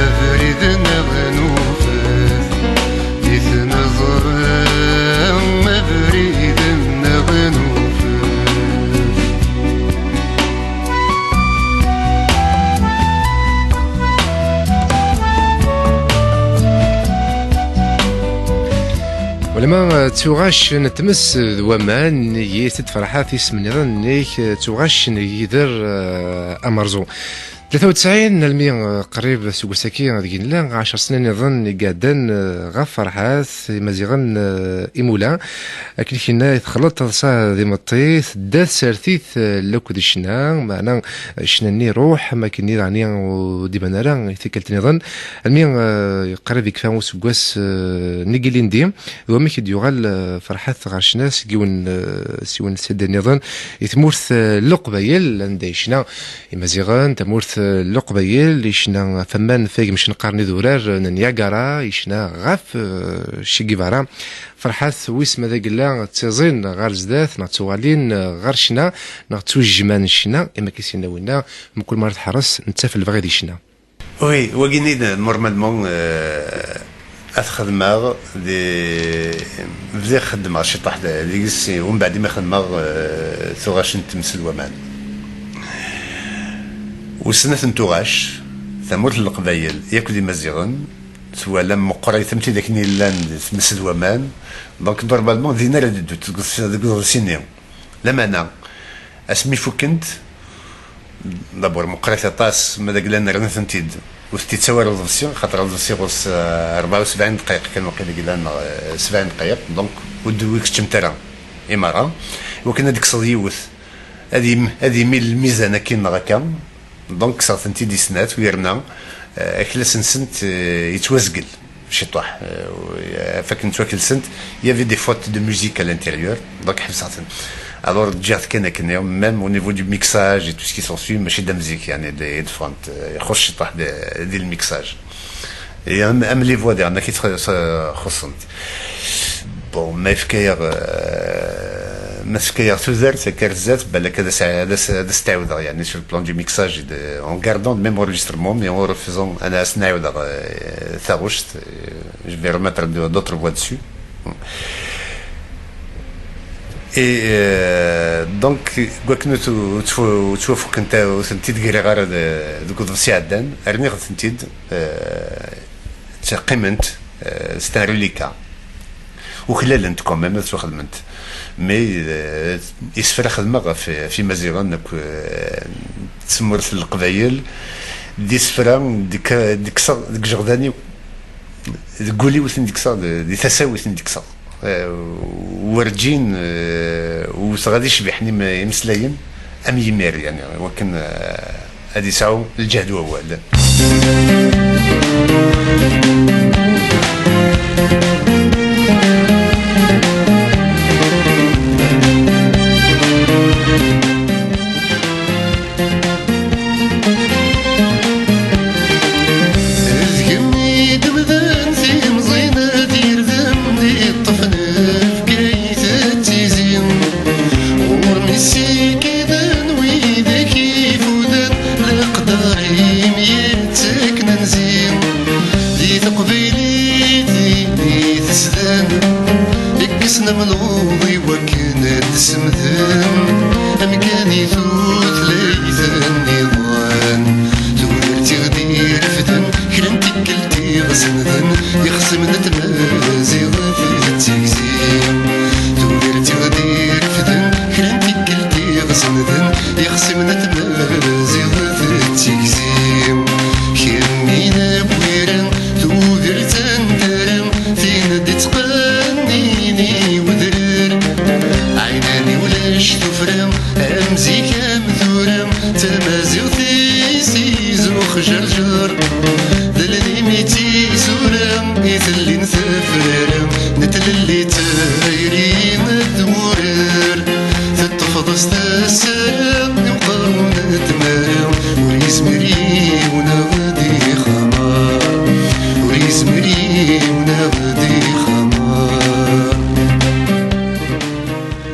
abrid-nneɣ nufat, mi t-neẓra abrid-nneɣ nufat. Ulama, eh, d tuɣac n tmes d waman, yis d ferḥat isem nniḍen nnig, eh, tuɣac n yider, eh, amerẓu. Tlata u tesɛin, almi, eh, qrib seg wass-agi deg nella, ɛecr snin nniḍen i iɛeddan, eh, ɣef ferḥat Imaziɣen, eh, imula. Akken i k-yenna, i texleḍ taḍsa d imeṭṭi, tedda tsertit, eh, lakk d ccna, meɛna ccna-nni iruḥ, am akken-nni daɣen ur d-iban ara i tikkelt nniḍen. Almi, eh, qrib yekfa useggas, eh, nnig ilindi, d wamek i d-yuɣal, eh, Ferḥat ɣer ccna seg yiwen, eh, s yiwen n sidi nniḍen i tmurt, eh, n Leqbayel, anda yecna Imaziɣen, tamurt, eh, n Leqbayel, yecna ɣef aman f agmec neqqaren idurar n Niagara, yecna ɣef, eh, Che Guevara. Ferḥat, wis ma d agella ttiẓin ɣer zdat, neɣ ttuɣalin ɣer ccna, neɣ ttujjman ccna, imi akka i s-yenna winna, mkul mi ara tḥerres, nettaf lebɣi di ccna. Oui, wagi-nni d, normalement, euh, ad xedmeɣ di, bdiɣ xeddmeɣ ciṭuḥ d, deg-s, umbeɛd imi xedmeɣ, euh, tuɣac n tmes n waman. Wis snat n tuɣac, tamurt n Leqbayel yakk d Imaziɣen, Twalam meqqrit am tidak-nni yellan di tmes d waman. Donc, normalement, din ara d-ddut deg uḍ-, deg uḍebsi-nni. Lameɛna, asmi fukkent, d'abord, meqqrit aṭas, ma d aglan rnu-tent-id. Ur tent-yettawi ara uḍebsi, xaṭer aḍebsi ɣur-s, eh, rebɛa u sebɛin ddqayeq kan waqila i yellan, neɣ, eh, sebɛin ddqayeq. Donc, ur d-, ur keččemt ara i merra. Iwakken ad d-tekkseḍ yiwet, ad yem-, ad yemil lmizan akkin neɣ akka. Donc, kkseɣ-tent-id i snat, u yerna, eh, aklas-nsent, eh, yettwazgel ciṭuḥ, eh, af akken ttwakelsent, il y avait des fautes de musique à l'intérieur, donc ḥebseɣ-ten. Alors, ǧǧiɣ-t kan akken, même au niveau du mixage et tout ce qui s'ensuit, mačči d am zik, yani, d, d ffɣent, eh, ixuṣṣ ciṭuḥ di, di lmixage. Et am, am les voix daɣen, akka i tt-, xuṣṣent. Bon, ma yefka-yaɣ, euh, ma tefka-yaɣ tudert, akka ar zdat, balak ad as-, ad as-, ad as-tt-ɛiwdeɣ, yani, sur le plan du mixage, et de, en gardant le même enregistrement, mais en refaisant, ad as-n-ɛiwdeɣ, euh, taɣect, euh, je vais remettre de-, d'autres voix dessus. Et, euh, donc, deg wakken ur tt-, ur tt-, ur ttwafukkent, ur tent-id-griɣ ara de-, deg uḍebsi iɛeddan, rniɣ-tent-id, euh, ttqiment, euh, c'est un reliquat. Uklalent quand même ad ttwaxedment. Mais, euh, isefra xedmeɣ ɣef, ɣef Imaziɣen akk, euh, tmurt n Leqbayel, d isefra d-, d-kkseɣ deg ijeɣdan-iw, deg wul-iw i ten-id-kkseɣ, d-, di tasa-w i ten-id-kkseɣ. Eh, werǧin, eh, wteɣ ad icbiḥen im-, imeslayen am yimir, yani, wakken, eh, ad yesɛu lǧehd wawal. D kemm i d-mden timẓin ad irdem di ṭṭef n Bgayet d Tizi. Ɣur-m issikiden widak ifudan leqder-im yettakken anzi. Di teqbaylit i tesdan, deg-s nemluḍ i wakken ad d-semden amkan i tutlayt nniḍen. Tudert i ɣ-d-irefden kra n tikkelt iɣ-senden ixṣimen n tmaziɣt d tigzi. Tudert i ɣ-d-irefden kra n tikkelt iɣ-senden ixṣimen n tmaziɣt d tigzi. Kemm i d-wwiren tudert n tara, tin d-ittqennin i wedrar. Ɛinan i ulac tuffra, am zik am tura, tamaziɣt-is izux jerjer. D llim i tt-isura, i tellin tafrara, n tlelli d tayri d wurar. Teṭṭfeḍ-as tasa i uqerru n tmara, ur yezmir yiwen ad ixamar, ur yezmir yiwen ad ixamar.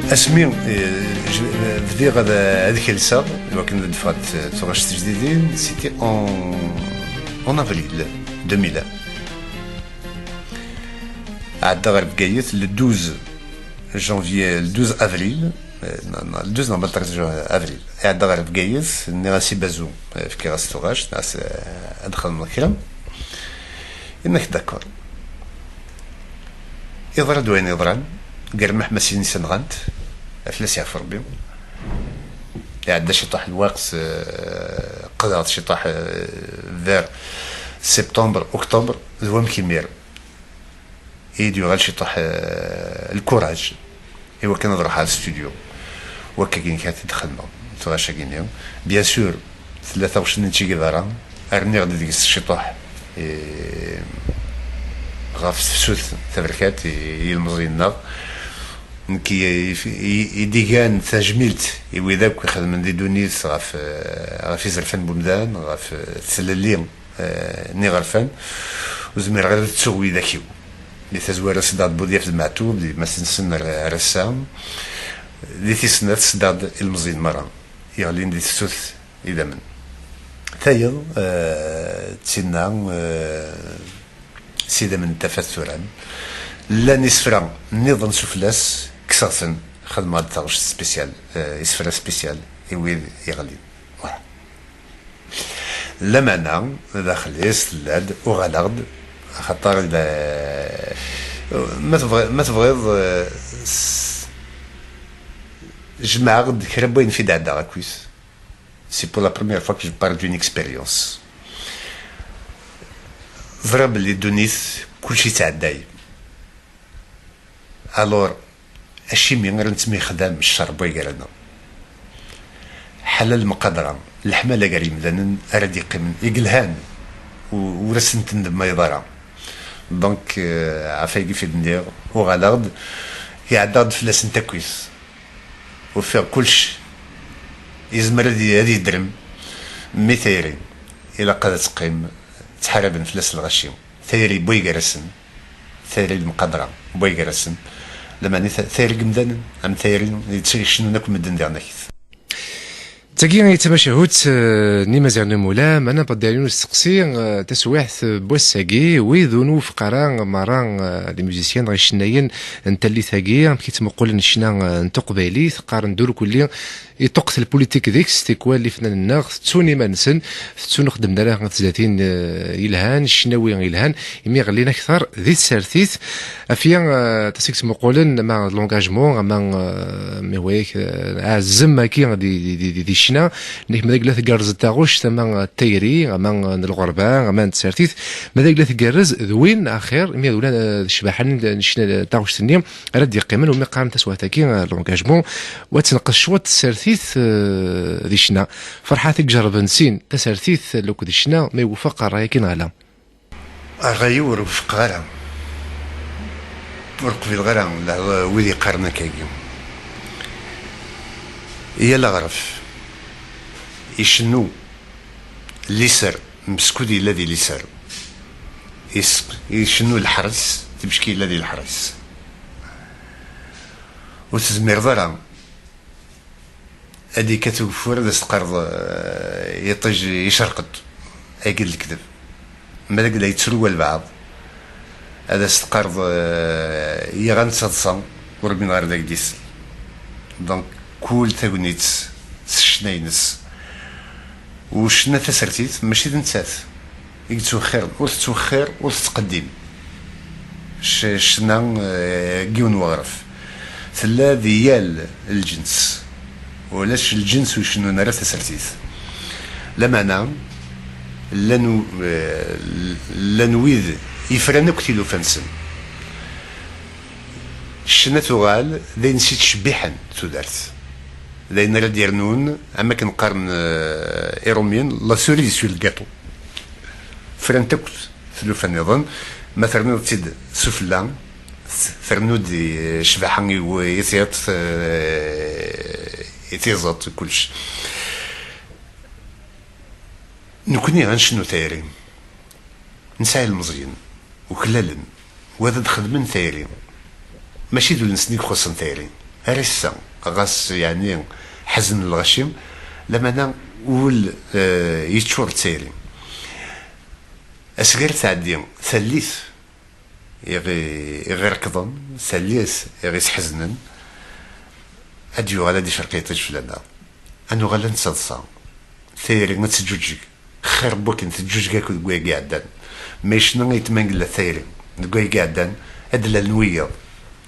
Asmi, eh, j-, bdiɣ ad, ad kelseɣ, iwakken ad d-ffɣent tuɣac tijdidin, c'était en, en avril deux mille un. Ɛeddaɣ ɣer Bgayet le douze janvier, le douze avril, eh, non, non, le douze, non, le treize avril. Ɛeddaɣ ɣer Bgayet, nniɣ-as i Bazou, eh, fkiɣ-as tuɣac, nniɣ-as, eh, ad xedmeɣ kra. Yenna-k d'accord. Yeḍra-d wayen yeḍran, gar meḥmasin i s-nɣant, ad fell-as yeɛfu Rebbi. Iɛedda ciṭuḥ lweqt, eh, qqdeɣ-d ciṭuḥ, eh, vers septembre, octobre, d wamek imir i d-yuɣal ciṭuḥ, eh, lkuraj i wakken ad ruḥeɣ ar studio. Wakkagi nekk ad t-id-xedmeɣ tuɣac-agi-nni. Bien sûr, tella taɣect-nni n Che Guevara, rniɣ-d deg-s ciṭuḥ, eh, ɣef tefsut taberkat i, i yilmeẓyen-nneɣ. Nekk i, i, i d-igan tajmilt i wid akk ixedmen di ddunit ɣef, eh, ɣef izerfan n wemdan, ɣef, eh, tlelli, eh, n iɣerfan. Ur zmireɣ ara ad ttuɣ widak-iw. Di tazwara, sdaɣ-d Budyaf d Meɛtub, di Masensen ar, ar ass-a. Di tis snat, sdaɣ-d ilmeẓyen merra yeɣlin di tefsut idammen. Tayeḍ, eh, d tinna, eh, s idammen n tafat turan. Llan isefra nniḍen sufella-s, kkseɣ-ten, xedmeɣ-d taɣect spéciale, eh, isefra spécial i wid yeɣlin. Voilà. Lameɛna, daxel-is tella-d, uɣaleɣ-d, Axaṭer d, ma tebɣi-, ma tebɣiḍ, eh, s-, jemɛeɣ-d kra n wayen fi d-ɛeddaɣ akkit. C'est pour la première fois que je parle d'une expérience. Ẓriɣ belli ddunit kullec yettɛedday. Alors, acimi ara nettemyexdam ccer n way gar-aneɣ? Ḥala lemqadra, leḥmala gar yimdanen ara d-yeqqimen i yelhan, u-, ur asen-tendemmayeḍ ara. Donc, euh, ɣef wayagi i d-nniɣ, uɣaleɣ-d, iɛeddaɣ-d fell-asen takkit. Ufiɣ kullec yezmer ad y-, ad yeddrem, mi tayri ilaq ad teqqim, ttḥaraben fell-as lɣaci. Tayri n way gar-asen, tayri n lemqadra n way gar-asen, lameɛna ta-, tayri n yemdanen, am tayri i yettcennun akk medden diɣen akit. Tagi i d tamacahut, eh, n Imaziɣen n Umula, meɛna Baddi Ɛli n Usteqsi, eh, taswiɛt, eh, n wass-agi, wid ur nwufeq ara merra, eh, les musiciens neɣ icennayen n tallit-agi, amek i ttmuqulen ccna, eh, n teqbaylit, qqaren-d ur kulli iṭuqqet lpulitik deg-s, tikwal ifnan-nneɣ tettun iman-nsen, tettun ur xeddmen ara tezlatin, eh, yelhan, ccnawi yelhan, imi ɣellin akteṛ di tsertit. Afya, eh, aṭas i yettmuqulen ama d l'engagement, ama, eh, mi hwayak, eh, aɛzem-agi di, di, di, di, di ccna, nnek ma d agla tgerrez d taɣuct, ama d tayri, ama n lɣerba, ama n tsertit, ma d agla tgerrez d win axir, imi d ula, eh, d ccbaḥa n, n ccna, taɣuct-nni, ara d-yeqqimen, umi qqaren taswiɛt-agi, eh, l'engagement, wa tenqes cwiṭ tsertit, eh, di ccna. Ferḥat i ijerrben sin, tasertit, lukk d ccna, ma iwufeq ṛṛay-agi neɣ ala? Ṛṛay-iw ur wufqeɣ ara. Ur qbileɣ ara lehḍ-, wid yeqqaren akkagi. Yal aɣref icennu liser, meskud yella di liser. Is-, icennu leḥris, timecki yella di leḥris. Ur tezmireḍ ara ad d-yekkat ugeffur, ad as-teqqareḍ, eh, iṭij icerq-d. Agi d lekdeb. Ma d agla yettru walbeɛḍ, ad as-teqqareḍ, eh, yiɣan d taḍsa, ur min ɣer d agdis. Donc, kul tagnit s ccna-ines. U ccna tasertit, mačči d nettat i yettwexxiren, ur tettwexxir, ur tettqeddim. Cc-, ccna, eh, n yiwen n weɣref. Tella di yal lǧens. Ulac lǧens ur cennun ara tasertit. Lameɛna, llan u-, eh, llan wid yefran akk tilufa-nsen. Ccna tuɣal d ayen s yettcebbiḥen tudert. D ayen ara d-yernun, am akken qqaren, eh, Iṛumyen, la cerise sur le gâteau. Frant akk tlufa nniḍen, ma ternuḍ-tt-id sufella, t-, ternu-d i ccbaḥa i w-, i tiṭ, eh, i tiẓeṭ, kullec. Nekni ad ncennu tayri. Nesɛa ilmeẓyen, uklalen, wad ad xedmen tayri. Mačči d ul-nsen i ixuṣṣen tayri. Ar ass-a, ɣas, yeɛni, ḥeznen lɣaci, lameɛna ul, eh, yeččur d tayri. Asgar tɛeddi tallit i ɣ-, i ɣ-irekḍen, tallit i ɣ-isḥeznen, ad d-yuɣal ad d-icerq yiṭij fell-aneɣ. Ad nuɣal ad nettaḍsa. Tayri ad teǧǧuǧeg. Xir n wakken teǧǧuǧeg akk deg wayagi iɛeddan. Ma yecna ayetma n yella tayri deg wayagi iɛeddan, ad d-lalen wiyaḍ.